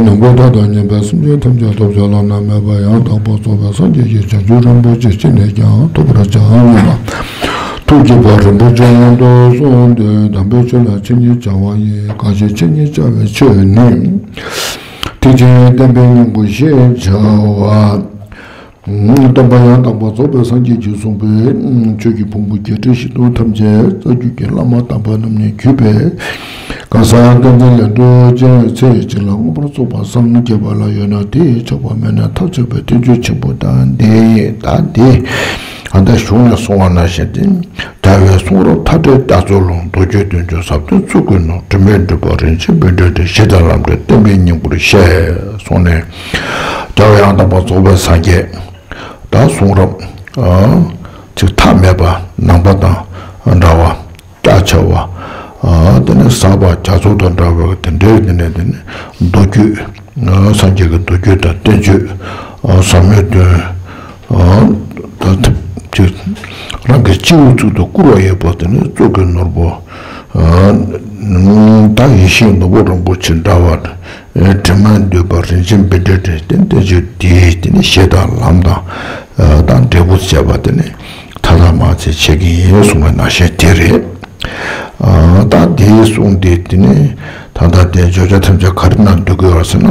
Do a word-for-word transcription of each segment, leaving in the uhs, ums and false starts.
ནང་པའི་མཐའ་དང་མཉམ་པའི་སེམས་ཅན་ཐམས་ཅད་ཐོབ་བྱ་བླ་ན་མེད་པ་ཡང་དག་པར་རྫོགས་པའི་སངས་རྒྱས་ཀྱི་བྱང་ཆུབ་རིན་པོ་ཆེ་ཅི་ནས་ཀྱང་ཐོབ་པར་བྱ་སྙམ་པ། ཐུགས་བསྐྱེད་པ་རིན་པོ་ཆེ་ཡོངས་སུ་བཟུང་སྟེ་དམ་པའི་ཆོས་ལ་ཆོས་ཉིད་བྱ་བ་ཡིན། གང་ཞིག་ཆོས་ཉིད་བྱ་བའི་ཆོས་ནི། ཐེག་ཆེན་བསྟན་པའི་སྙིང་པོ་ཞེས་བྱ་བ། སྟོན་པ་ཡང་དག་པར་རྫོགས་པའི་སངས་རྒྱས་ཀྱིས་གསུངས་པའི་ཆོས་ཀྱི་ཕུང་པོ་བརྒྱད་ཁྲི་བཞི་སྟོང་ཐམས་ཅད་རྩ་རྒྱུད་ཀྱི་བླ་མ་དམ་པ་རྣམས་ནས་བརྒྱུད་པའི་གང་ཟག་ཀུན་དགའ་ལས་འགྲོ་ཅན་ཚེ་གཅིག་ལ་མངོན་པར་རྫོགས་པར་སངས་རྒྱས་པ་ལ་ཡོད་ན་དེས་ཆོག་པ་མེད་ན་ཐབས་ཆག་པའི་བསྟན་བཅོས་ཆེན་པོ་དང་ལྡན་ཡིན། ད་འདི་ཨ་མདའ་གཞུང་ནས་གསུངས་པ་ནང་བཞིན་ཏེ། རྒྱལ་བའི་གསུང་རབ་མཐའ་བྲལ་རྒྱ་མཚོའི་ཀློང་། མདོ་རྒྱུད་བསྟན་བཅོས་ཟབ་དོན་གཙུག་གི་ནོར། དྲི་མེད་འབྲུག་པ་རིན་ཆེན་བཻ་ཌཱུརྱ། གཞི་དང་ལམ་འབྲས་བསྟན་པའི་སྙིང་པོར་བཤད། གསུངས་ནས། རྒྱལ་བ་ཡང་དག་པར་རྫོགས་པའི་སངས་རྒྱས། ད་གསུང་རབ་ཨ་ཅིག་མཐའ་མེད་པ་ནང་པ་དང་འདྲ་བ། རྒྱ་ཆེ་བ། ཨ་དེ་ནས་ཟབ་པ་རྒྱ་མཚོ་དང་འདྲ་བའི་དེ་འདྲའི་དེ་ནས་དེ་ནས་མདོ་རྒྱུད། ཨ་སངས་རྒྱས་ཀྱི་མདོ་རྒྱུད་དང་བསྟན་བཅོས། ཨ་ཟབ་མོའི་དོན། ཨ་ད་ཐབས་ཅིག་རང་གི་སྤྱི་བོའི་གཙུག་ཏུ་བཀུར་བ་ཡོད་པ་དེ་ནི་གཙུག་གི་ནོར་བུ། ཨ་ད་ཡེ་ཤེས་ནོར་བུ་རིན་པོ་ཆེ་འདྲ་བ། དྲི་མ་འདུས་པ་རིན་ཆེན་བཻ་ཌཱུརྱ་དེ་བསྟན་བཅོས་འདིའི་དེ་ནི་གཞི་དང་ལམ་དང་། ཨ་དང་འབྲས་བུ་བྱས་པ་དེ་ནི་མཐའ་དག་མ་ཚད་བྱེད་ཀྱི་ཡིན་གསུངས་པའི་ནང་བཞིན་དེ་རེད། ཨ་ད་དེའི་གསུང་དེ་དེ་ནི་ད་ལྟ་དེ་བརྗོད་བྱ་ཐམས་ཅད་ག་རེ་ནང་འདུ་གི་ཡོད་ཟེར་ན།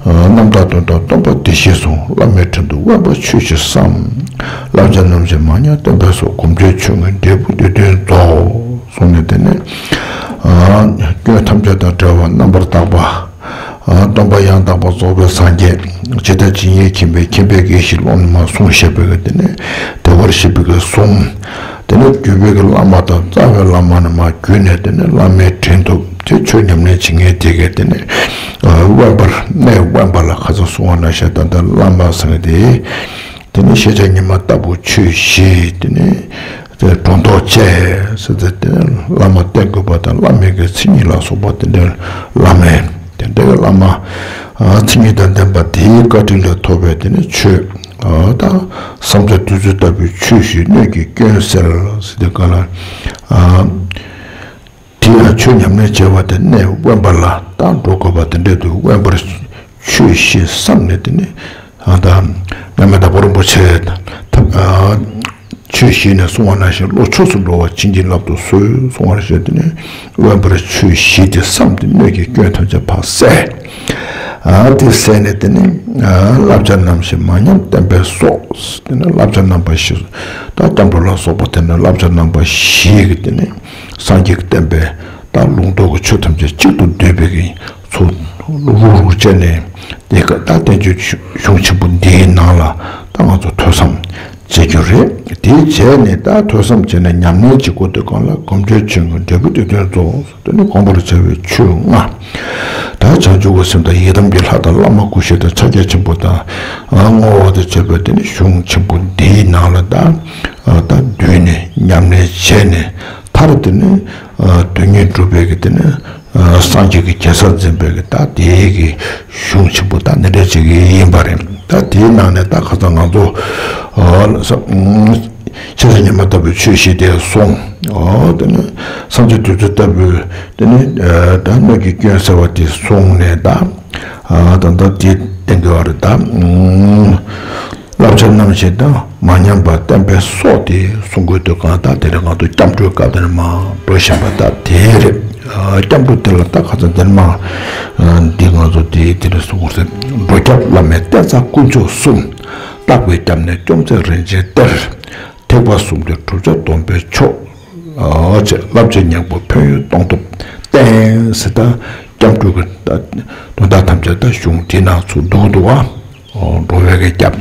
ཨ་རྣམ་དག་དོན་དམ་སྟོང་པ་བདེ་གཤེགས་གསུང་། བླ་མའི་དྲིན་དུ་དབེན་པར་ཆོས་བཞི་བསམ། བསླབ་བྱ་རྣམ་བཞི་མ་ཉམས་བསྟན་པའི་སྲོག། སྒོམ་སྤྱོད་ཆོས་མངོན་འབྲས་བུ་དེ་དོན་རྫོགས། གསུངས་ནས་དེ་ནི་ཨ་སྐྱོན་ཐམས་ཅད་དང་བྲལ་བ་རྣམ་པར་དག་པ། ཨ་སྟོན་པ་ཡང་དག་པར་རྫོགས་པའི་སངས་རྒྱས། ཇི་ལྟར་ཇི་སྙེད་མཁྱེན་པའི་མཁྱེན་པའི་དགེ་བཞིའི་ཀློང་ནས་མར་གསུངས་བཞག་པའི་གི་དེ་ནི་བདེ་བར་གཤེགས་པའི་གི་གསུང་། དེ་ནས་བརྒྱུད་པའི་གི་བླ་མ་དང་རྩ་བའི་བླ་མ་ནས་མར་བརྒྱུད་ནས་དེ་ནས་བླ་མའི་དྲིན་དུ་དེ་ཆོས་ཉམས་ལེན་བྱེད་མཁན་དེ་གས་དེ་ནས་ཨ་དབེན་པར་གནས་དབེན་པ་ལ་ཁ་ཚ་གསུང་བ་ནང་བཞིན་ད་ལྟ་བླ་མ་ཟེར་མཁན་དེ། དེ་ནས་ཤེས་བྱ་ཉི་མ་ལྟ་བུ་ཆོས་བཞི་དེ་ནས་དེ་སྒྲོ་འདོགས་བཅད་ཟེར་ཏེ་དེ་ནས་བླ་མ་བསྟེན་དགོས་པ་དང་བླ་མའི་གི་མཚན་ཉིད་ལ་སོགས་པ་དེ་འདྲའི་བླ་མའི་དེ་འདྲའི་བླ་མ་ཨ་མཚན་ཉིད་དང་ལྡན་པ་དེའི་བཀའ་དྲིན་ལས་ཐོབ་པའི་དེ་ནས་ཆོས་ཨ་དང་བསམ་བྱ་དུས་ཚོད་ལྟ་བུའི་ཆོས་བཞི་སྣོད་ཀྱི་སྐྱོན་སེལ་ཟེར་ཏེ་ག་ལ་ཨ། དེ་ཡང་ཆོས་ཉམས་ལེན་བྱེད་པ་དེ་གནས་དབེན་པ་ལ་ད་འགྲོ་དགོས་པ་དེ་འདྲ་འདུག་དབེན་པར་ཆོས་བཞི་བསམ་ནས་དེ་ནི་ཨ་ད་མཉམ་མེད་དྭགས་པོ་རིན་པོ་ཆེ་ཐབས་ཨ་ཆོས་བཞི་ནས་གསུང་བ་ནང་བཞིན་བློ་ཆོས་སུ་འགྲོ་བ་བྱིན་གྱིས་བརླབ་ཏུ་གསོལ་གསུང་བ་ནང་བཞིན་དེ་ནི་དབེན་པར་ཆོས་བཞི་དེ་བསམ་སྟེ་སྣོད་ཀྱི་སྐྱོན་ཐམས་ཅད་ཕར་བསལ། ཨ་དེ་བསལ་ནས་དེ་ནི་ཨ་བསླབ་བྱ་རྣམ་བཞི་མ་ཉམས་བསྟན་པའི་སྲོག་དེ་ནི་བསླབ་བྱ་རྣམ་པ་བཞི་ད་སྐྱབས་འགྲོ་ལ་སོགས་པ་དེ་ནི་བསླབ་བྱ་རྣམ་པ་བཞི་གི་དེ་ནི། སངས་རྒྱས་ཀྱི་བསྟན་པའི་ད་ལུང་རྟོགས་ཀྱི་ཆོས་ཐམས་ཅད་གཅིག་ཏུ་བསྡུས་པའི་གི་ཚུལ་རུག་རུག་བྱས་ནས་དེ་ཀ་ད་བསྟན་བཅོས་གཞུང་ཆེན་པོ་འདིའི་ནང་ལ་ད་ང་ཚོ་ཐོས་བསམ་བྱེད་རྒྱུ་རེད། དེ་བྱས་ནས་ད་ཐོས་བསམ་བྱས་ནས་ཉམས་ལེན་བྱེད་དགོས་དུས་སྒང་ལ་སྒོམ་སྤྱོད་ཆོས་མངོན་འབྲས་བུ་དེ་དོན་རྫོགས། དེ་ནི་སྒོམ་པར་བྱ་བའི་ཆོས་ལྔ། ད་བྱང་ཆུབ་ཀྱི་སེམས་དང་ཡི་དམ་གྱི་ལྷ་དང་བླ་མ་སྐུ་བཞི་དང་ཕྱག་རྒྱ་ཆེན་པོ་དང་བསྔོ་བ་དང་བཅས་པའི་དེ་ནི་གཞུང་ཆེན་པོ་འདིའི་ནང་ལ་ད་ད་བསྡུས་ནས་ཉམས་ལེན་བྱས་ནས། མཐར་དེ་ནི་དོན་གཉིས་སྒྲུབ་པའི་གི་དེ་ནི་སངས་རྒྱས་ཀྱི་གེ་སར་འཛིན་པའི་གི་ད་དེའི་གི་གཞུང་ཆེན་པོ་ད་འདི་འདྲ་ཅིག་ཡིན་པ་རེད། ད་དེའི་ནང་ནས་ད་ཁ་སང་ང་ཚོ་ཤེས་བྱ་ཉི་མ་ལྟ་བུའི་ཆོས་བཞི་དེ་སོང་། དེ་ནི་བསམ་བྱ་དུས་ཚོད་ལྟ་བུའི་དེ་ནི་ད་སྣོད་ཀྱི་སྐྱོན་སེལ་བ་དེ་སོང་ནས་ད་ད་ལྟ་དེ་བསྟན་དགོས་པ་རེད་ད། བསླབ་བྱ་རྣམ་བཞི་དང་མ་ཉམས་པ་བསྟན་པའི་སྲོག་དེ་གསུང་དགོས་དུས་གང་ལྟར་དེ་རིང་ང་ཚོ་སྐྱབས་འགྲོའི་སྐབས་དེར་མ་འགྲོ་བཞིན་པ་ལྟར་དེ་རེད། སྐྱབས་འགྲོ་དེ་ལ་ད་ཁ་ཚ་འདིར་མ་འདི་ང་ཚོ་དེ་དེ་རིང་གསུང་དགོས་ཟེར། འགྲོ་སྐྱབས་བླ་མའི་བསྟེན་རྩ་དཀོན་མཆོག་གསུམ། བརྟག་པའི་སྐྱབས་གནས་སྐྱོང་མཛད་རིན་ཆེན་གཏེར། ཐེག་པ་གསུམ་སྟེ་གྲུབ་ཆ་སྡོམ་པའི་མཆོག་ཨ་ཅེ་བསླབ་བྱའི་སྙིང་པོ་ཕན་ཡོན་སྟོང་ཐུབ་བསྟན་ཟེར། ད་སྐྱབས་འགྲོ་གི་དོན་དག་ཐམས་ཅད་ད་གཞུང་དེ་ནང་ཚུད་འདུག་འདུག་ཨ། འགྲོ་བའི་གི་སྐྱབས།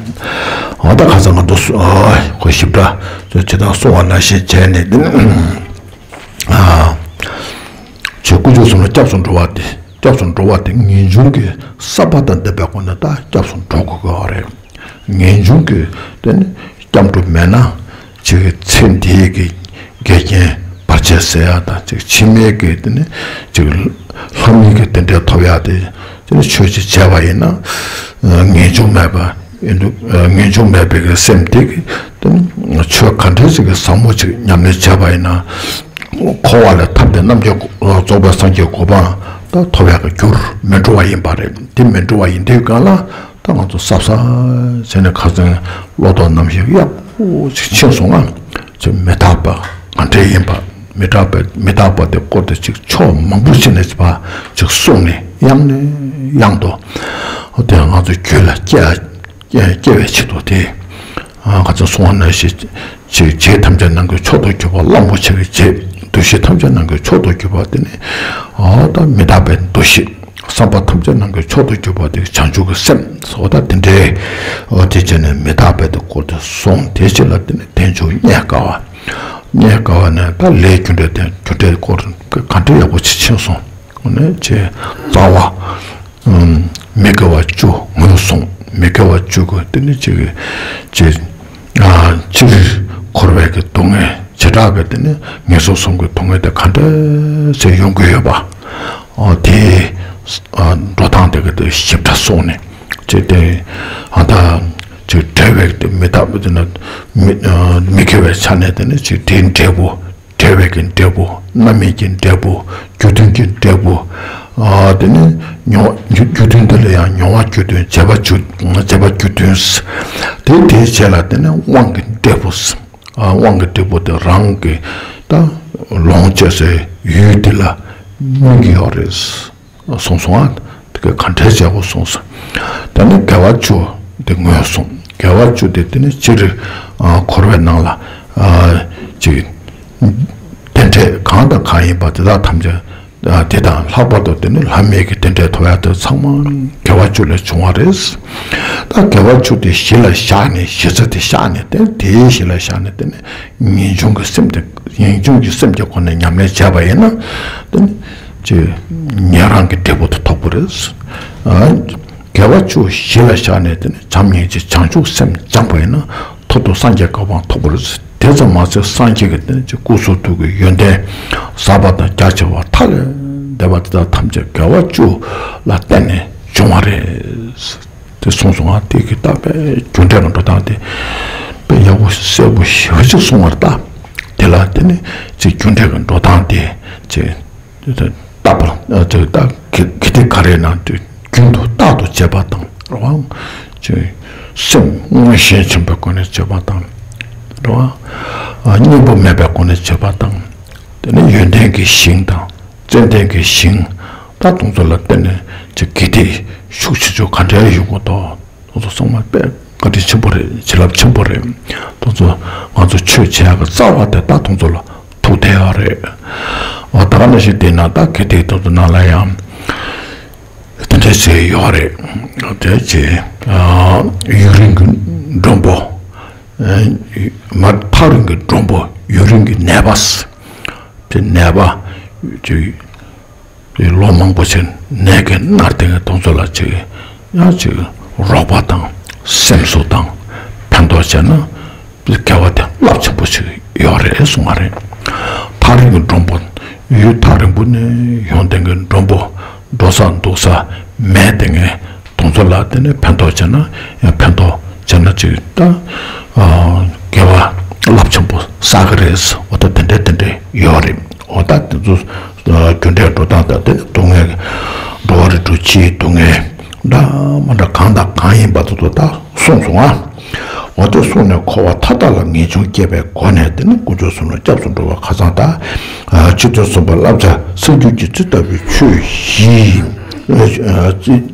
ཨ་ད་ཁ་སང་ང་ཚོ་ཨ་གོ་ཞིབ་ཕྲ་ཚོ་ཇི་ལྟར་གསུང་བ་ནང་བཞིན་བྱས་ནས་དེ་ནི་ཨ་ཅེ་དཀོན་མཆོག་གསུམ་ལ་སྐྱབས་སུ་འགྲོ་བ་དེ་སྐྱབས་སུ་འགྲོ་བ་དེ་ངེས་འབྱུང་གི་ས་པ་དང་ལྡན་པའི་སྒོ་ནས་ད་སྐྱབས་སུ་འགྲོ་དགོས་ཀྱི་ཡོད་རེད། ངེས་འབྱུང་གི་དེ་ནི་སྐྱབས་འགྲོ་མེད་ན་ཅིག་ཚེ་འདིའི་གི་འགལ་རྐྱེན་བར་ཆད་སེལ་ཡ་དང་ཅིག་ཕྱི་མའི་གི་དེ་ནི་ཅིག་ལྷ་མིའི་གི་རྟེན་འབྲེལ་ཐོབ་ཡ་དེ་དེ་ནི་ཆོས་ཅིག་བྱས་པ་ཡིན་ན་ངེས་འབྱུང་མེད་པ་ཡིན་འདུག་ངེས་འབྱུང་མེད་པའི་གི་སེམས་དེ་གི་དེ་ནི་ཆོས་ག་འདྲ་ཅིག་གི་ཟབ་མོ་ཅིག་ཉམས་ལེན་བྱས་པ་ཡིན་ན། འཁོར་བ་ལས་ཐར་ཏེ་རྣམ་མཁྱེན་རྫོགས་པའི་སངས་རྒྱས་གོ་འཕང་ ད་ཐོབ་ཡག་གི་རྒྱུར་མི་འགྲོ་བ་ཡིན་པ་རེད། དེ་མི་འགྲོ་བ་ཡིན་དུས་གང་ལ་ད་ང་ཚོ་གཟབ་གཟབ་བྱས་ནས་ཁ་སང་བློ་ལྡོག་རྣམ་བཞི་ཡག་པོ་ཅིག་ཕྱིན་སོང་ང་། ཅིག་མི་རྟག་པ་ག་འདྲས་ཡིན་པ། མི་རྟག་པའི་མི་རྟག་པ་དེ་སྐོར་དུ་ཅིག་ཕྱོགས་མང་པོ་ཕྱིན་ནས་ཅིག་ཕར་ཅིག་གསུངས་ནས་ཡང་ནས་ཡང་དུ་དེ་ང་ཚོ་རྒྱུད་ལ་སྐྱེ་སྐྱེ་བའི་ཆེད་དུ་དེ། ང་ཚོ་གསུང་བ་ནང་བཞིན་ཅིག་རྗེ་ཐམས་ཅད་ནང་གི་མཆོག་ཏུ་གྱུར་པ་གླང་པོ་ཆེ་གི་རྗེ། འདུ་ཤེས་ཐམས་ཅད་ནང་གི་མཆོག་ཏུ་གྱུར་པ་དེ་ནི་འོ་ད་མི་རྟག་པའི་འདུ་ཤེས། བསམ་པ་ཐམས་ཅད་ནང་གི་མཆོག་ཏུ་གྱུར་པ་དེ་བྱང་ཆུབ་ཀྱི་སེམས། འོ་ད་དེ་འདྲའི་འོ་དེ་བྱས་ནས་མི་རྟག་པའི་དེ་སྐོར་དུ་གསུངས། དེ་རྗེས་ལ་དེ་ནི་དལ་འབྱོར་རྙེད་དཀའ་བ། རྙེད་དཀའ་བ་ནས་ད་ལས་རྒྱུ་འབྲས་དེ་རྒྱུ་འབྲས་སྐོར་ག་འདྲ་ཡག་པོ་ཅིག་ཕྱིན་སོང་། ནས་ཅེས་རྩ་བ། ཨམ། མི་དགེ་བ་བཅུ་ངོས་བཟུང་། མི་དགེ་བ་བཅུ་གི་དེ་ནི་ཅིག་ཅེས། ཨ། སྤྱིར་འཁོར་བའི་གི་སྡུག་བསྔལ་བྱེ་བྲག་གི་དེ་ནི་ངན་སོང་གསུམ་གྱི་སྡུག་བསྔལ་དེ་ག་འདྲ་ཟེར་ཡོང་གི་ཡོད་པ། ཨོ་དེ། ཨ། འགྲོ་སྟངས་དེ་གི་དེ་ཞིབ་ཕྲ་སོང་ནས་ཅེས་དེ། ཨ་ད། ཅིག་བྲལ་བའི་དེ་མི་རྟག་པ་དེ་ན་མི་མི་དགེ་བའི་ཆ་ནས་དེ་ནི་ཅིག་དེའི་འབྲས་བུ། བྲལ་བའི་གི་འབྲས་བུ། རྣམ་སྨིན་གྱི་འབྲས་བུ། རྒྱུ་མཐུན་གྱི་འབྲས་བུ། ཨ། དེ་ནི་མྱོང་བ་རྒྱུ་རྒྱུ་མཐུན་དེ་ལ་ཡང་མྱོང་བ་རྒྱུ་མཐུན། བྱས་པ་རྒྱུ་བྱས་པ་རྒྱུ་མཐུན། དེ་དེའི་རྗེས་ལ་དེ་ནི་དབང་གི་འབྲས་བུ། ཨ། དབང་གི་འབྲས་བུ་དེ་རང་གི་ད་ལོངས་སྤྱོད་སའི་ཡུལ་དེ་ལ་སྨིན་གྱི་ཡོད་རེད། གསུངས་སོང་ཨ། དེ་ག་ག་འདྲས་བྱས་གོ་གསུངས་སོང་། ད་ནི་དགེ་བ་བཅུ་དེ་ངོས་བཟུང་། དགེ་བ་བཅུ་དེ་དེ་ནི་སྤྱིར། ཨ། འཁོར་བའི་ནང་ལ། ཨ། ཅིག་རྟེན་འབྲེལ་གང་དང་གང་ཡིན་པ་དེ་དག་ཐམས་ཅད། ཨ། དེ་དང་ལྷག་པར་དུ་དེ་ནི་ལྷ་མིའི་གི་རྟེན་འབྲེལ་ཐོབ་ཡ་དེ་ཚང་མ་དགེ་བ་བཅུ་ལས་བྱུང་བ་རེད། ད་དགེ་བ་བཅུ་དེ་གཞི་ལ་བཞག་ནས། གཞི་རྩ་དེ་བཞག་ནས། དེ་དེའི་གཞི་ལ་བཞག་ནས་དེ་ནི་ངེས་འབྱུང་གི་སེམས་དེ། ངེས་འབྱུང་གི་སེམས་ཀྱི་སྒོ་ནས་ཉམས་ལེན་བྱས་པ་ཡིན་ན། དེ་ནི་ཅིག་ཉན་རང་གི་འབྲས་བུ་དེ་ཐོབ་ཀྱི་རེད། ཨ། དགེ་བ་བཅུ་གཞི་ལ་བཞག་ནས་དེ་ནི་བྱམས་སྙིང་རྗེ་བྱང་ཆུབ་སེམས་སྦྱངས་པ་ཡིན་ན་མཐར་ཐུག་སངས་རྒྱས་གོ་འཕང་ཐོབ་ཀྱི་རེད། དེ་ཙམ་མ་ཟད་སངས་རྒྱས་ཀྱི་དེ་ནི་ཅིག་སྐུ་གསུང་ཐུགས་ཀྱི་ཡོན་ཏན་ཟབ་པ་དང་རྒྱ་ཆེ་བ་མཐའ་ལས་འདས་པ་དེ་དག་ཐམས་ཅད་དགེ་བ་བཅུ་ལ་བརྟེན་ནས་བྱུང་བ་རེད། དེ་གསུངས་སོང་ང་། དེ་གི་ད་དཔེ་རྒྱུ་འབྲས་ཀྱི་འགྲོ་སྟངས་དེ་དཔེ་ཡག་པོ་གསལ་པོ་ཞེ་པོ་ཅིག་གསུངས་པ་རེད་ད། དེ་ལ་དེ་ནི་ཅིག་རྒྱུ་འབྲས་ཀྱི་འགྲོ་སྟངས་དེ་ཅིག་རྟག་པར། ཨ། ཅིག་ད་གི་གི་དེ་ག་རེ་ན་དེ་རྒྱུན་དུ་རྟག་ཏུ་བྱེད་པ་དང་རེད་བ། ཅིག་སེམས་མངོན་ཞེན་ཆེན་པོའི་སྒོ་ནས་བྱེད་པ་དང་རེད་བ། ཨ། གཉེན་པོ་མེད་པའི་སྒོ་ནས་བྱེད་པ་དང་། དེ་ནི་ཡོན་ཏན་གྱི་ཞིང་དང་། ཙན་དན་གྱི་ཞིང་། ད་དེ་ཚོ་ལ་བརྟེན་ནས་ཅིག་དགེ་སྡིག་ཤུགས་ཆེ་ཆུང་ག་འདྲ་ཡོང་གི་འདུག་དེ་ཚོ་ཚང་མ་དཔེ་བཀའ་དྲིན་ཆེན་པོ་རེད། བྱིན་རླབས་ཆེན་པོ་རེད། དེ་ཚོ་ང་ཚོ་ཆོས་བྱེད་ཡག་གི་རྩ་བ་དེ་ད་དེ་ཚོ་ལ་ཐུག་བསྡད་ཡོད་རེད། འོ་ད་ག་ནང་བཞིན་བལྟས་ན་ད་དགེ་སྡིག་དེ་ཚོ་ནང་ལ་ཡང་དེ་འདྲ་ཞིག་ཡོད་རེད། དེ་ཅིག་ཡུན་རིང་གི་མགྲོན་པོ། མ། ཐག་རིང་གི་མགྲོན་པོ། ཡུན་རིང་གི་ནད་པ། དེ་ནད་པ་ཅིག་ལོ་མང་པོ་ཕྱིན་ནད་ཀྱིས་མནར་བསྡད་མཁན་དེ་ཚོ་ལ་ཅིག་ཡང་ཅིག་རོགས་པ་དང་སེམས་གསོ་དང་ཕན་ཐོགས་བྱས་ན་དགེ་བ་དེ་རླབས་ཆེན་པོ་ཞིག་ཡོད་རེད་གསུངས་པ་རེད། ཐག་རིང་གི་མགྲོན་པོ། ཡུལ་ཐག་རིང་པོ་ནས་ཡོང་བསྡད་མཁན་མགྲོན་པོ། འགྲོ་ས་འདུག་ས་མེད་བསྡད་མཁན་དེ་ཚོ་ལ་དེ་ནས་ཕན་ཐོགས་བྱས་ན་ཡང་ཕན་ཐོགས་བྱས་ན་ཅིག་ད། ཨ། དགེ་བ་རླབས་ཆེན་པོ་བསགས་ཀྱི་རེད། འོ་ད་དེ་འདྲ་དེ་འདྲ་ཡོད་རེད། འོ་ད་དེ་ཚོ་རྒྱུ་འབྲས་འགྲོ་སྟངས་དང་དེ་སྡུག་བསྔལ། འགྲོ་བ་རིགས་དྲུག་སྤྱིའི་སྡུག་བསྔལ་འདྲ་མ་འདྲ་གང་དང་གང་ཡིན་པ་དེ་ཚོ་ད་གསུངས་སོང་ང་། འོ་དེ་གསུངས་ནས་འཁོར་བ་མཐའ་དག་ལ་ངེས་འབྱུང་སྐྱེས་པའི་སྒོ་ནས་དེ་ནི་དཀོན་མཆོག་གསུམ་ལ་སྐྱབས་སུ་འགྲོ་བ་ཁ་སང་དང་། ཆོས་སྐྱོང་སྲུང་བ་བསླབ་བྱ་གསེར་འགྱུར་གྱི་ཚུལ་ལྟ་བུའི་ཆོས་བཞི།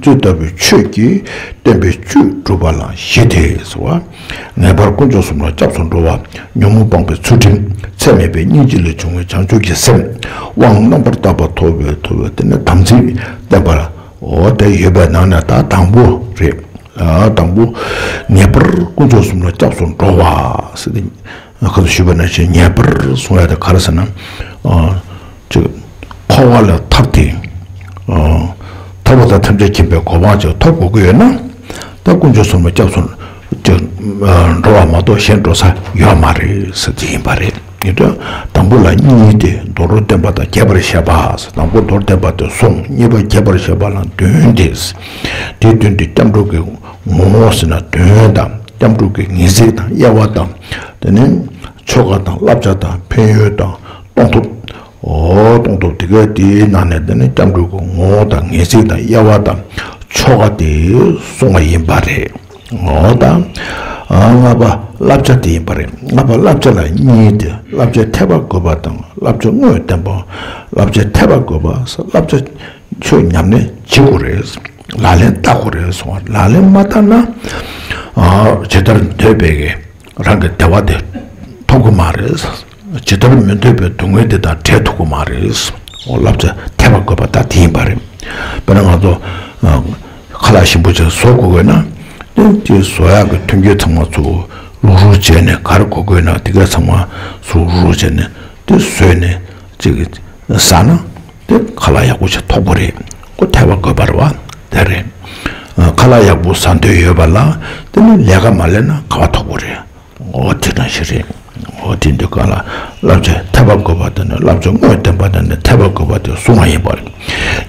ཚུལ་ལྟ་བུའི་ཆོས་ཀྱིས་བསྟན་པའི་བཅུད་སྒྲུབ་པ་ལ་བཞི་སྟེ་ཟེར་བ། ངེས་པར་དཀོན་མཆོག་གསུམ་ལ་སྐྱབས་སུ་འགྲོ་བ། ཉོན་མོངས་སྤངས་པའི་ཚུལ་ཁྲིམས། ཚད་མེད་པའི་སྙིང་རྗེ་ལས་བྱུང་བའི་བྱང་ཆུབ་ཀྱི་སེམས། དབང་རྣམ་པར་དག་པ་ཐོབ་པའི་ཐོབ་པའི་དེ་ནི་དམ་ཚིག་བསྟེན་པ། འོ་དེ་ཡོད་པའི་ནང་ནས་ད་དང་པོ་རེད། ཨ། དང་པོ། ངེས་པར་དཀོན་མཆོག་གསུམ་ལ་སྐྱབས་སུ་འགྲོ་བ་ཟེར་ཏེ། ཁ་ཏོ་ཞུས་པ་ནང་བཞིན་ངེས་པར་གསུང་ཡ་དེ་ག་རེ་ཟེར་ན། ཨ། ཅིག་འཁོར་བ་ལས་ཐར་ཏེ། ཨ། ཐར་པ་དང་ཐམས་ཅད་མཁྱེན་པའི་གོ་འཕང་ཅིག་ཐོབ་དགོས་ཀྱི་ཡོད་ན། ད་དཀོན་མཆོག་གསུམ་ལ་སྐྱབས་སུ་ཅིག་འགྲོ་བ་མ་གཏོགས་གཞན་འགྲོ་ས་ཡོད་མ་རེད་ཟེར་གྱི་ཡིན་པ་རེད། ཡིན་དུས་དང་པོ་ལ་གཉིས་ཏེ། མདོར་བསྟན་པ་དང་རྒྱས་པར་བཤད་པ་ཟེར། དང་པོ་མདོར་བསྟན་པ་དེ་གསུམ། གཉིས་པ་རྒྱས་པར་བཤད་པ་ལ་བདུན་ཏེ། དེའི་བདུན་དེ་སྐྱབས་འགྲོ་གི་ངོ་བོ་ཟེར་ན་དོན་དང་། སྐྱབས་འགྲོ་གི་ངེས་ཚིག་དང་དབྱེ་བ་དང་། དེ་ནས་ཆོ་ག་དང་བསླབ་བྱ་དང་ཕན་ཡོན་དང་གཏོང་ཐབས། འོ་གཏོང་ དེ་ག་དེའི་ནང་ནས་དེ་ནི་སྐྱབས་འགྲོ་གི་ངོ་བོ་དང་ངེས་ཚིག་དང་དབྱེ་བ་དང་ཆོ་ག་དེ་གསུངས་པ་ཡིན་པ་རེད། ངོ་བོ་དང་། ལྔ་པ་བསླབ་བྱ་དེ་ཡིན་པ་རེད། ལྔ་པ་བསླབ་བྱ་ལ་གཉིས་ཏེ། བསླབ་བྱ་འཐད་པ་དགོས་པ་དང་བསླབ་བྱ་དངོས་བསྟན་པ། བསླབ་བྱ་འཐད་པ་དགོས་པ། བསླབ་བྱ་ཆོས་ཉམས་ལེན་བྱེད་དགོས་རེད། ལག་ལེན་བསྟར་དགོས་རེད་གསུངས་པ། ལག་ལེན་མ་བསྟར་ན། ཇི་ལྟར་འདོད་པའི་གི་རང་གི་བདེ་བ་དེ་ཐོབ་གི་མ་རེད། ཇི་ལྟར་མི་འདོད་པའི་སྡུག་བསྔལ་དེ་དང་བྲལ་ཐུབ་གི་མ་རེད། འོ་བསླབ་བྱ་འཐད་པ་དགོས་པ་ད་དེ་ཡིན་པ་རེད། དཔེར་ན་ང་ཚོ་ཁ་ལག་ཞིམ་པོ་ཅིག་བཟོ་དགོས་དགོས་ན། དེ་དེ་བཟོ་ཡག་གི་མཐུན་རྐྱེན་ཚང་མ་ཚུར་རུག་རུག་བྱས་ནས། ག་རེ་དགོས་དགོས་ན་དེ་ག་ཚང་མ་ཚུར་རུག་རུག་བྱས་ནས་དེ་བཟོས་ནས་ཅིག་ཟ་ན། དེ་ཁ་ལག་ཡག་པོ་ཞིག་ཐོབ་པ་རེད། ཁོ་འཐད་པ་དགོས་པ་རེད་བ། དེ་རེད། ཁ་ལག་ཡག་པོ་ཟ་འདོད་ཡོད་པ་ལ་དེ་ནི་ལས་ཀ་མ་ལས་ན་ག་བ་ཐོབ་པ་རེད། འོ་དེ་འདྲ་ཞིག་རེད། འོ་དེ་འདུག་ག་ལ། བསླབ་བྱ་འཐད་པ་དགོས་པ་དེ་ནི་བསླབ་བྱ་དངོས་བསྟན་པ་དེ་ནི་འཐད་པ་དགོས་པ་དེ་གསུངས་པ་ཡིན་པ་རེད།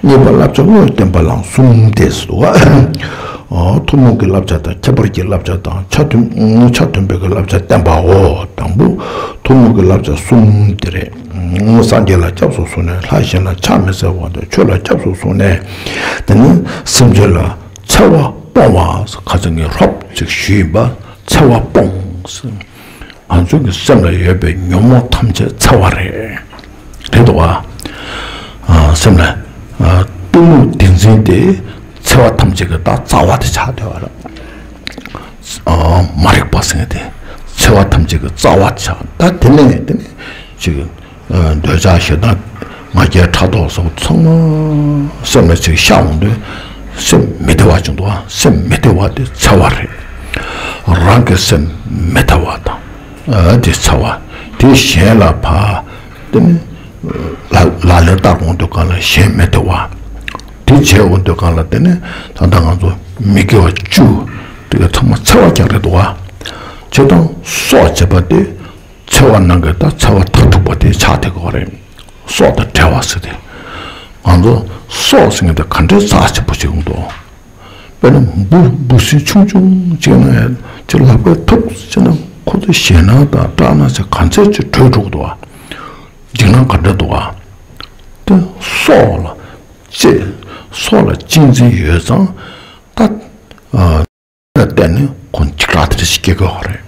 གཉིས་པ་བསླབ་བྱ་དངོས་བསྟན་པ་ལའང་གསུམ་སྟེ་ཟེར་བ། ཐུན་མོང་གི་བསླབ་བྱ་དང་ཁྱད་པར་གྱི་བསླབ་བྱ་དང་ཆ་མཐུན་ཆ་མཐུན་པའི་གི་བསླབ་བྱ་བསྟན་པའོ། དང་པོ་ཐུན་མོང་གི་བསླབ་བྱ་གསུམ་དེ་རེད། སངས་རྒྱས་ལ་སྐྱབས་སུ་སོང་ནས་ལྷ་གཞན་ལ་ཕྱག་མི་འཚལ་བ་དང་། ཆོས་ལ་སྐྱབས་སུ་སོང་ནས་དེ་ནི་སེམས་ཅན་ལ་འཚེ་བ་སྤོང་བ། ཁ་སང་ངས་རོབ་ཅིག་ཞུས་ཡིན་པ། འཚེ་བ་སྤོང་། ང་ཚོ་གི་སེམས་ལ་ཡོད་པའི་ཉོན་མོངས་ཐམས་ཅད་འཚེ་བ་རེད། རེད་འདུག་བ། སེམས་ལ་གཏི་མུག་བདེན་འཛིན་དེ་འཚེ་བ་ཐམས་ཅད་ཀྱི་ད་རྩ་བ་དེ་ཆགས་བསྡད་པ་རེད། མ་རིག་པ་ཟེར་མཁན་དེ་འཚེ་བ་ཐམས་ཅད་ཀྱི་རྩ་བ་དེ་ཆགས། ད་དེ་ནས་དེ་ནས་ཅིག་འདོད་ཆགས་ཞེ་སྡང་ང་རྒྱལ་ཕྲག་དོག་སོགས་ཚང་མ་སེམས་ལ་ཅིག་ཤར་འོང་དུས་སེམས་མི་བདེ་བ་བྱུང་འདུག་བ། སེམས་མི་བདེ་བ་དེ་འཚེ་བ་རེད། རང་གི་སེམས་མི་བདེ་བ་དང་དེ་འཚེ་བ། དེ་གཞན་ལ་ཕར་དེ་ནི་ལག་ལག་ལེན་བསྟར་འོང་དུས་གང་ལ་གཞན་མི་བདེ་བ། དེ་བྱས་འོང་དུས་གང་ལ་དེ་ནི་ད་ལྟ་ང་ཚོ་མི་དགེ་བ་བཅུ་དེ་ག་ཚང་མ་འཚེ་བ་རྐྱང་རེད་འདུག་བ། བྱས་ཙང་སྲོག་བཅད་པ་དེ་འཚེ་བ་ནང་གི་ད་འཚེ་བ་མཐར་ཐུག་པ་དེ་ཆགས་བསྡད་ཀྱི་ཡོད་རེད། སྲོག་དང་བྲལ་བ་ཟེར་ཏེ། ང་ཚོ་སྲོག་ཟེར་མཁན་དེ་ག་འདྲའི་རྩ་ཆེན་པོ་ཞིག་ཡོང་འདུག་དཔེར་ན་འབུ་འབུ་སྲིན་ཆུང་ཆུང་ཅིག་ན་ཡང་ཅིག་ལག་པས་ཐུག་ཅིག་ན་ཁོ་ཚོ་ཞེད་སྣང་དང་སྐྲག་སྣང་ཅིག་ག་ཚད་ཅིག་བྲོས་འགྲོ་གི་འདུག་བ། འཇིགས་སྣང་ག་འདྲ་འདུག་བ། དེ་སྲོག་ལ་གཅེས་སྲོག་ལ་གཅེས་འཛིན་ཡོད་ཙང་ད། ལ་བརྟེན་ནས་ཁོང་འཇིགས་སྐྲག་དེ་འདྲ་ཞིག་སྐྱེ་གི་ཡོད་རེད།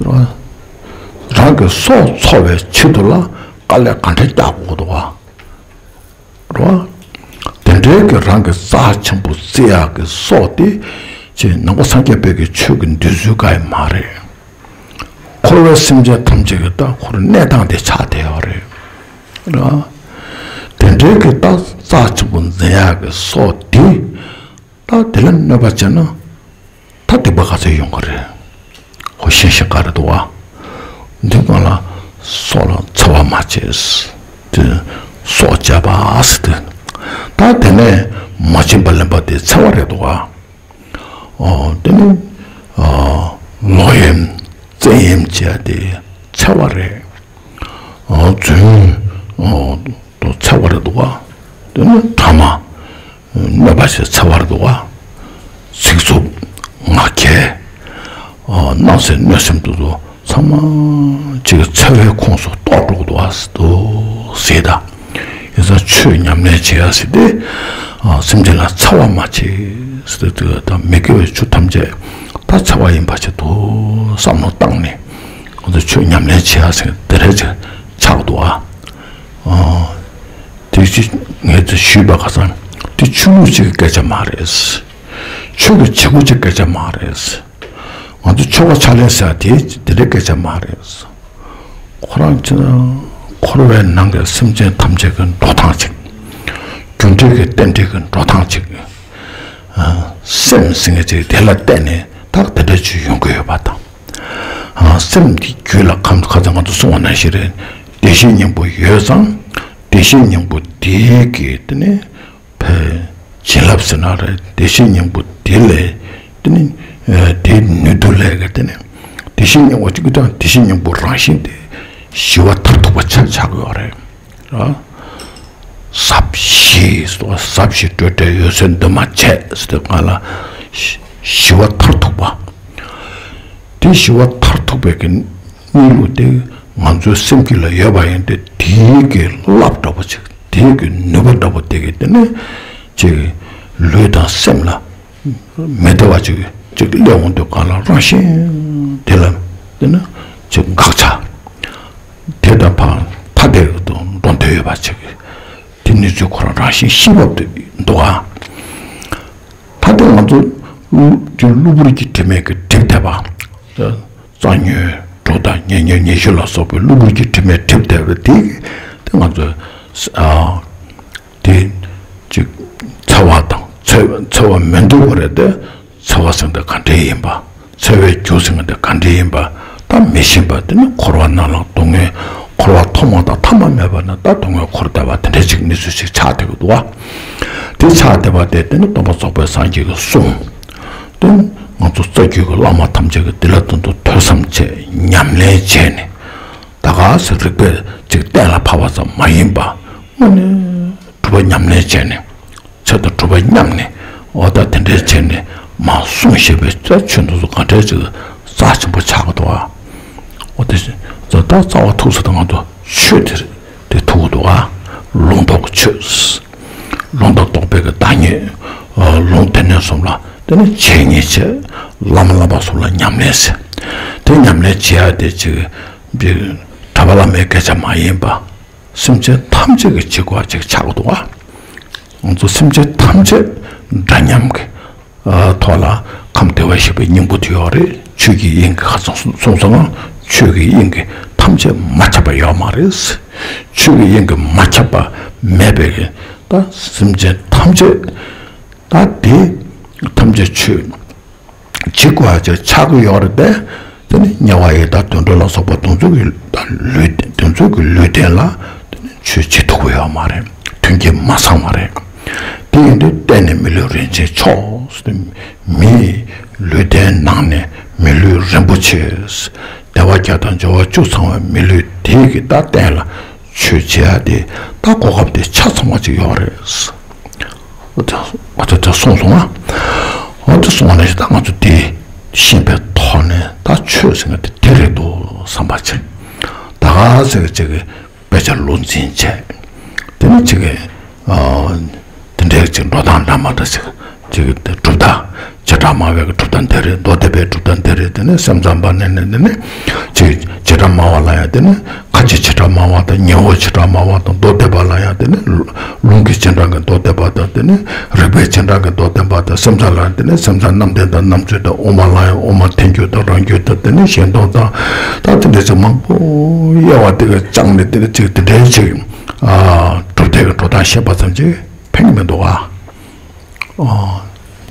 རེད་བ། རང་གི་སྲོག་འཚོ་བའི་ཆེད་དུ་ལ་དཀའ་ལས་ག་འདྲ་རྒྱག་དགོས་འདུག་བ། རེད་བ། དེ་འདྲའི་གི་རང་གི་རྩ་ཆེན་པོ་བརྩི་ཡག་གི་སྲོག་དེ་ཅིག་ནང་པ་སངས་རྒྱས་པའི་གི་ཆོས་ཀྱི་འདོད་ཚུལ་ག་ཡི་མ་རེད། འཁོར་བའི་སེམས་ཅན་ཐམས་ཅད་ཀྱི་ད་ཁོར་གནས་སྟངས་དེ་ཆགས་བསྡད་ཡོད་རེད། རེད་བ། དེ་འདྲའི་གི་ད་རྩ་ཆེན་པོ་འཛིན་ཡག་གི་སྲོག་དེ། ད་དེ་ལ་གནོད་པ་བྱས་ན་ད་སྡིག་པ་ག་ཚོད་ཡོང་གི་རེད། ཁོ་ཤེས་ཤེས་ག་རེད་འདུག་བ། འདི་སྒང་ལ་སྲོག་ལ་འཚེ་བ་མ་བྱེད། དེ་སྲོག་བཅད་པ་ཟེར་ཏེ། ད་དེ་ནས་མ་བྱིན་པ་ལེན་པ་དེ་འཚེ་བ་རེད་འདུག་བ། ཨོ་དེ་ནི་ཨོ་ལོག་གཡེམ་བཙན་གཡེམ་བྱས་ཏེ་འཚེ་བ་རེད། ཨོ་རྫུན་ཨོ་དུ་འཚེ་བ་རེད་འདུག་བ། དེ་ནི་ཕྲ་མ་གནོད་པ་བྱས་འཚེ་བ་རེད་འདུག་བ། ཚིག་རྩུབ་ངག་འཁྱལ་ཨོ་རྣམ་སེམས་གནོད་སེམས་དུ་དུ་ཚང་མ་ཅིག་འཚེ་བའི་ཁོངས་སུ་གཏོགས་འགྲོ་གི་འདུག་བ་ཟེར་དུ་ཟེར་ད། ཡིན་ཙང་ཆོས་ཉམས་ལེན་བྱེད་ཡ་ཟེར་ཏེ་ཨོ་སེམས་ཅན་ལ་འཚེ་བ་མ་བྱེད་ཟེར་ཏེ་ད་མི་དགེ་བའི་ཆོས་ཐམས་ཅད་ད་འཚེ་བ་ཡིན་པ་ཆེད་དུ་བསམ་བློ་བཏང་ནས། ང་ཚོ་ཆོས་ཉམས་ལེན་བྱེད་ཡ་ཟེར་དེ་རེད་ཅེས་ཆགས་འདུག་ཨ། ཨ། དེ་ཅི་ངས་ཚོ་ཞུས་པ་ཁ་སང་དེ་ཆོས་ལུགས་ཅིག་གི་སྐད་ཆ་མ་རེད། ཆོས་ཀྱི་བྱེད་སྒོ་ཅིག་སྐད་ཆ་མ་རེད། ང་ཚོ་ཆོ་ག་ཕྱག་ལེན་ཟེར་དེ་དེ་འདྲའི་སྐད་ཆ་མ་རེད། ཁོ་རང་ཅི་ན་འཁོར་བའི་ནང་གི་སེམས་ཅན་ཐམས་ཅད་ཀྱི་འགྲོ་སྟངས་ཅིག་རྒྱུ་འབྲས་ཀྱི་རྟེན་འབྲེལ་གྱི་འགྲོ་སྟངས་ཅིག་སེམས་ཟེར་མཁན་ཅིག་དེ་ལ་བརྟེན་ནས་ད་དེ་འདྲ་ཅིག་ཡོང་གི་ཡོད་པ་དང་། སེམས་དེ་རྒྱུད་ལ་ཁམས་ཁ་ཚ་ང་ཚོ་གསུངས་པ་ནང་བཞིན་རེད། བདེ་གཤེགས་སྙིང་པོ་ཡོད་ཙང་བདེ་གཤེགས་སྙིང་པོ་དེ་གི་དེ་ནས་ཕའི་བྱིན་རླབས་ཟེར་ན་རེད། བདེ་གཤེགས་སྙིང་པོ་དེ་ལས་དེ་ནས་དེའི་ནུས་མཐུ་ལས་གི་དེ་ནས་བདེ་གཤེགས་སྙིང་པོ་གཅིག་གི་དང་བདེ་གཤེགས་སྙིང་པོ་རང་བཞིན་དེ་ཞི་བ་མཐར་ཐུག་པ་ཆགས་ཆགས་ཡོད་རེད། ཟབ་ཞི་ཟབ་ཞི་སྤྲོས་བྲལ་འོད་གསལ་འདུས་མ་བྱས་ཟེར་ཏེ་ང་ལ་ཞི་བ་མཐར་ཐུག་པ། དེ་ཞི་བ་མཐར་ཐུག་པའི་གི་གནས་ལུགས་དེ་ང་ཚོའི་སེམས་རྒྱུད་ལ་ཡོད་པ་ཡིན་ཏེ། དེ་ དེའི་གི་རླབས་འདྲ་པོ་ཅིག་དེའི་གི་ནུས་པ་འདྲ་པོ་དེ་གི་དེ་ནི་ཅིག་ལུས་དང་སེམས་ལ་མི་བདེ་བ་ཅིག་ཅིག་སླེབས་འོང་དུས་གང་ལ་རང་བཞིན་དེ་ལ་དེ་ནི་ཅིག་འགག་ཆ། དེ་དང་ཕར་ཐ་དད་དུ་འགྲོ་འདོད་ཡོད་པ་ཅིག་དེ་ནི་ཅིག་ཁོ་རང་རང་བཞིན་ཤེས་བབ་དུ་འདུག་ཨ། ད་ལྟ་ང་ཚོ་གློ་བུར་གྱི་དྲི་མས་ཀྱི་སྒྲིབ་བསྡད་པ། རྩ་ཉོན་དྲུག་དང་ཉེ་ཉོན་ཉི་ཤུ་ལ་སོགས་པའི་གློ་བུར་གྱི་དྲི་མས་སྒྲིབ་བསྡད་པ་དེ་དེ་ང་ཚོ་དེ་ཅིག་འཚེ་བ་དང་འཚེ་འཚེ་བ་མི་འདོད་པ་རེད་དེ། འཚེ་བ་ཟེར་དེ་ག་འདྲས་ཡིན་པ། འཚེ་བའི་རྒྱུ་ཟེར་དེ་ག་འདྲས་ཡིན་པ། ད་མི་ཤེས་པ་དེ་ནི་འཁོར་བ་ནང་ལ་སྡུག་བསྔལ། འཁོར་བ་ཐོག་མ་དང་ཐ་མ་མེད་པ་ན་ད་སྡུག་བསྔལ་འཁོར་བསྡད་པ་དེ་འདྲས་ཅིག་གནས་ཚུལ་ཞིག་ཆགས་བསྡད་ཀྱི་འདུག་བ། དེ་ཆགས་བསྡད་པ་དེ་དེ་ནི་སྟོན་པ་རྫོགས་པའི་སངས་རྒྱས་ཀྱི་གསུང་། དེ་ང་ཚོ་རྩ་རྒྱུད་ཀྱི་བླ་མ་ཐམས་ཅད་ཀྱིས་དེ་ལ་དོན་དུ་ཐོས་བསམ་བྱས་ཉམས་ལེན་བྱས་ནས། ད་ག་སེ་རིག་པས་ཅིག་གཏན་ལ་ཕབ་པ་ཙམ་མ་ཡིན་པ། དངོས་གནས་གྲུབ་པ་ཉམས་ལེན་བྱས་ནས། ཆོས་དང་གྲུབ་པ་མཉམ་ནས། འོ་ད་དེ་འདྲའི་བྱས་ནས་མར་གསུངས་བཞིན་པའི་ཆོས་འདི་ཚོ་ག་འདྲའི་ཅིག་རྩ་ཆེན་པོ་ཆགས་ཀྱི་འདུག་ཨ། འོ་དེ་བཞིན་ད་རྩ་བ་ཐུག་ས་དང་ང་ཚོ་ཆོས་དེ་དེ་ཐུག་གི་འདུག་ཨ། ལུང་རྟོགས་ཆོས། ལུང་དང་རྟོགས་པའི་གི་བདག་ཉིད། ལུང་དེ་ནས་གསུམ་ལ་དེ་ནས་འཆད་ཉན་བྱེད། བླ་མ་བསླབ་པ་གསུམ་ལ་ཉམས་ལེན་བྱེད། དེ་ཉམས་ལེན་བྱེད་ཡ་དེ་ཅིག་གྲྭ་པ་བླ་མའི་སྐད་ཆ་མ་ཡིན་པ། སེམས་ཅན་ཐམས་ཅད་ཀྱི་བྱེད་སྒོ་ཅིག་ཆགས་ཀྱི་འདུག་ཨ། ང་ཚོ་སེམས་ཅན་ཐམས་ཅད་འདྲ་མཉམ་གྱི་ཐོག་ལ་ཁམས་བདེ་བར་གཤེགས་པའི་སྙིང་པོ་དེ་ཡོད་རེད། ཆོས་ཀྱི་དབྱིངས་ཀྱི་ཁ་སང་གསུངས་སོང་ང་། ཆོས་ཀྱི་དབྱིངས་ཀྱི་ཐམས་ཅད་མ་ཁྱབ་པ་ཡོད་མ་རེད། ཆོས་ཀྱི་དབྱིངས་ཀྱི་མ་ཁྱབ་པ་མེད་པའི་ད་སེམས་ཅན་ཐམས་ཅད་ད་དེ་ཐམས་ཅད་ཆོས། བྱེད་དགོས་ཡ་ཆགས་ཀྱི་ཡོད་རེད་དེ། དེ་ནི་དམྱལ་བ་ཡི་དྭགས་དུད་འགྲོ་ལ་སོགས་པ་དེ་ཚོ་གི་ད་ལུས་དེ་ཚོ་གི་ལུས་རྟེན་ལ་དེ་ནི་ཆོས་བྱེད་ཐུབ་ཀྱི་ཡོད་མ་རེད། མཐུན་རྐྱེན་མ་ཚང་བ་རེད། དེ་ཡིན་དུས་བརྟེན་ནས་མི་ལུས་རིན་ཆེན་མཆོག་ཟེར་ཏེ། མིའི་ལུས་རྟེན་ནང་ནས་མི་ལུས་རིན་པོ་ཆེ། བདེ་བ་བརྒྱ་དང་འབྱོར་བ་བཅུ་ཚང་བའི་མི་ལུས་དེ་གི་ད་རྟེན་ལ། ཆོས་བྱེད་ཡ་དེ་ད་གོ་སྐབས་དེ་ཆ་ཚང་བ་ཅིག་ཡོད་རེད། འོ་ད་འོ་ད་ད་གསུངས་སོང་ང་། འོ་ད་གསུངས་ནས་ད་ང་ཚོ་དེ་ཤེས་པའི་ཐོག་ནས་ད་ཆོས་ཟེར་མཁན་དེ་དེ་རེད་འདུག་བསམ་པ་ཅིག་ད་ག་ཟེར་ཅིག་གི་དཔེ་ཆ་ལུགས་འཛིན་བྱས། དེ་ནི་ཅིག་གི་ཨ། དེ་འདྲའི་ཅིག་འགྲོ་སྟངས་འདྲ་མ་འདྲ་ཅིག་ཅིག་གྲུབ་མཐའ། བྱེ་བྲག་སྨྲ་བའི་གྲུབ་མཐའ་འདི་རེད། མདོ་སྡེ་པའི་གྲུབ་མཐའ་འདི་རེད། དེ་ནས་སེམས་ཙམ་པ་ནས་ནས་དེ་ནས་ཅིག་བྱེ་བྲག་སྨྲ་བ་ལ་ཡང་དེ་ནས་ཁ་ཆེ་བྱེ་བྲག་སྨྲ་བ་དང་ཉེ་བོ་བྱེ་བྲག་སྨྲ་བ་དང་མདོ་སྡེ་པ་ལ་ཡང་དེ་ནས་ལུང་གི་བྱེ་བྲག་གི་མདོ་སྡེ་པ་དང་དེ་ནས་རིགས་པའི་བྱེ་བྲག་གི་མདོ་སྡེ་པ་དང་སེམས་ཙམ་ལ་ཡང་དེ་ནས་སེམས་ཙམ་རྣམ་བདེན་དང་རྣམ་དཔྱོད་དང་དབུ་མ་ལ་ཡང་དབུ་མ་ཐལ་འགྱུར་དང་རང་རྒྱུད་དང་དེ་ནས་གཞན་སྟོང་དང་ད་དེ་འདྲའི་ཅིག་མང་པོ་དབྱེ་བ་དེ་ག་བཅངས་ནས་དེ་ནས་ཅིག་དེ་འདྲའི་ཅིག་གྲུབ་མཐའི་གི་འགྲོ་སྟངས་བཤད་པ་ཙམ་གྱིས་ཕན་གྱི་མི་འདུག་ག་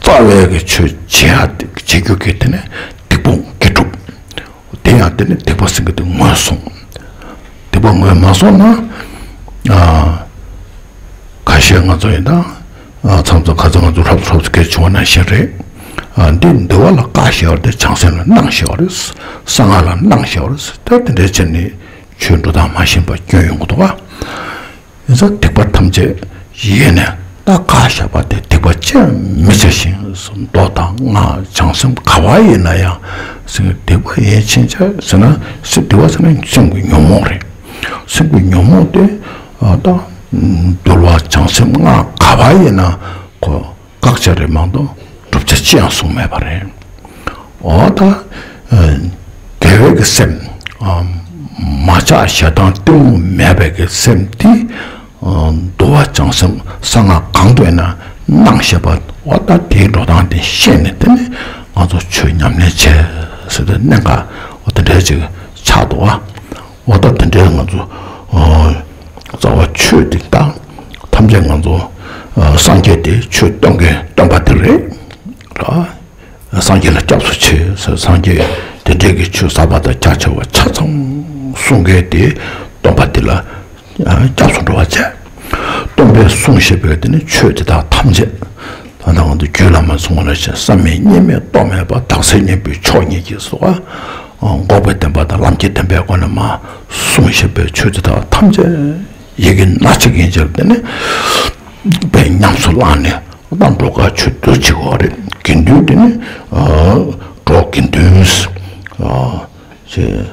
རྩ་བའི་གི་ཆོས་བྱེད་ཡ་དེ་བྱེད་རྒྱུ་གི་དེ་ནི་སྡིག་སྤོང་དགེ་སྒྲུབ། དེ་ཡང་དེ་ནི་སྡིག་པ་ཟེར་མཁན་དེ་ངོས་བཟུང་། སྡིག་པ་ངོས་མ་བཟུང་ན། ཨ། ཁ་ཤས་ང་ཚོ་ཡིན་ད། ཨ། མཚམས་མཚམས་ཁ་ཚ་ང་ཚོ་ཧྲབ་ཧྲབ་སྐད་བྱུང་བ་ནང་བཞིན་རེད། ཨ། འདི་འདུལ་བ་ལ་བཀག་བཞག་པ་དེ་བྱང་སེམས་ལ་གནང་བཞག་པ་རེད། གསང་སྔགས་ལ་གནང་བཞག་པ་རེད། ད་དེ་འདྲའི་ཆ་ནས་ཆོས་འགྲོ་སྟངས་མ་ཤེས་པ་སྐྱོན་ཡོང་གི་འདུག་ག་ཡིན་ཙང་སྡིག་པ་ཐམས་ཅད་ཡེ་ནས་ད་བཀག་བཞག་པ་དེ་སྡིག་པ་ཅི་ཡང་མི་བྱ་ཞིང་། མདོ་དང་སྔགས་བྱང་སེམས་ག་བ་ཡིན་ན་ཡང་ཟེར། སྡིག་པ་ཡིན་ཕྱིན་ཆད་ཟེར་ན་སྡིག་པ་ཟེར་ན་སེམས་ཀྱི་ཉོན་མོངས་རེད། སེམས་ཀྱི་ཉོན་མོངས་དེ་ད་འདུལ་བ་བྱང་སེམས་སྔགས་ག་བ་ཡིན་ན་ཁོ་བཀག་བྱ་རེད་མ་གཏོགས་བསྒྲུབ་བྱ་ཅི་ཡང་གསུངས་མེད་པ་རེད། འོ་ད། དགེ་བའི་གི་སེམས། མ་ཆགས་ཞེ་སྡང་གཏི་མུག་མེད་པའི་གི་སེམས་དེ། འདུལ་བ་བྱང་སེམས་གསང་སྔགས་གང་དུ་ཡིན་ན་གནང་ཤེས་པ། འོ་ད་དེའི་འགྲོ་སྟངས་དེ་ཤེས་ནས་དེ་ནི་ང་ཚོ་ཆོས་ཉམས་ལེན་བྱེད་ཟེར་ཏེ་གནད་འགག་འོ་དེ་འདྲའི་ཅིག་ཆགས་འདུག་བ། འོ་ད་དེ་འདྲའི་ང་ཚོ་རྩ་བ་ཆོས་དེ་དང་ཐམས་ཅད་ང་ཚོ་སངས་རྒྱས་དེ་ཆོས་སྟོན་མཁན་སྟོན་པ་དེ་རེད་ལ། སངས་རྒྱས་ལ་སྐྱབས་སུ་མཆི་ཟེར། སངས་རྒྱས་དེ་འདྲའི་གི་ཆོས་ཟབ་པ་དང་རྒྱ་ཆེ་བ་ཆ་ཚང་གསུང་མཁན་དེ་སྟོན་པ་དེ་ལ་སྐྱབས་སུ་འགྲོ་བ་བྱས། སྟོན་པས་གསུངས་བཞག་པའི་དེ་ནི་ཆོས་དེ་དག་ཐམས་ཅད། ད་ལྟ་ང་ཚོ་རྒྱུད་བླ་མ་གསུང་བ་ནང་བཞིན་བསམ་མེད་གཉིས་མེད་རྟོག་མེད་པ། དག་ས་གཉེན་པོའི་མཆོག་ཉིད་ཀྱིས་སོ། འགོག་པའི་བདེན་པ་དང་ལམ་གྱི་བདེན་པའི་སྒོ་ནས་མར་གསུངས་བཞག་པའི་ཆོས་དེ་དག་ཐམས་ཅད་ཡི་གེ་སྣ་གཅིག་ཡིན་ཕྱིར་དེ་ནི་དཔེ་ཉམས་སུ་བླངས་ནས། ད་འགྲོ་ཁ་ཆོས་སྡུད་བྱེད་དགོས་རེད། དགེ་འདུན་དེ་ནི་ཨ་འགྲོ་དགེ་འདུན་ཨ་ཞེས་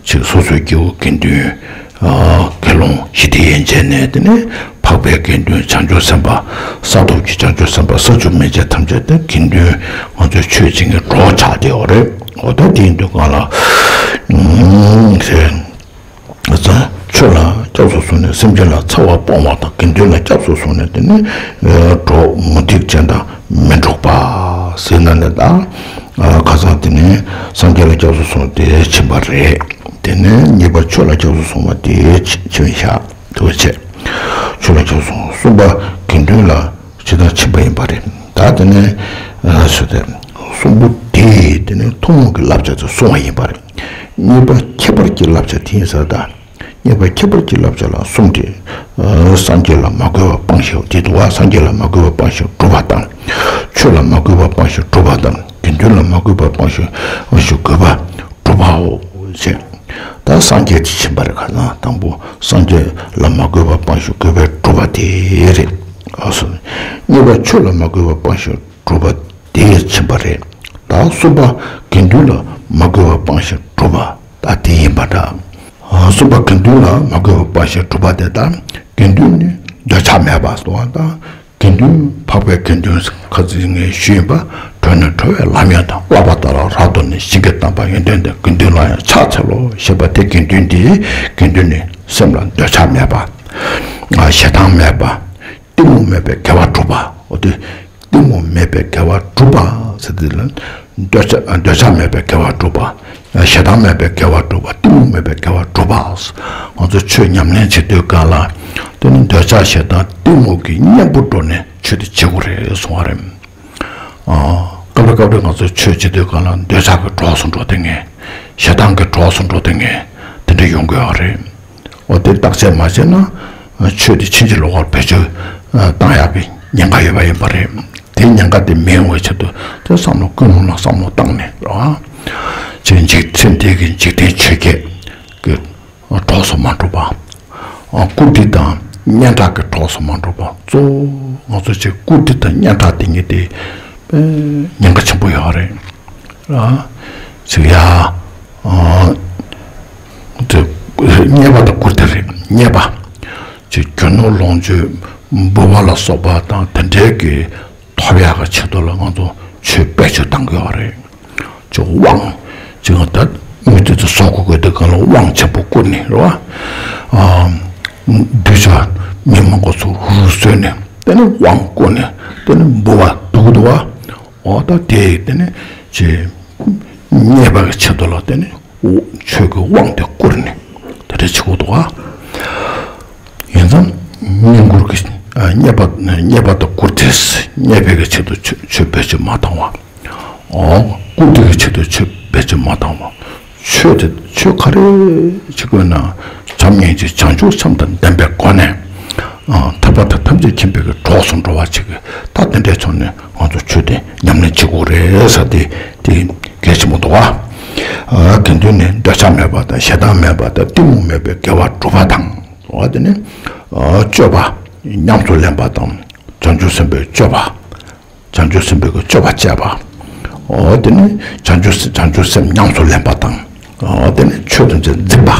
ཅིག་སོ་སོའི་སྐྱེ་བོ་དགེ་འདུན། ཨ་དགེ་སློང་ཞི་བདེ་ཡན་ཆད་ནས། དེ་ནས་འཕགས་པའི་དགེ་འདུན་བྱང་ཆུབ་སེམས་དཔའ། ས་ཐོབ་ཀྱི་བྱང་ཆུབ་སེམས་དཔའ། ས་བཅུ་མན་ཆད་ཐམས་ཅད་དེ་དགེ་འདུན་ང་ཚོའི་ཆོས་བྱེད་མཁན་གྲོགས་ཆགས་བསྡད་ཡོད་རེད། འོ་ད་དེ་ཡིན་དུས་གང་ལ། ཨུམ་ཟེར། ཆོས་ལ་སྐྱབས་སུ་སོང་ནས་སེམས་ཅན་ལ་ཚེ་བ་སྤོང་བ་དང་། དགེ་འདུན་ལ་སྐྱབས་སུ་སོང་ནས་དེ་ནི་གྲོགས་མུ་སྟེགས་ཅན་དང་མི་འགྲོགས་པ་ཟེར་ན་ནི། ད་ཁ་སང་དེ་ནི་སངས་རྒྱས་ལ་སྐྱབས་སུ་སོང་སྟེ་ཕྱིན་པ་རེད། དེ་ནས་གཉིས་པ་ཆོས་ལ་སྐྱབས་སུ་སོང་བ་དེ་ཕྱིན་ཤག་དེ་བ་བྱས། ཆོས་ལ་སྐྱབས་སུ་སོང་། གསུམ་པ་དགེ་འདུན་ལ་ཇི་ལྟར་ཕྱིན་པ་ཡིན་པ་རེད། ད་དེ་ནས་ཨ་ཟེར་ཏེ། གསུམ་པོ་དེ་དེ་ནས་ཐུན་མོང་གི་བསླབ་བྱ་དེ་སོང་བ་ཡིན་པ་རེད། གཉིས་པ་ཁྱད་པར་གྱི་བསླབ་བྱ་དེ་ཡིན་ཟེར། ད་གཉིས་པ་ཁྱད་པར་གྱི་བསླབ་བྱ་ལ་གསུམ་སྟེ། ཨ་སངས་རྒྱས་ལ་མ་གུས་པ་སྤང་ཞིང་། དེ་འདུག་བ། སངས་རྒྱས་ལ་མ་གུས་པ་སྤང་ཞིང་སྒྲུབ་པ་དང་། ཆོས་ལ་མ་གུས་པ་སྤང་ཞིང་སྒྲུབ་པ་དང་། དགེ་འདུན་ལ་མ་གུས་པ་སྤང་ཞིང་སྤང་ཞིང་གུས་པ་སྒྲུབ་པའོ། ཞེས། ད་སངས་རྒྱས་དེ་ཕྱིན་པ་རེད། ཁ་སང་དང་པོ་སངས་རྒྱས་ལ་མ་གུས་པ་སྤང་ཞིང་གུས་པས་སྒྲུབ་པ་དེ་རེད། ཨ་སོ། གཉིས་པ་ཆོས་ལ་མ་གུས་པ་སྤང་ཞིང་སྒྲུབ་པ་དེ་ཕྱིན་པ་རེད། ད་གསུམ་པ་དགེ་འདུན་ལ་མ་གུས་པ་སྤང་ཞིང་སྒྲུབ་པ་ད་དེ་ཡིན་པ་འདྲ། ཨ་གསུམ་པ་དགེ་འདུན་ལ་མ་གུས་པ་སྤང་ཞིང་སྒྲུབ་པ་དེ་ལྟར། དགེ་འདུན་ནི་འདོད་ཆགས་མེད་པ་སོགས་དང་། དགེ་འདུན་འཕགས་པའི་དགེ་འདུན་ཁ་ཚིག་ངས་ཞུས་པ། གྲོལ་ནས་གྲོལ་བའི་ལམ་ཡང་དག། བསླབ་པ་ལྟར་རབ་བསྡམས་ནས། ཞིང་གི་དམ་པ་ཡོན་ཏན་ལྡན། དགེ་འདུན་ལ་ཡང་ཕྱག་འཚལ་ལོ། ཞེས་པ་དེ་དགེ་འདུན་འདི། དགེ་འདུན་ནི་སེམས་ལ་འདོད་ཆགས་མེད་པ། ཞེ་སྡང་མེད་པ། གཏི་མུག་མེད་པའི་དགེ་བ་སྒྲུབ་པ། འོ་དེ། གཏི་མུག་མེད་པའི་དགེ་བ་སྒྲུབ་པ་ཟེར་དུས་ལ། འདོད་ཆགས་འདོད་ཆགས་མེད་པའི་དགེ་བ་སྒྲུབ་པ། ཞེ་སྡང་མེད་པའི་དགེ་བ་སྒྲུབ་པ། གཏི་མུག་མེད་པའི་དགེ་བ་སྒྲུབ་པ། ང་ཚོ་ཆོས་ཉམས་ལེན་བྱེད་དུས་གང་ལ། དེ་ནི་འདོད་ཆགས་ཞེ་སྡང་གཏི་མུག་གི་གཉེན་པོ་འགྲོགས་ནས་ཆོས་དེ་བྱེད་དགོས་རེད་གསུང་བ་རེད། ཨ། སྐབས་རེ་སྐབས་རེ་ང་ཚོ་ཆོས་བྱེད་དུས་གང་ལ་འདོད་ཆགས་ཀྱི་གྲོགས་སུ་འགྲོ་བསྡད་མཁན། ཞེ་སྡང་གི་གྲོགས་སུ་འགྲོ་བསྡད་མཁན་དེ་འདྲ་ཡོང་གི་ཡོད་རེད། འོ་དེ་བརྟག་དཔྱད་མ་བྱས་ན། ཆོས་དེ་ཕྱིན་ཅི་ལོག་པར་བེད་སྤྱོད་བཏང་ཡག་གི་ཉེན་ཁ་ཡོད་པ་ཡིན་པ་རེད། དེ་ཉེན་ཁ་དེ་མི་ཡོང་བའི་ཆེད་དུ་དེ་བསམ་བློ་ཀུན་སློང་ལ་བསམ་བློ་བཏང་ནས་རེད་བ། ཅིག་འཇིག་ཚེ་འདི་གི་འཇིག་རྟེན་ཆོས་བརྒྱད་ཀྱི་གྲོགས་སུ་མ་འགྲོ་བ། ཨ། བཀུར་སྟི་དང་སྙན་གྲགས་ཀྱི་གྲོགས་སུ་མ་འགྲོ་བ། གཙོ་བོ་ང་ཚོ་ཅིག་བཀུར་སྟི་དང་སྙན་གྲགས་དེ་གཉིས་དེ་དཔེ་ཉེན་ཁ་ཆེན་པོ་ཡོད་རེད། ཨ། ཅིག་ཡ། ཨ། དེ་རྙེད་པ་དང་བཀུར་སྟི་རེད། རྙེད་པ། ཅིག་རྒྱུ་ནོར་ལོངས་སྤྱོད་འབུལ་བ་ལ་སོགས་པ་དང་དེ་འདྲའི་གི་ཐོབ་ཡག་གི་ཆེད་དུ་ལ་ང་ཚོ་ཆོས་བེད་སྤྱོད་བཏང་གི་ཡོད་རེད། ཅིག་དབང་། ཅིག་ད་མི་དེ་ཚོ་བཟོ་དགོས་དགོས་དུས་གང་ལ་དབང་ཆེན་པོ་བསྐུར་ནས་རེད་བ། ཨ། གདུལ་བྱ་མི་མང་པོ་ཚོ་རུ་རུ་བཟོས་ནས་དེ་ནས་དབང་བསྐུར་ནས་དེ་ནས་འབུལ་བ་འདུག་འདུག་བ། འོ་ད་དེ་དེ་ནས་ཅིག་རྙེད་པ་གི་ཆེད་དུ་ལ་དེ་ནས་ཆོས་ཀྱི་དབང་དེ་བསྐུར་ནས་དེ་འདྲ་བྱེད་དགོས་འདུག་བ། ཡིན་ཙང་། བསྙེན་བཀུར་གྱི། ཨ། རྙེད་པ་རྙེད་པ་དང་བཀུར་སྟི། རྙེད་པའི་གི་ཆེད་དུ་ཆོས་ཆོས་བེད་སྤྱོད་མ་བཏང་བ། ཨོ། བཀུར་སྟི་གི་ཆེད་དུ་ཆོས་བེད་སྤྱོད་མ་བཏང་བ། ཆོས་དེ་ཆོས་ག་རེ་བྱེད་དགོས་ན། བྱམས་སྙིང་རྗེ་བྱང་ཆུབ་སེམས་དང་ལྡན་པའི་སྒོ་ནས། ཨ། ཐར་པ་དང་ཐམས་ཅད་མཁྱེན་པའི་གི་གྲོགས་སུ་འགྲོ་བ་ཅིག་གི་ད་དེ་འདྲའི་ཕྱོགས་ནས་ང་ཚོ་ཆོས་དེ་ཉམས་ལེན་བྱེད་དགོས་རེད་ཟེར་དེ་དེ་གལ་ཆེན་པོ་འདུག་བ། ཨ། དགེ་འདུན་ནི་འདོད་ཆགས་མེད་པ་དང་ཞེ་སྡང་མེད་པ་དང་གཏི་མུག་མེད་པའི་དགེ་བ་སྒྲུབ་པ་དང་། འོ་དེ་ནི། ཨ། སྤྱོད་པ་ཉམས་སུ་ལེན་པ་དང་། བྱང་ཆུབ་སེམས་དཔའི་སྤྱོད་པ། བྱང་ཆུབ་སེམས་དཔའི་སྤྱོད་པ་སྤྱད་པ། འོ་དེ་ནི་བྱང་ཆུབ་བྱང་ཆུབ་སེམས་ཉམས་སུ་ལེན་པ་དང་། འོ་དེ་ནི་ཆོས་ཐམས་ཅད་འཛིན་པ།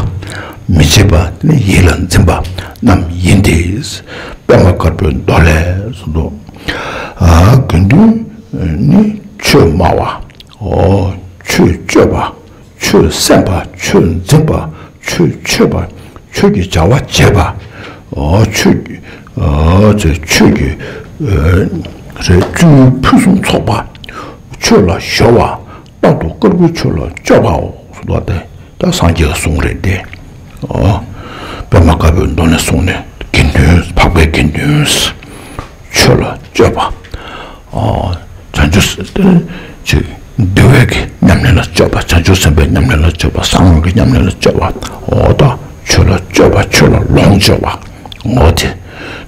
མི་བརྗེད་པ་དེ་ནི་ཡིད་ལ་འཛིན་པ་རྣམས་ཡིན་ཏེ། པདྨ་དཀར་པོའི་མདོ་ལས་གསུངས་འདུག་ཨ། དགེ་འདུན་ནི་ཆོས་སྨྲ་བ། འོ། ཆོས་སྤྱོད་པ། ཆོས་གསན་པ། ཆོས་འཛིན་པ། ཆོས་མཆོད་པ། ཆོས་ཀྱི་བྱ་བ་བྱེད་པ། ཨ། ཆོས་ཀྱི། ཨ། ཆོས་ཀྱི། ཨ། རེད། བཅུད་ཕུན་སུམ་ཚོགས་པ། ཆོས་ལ་གཞོལ་བ། རྟག་ཏུ་དཀར་པོའི་ཆོས་ལ་སྤྱོད་པའོ། ཟེར་བ་དེ་ད་སངས་རྒྱས་ཀྱི་གསུང་རེད་དེ། ཨ། པདྨ་དཀར་པོའི་མདོ་ནས་གསུངས་ནས་དགེ་འདུན། འཕགས་པའི་དགེ་འདུན། ཆོས་ལ་སྤྱོད་པ། ཨ། བྱང་ཆུབ་སེམས་ཅིག་འདུལ་བའི་གི་ཉམས་ལེན་ལ་སྤྱོད་པ། བྱང་ཆུབ་སེམས་དཔའི་ཉམས་ལེན་ལ་སྤྱོད་པ། གསང་སྔགས་ཀྱི་ཉམས་ལེན་ལ་སྤྱོད་པ། འོ་ད་ཆོས་ལ་སྤྱོད་པ། ཆོས་ལ་ལོངས་སྤྱོད་པ། འོ་དེ།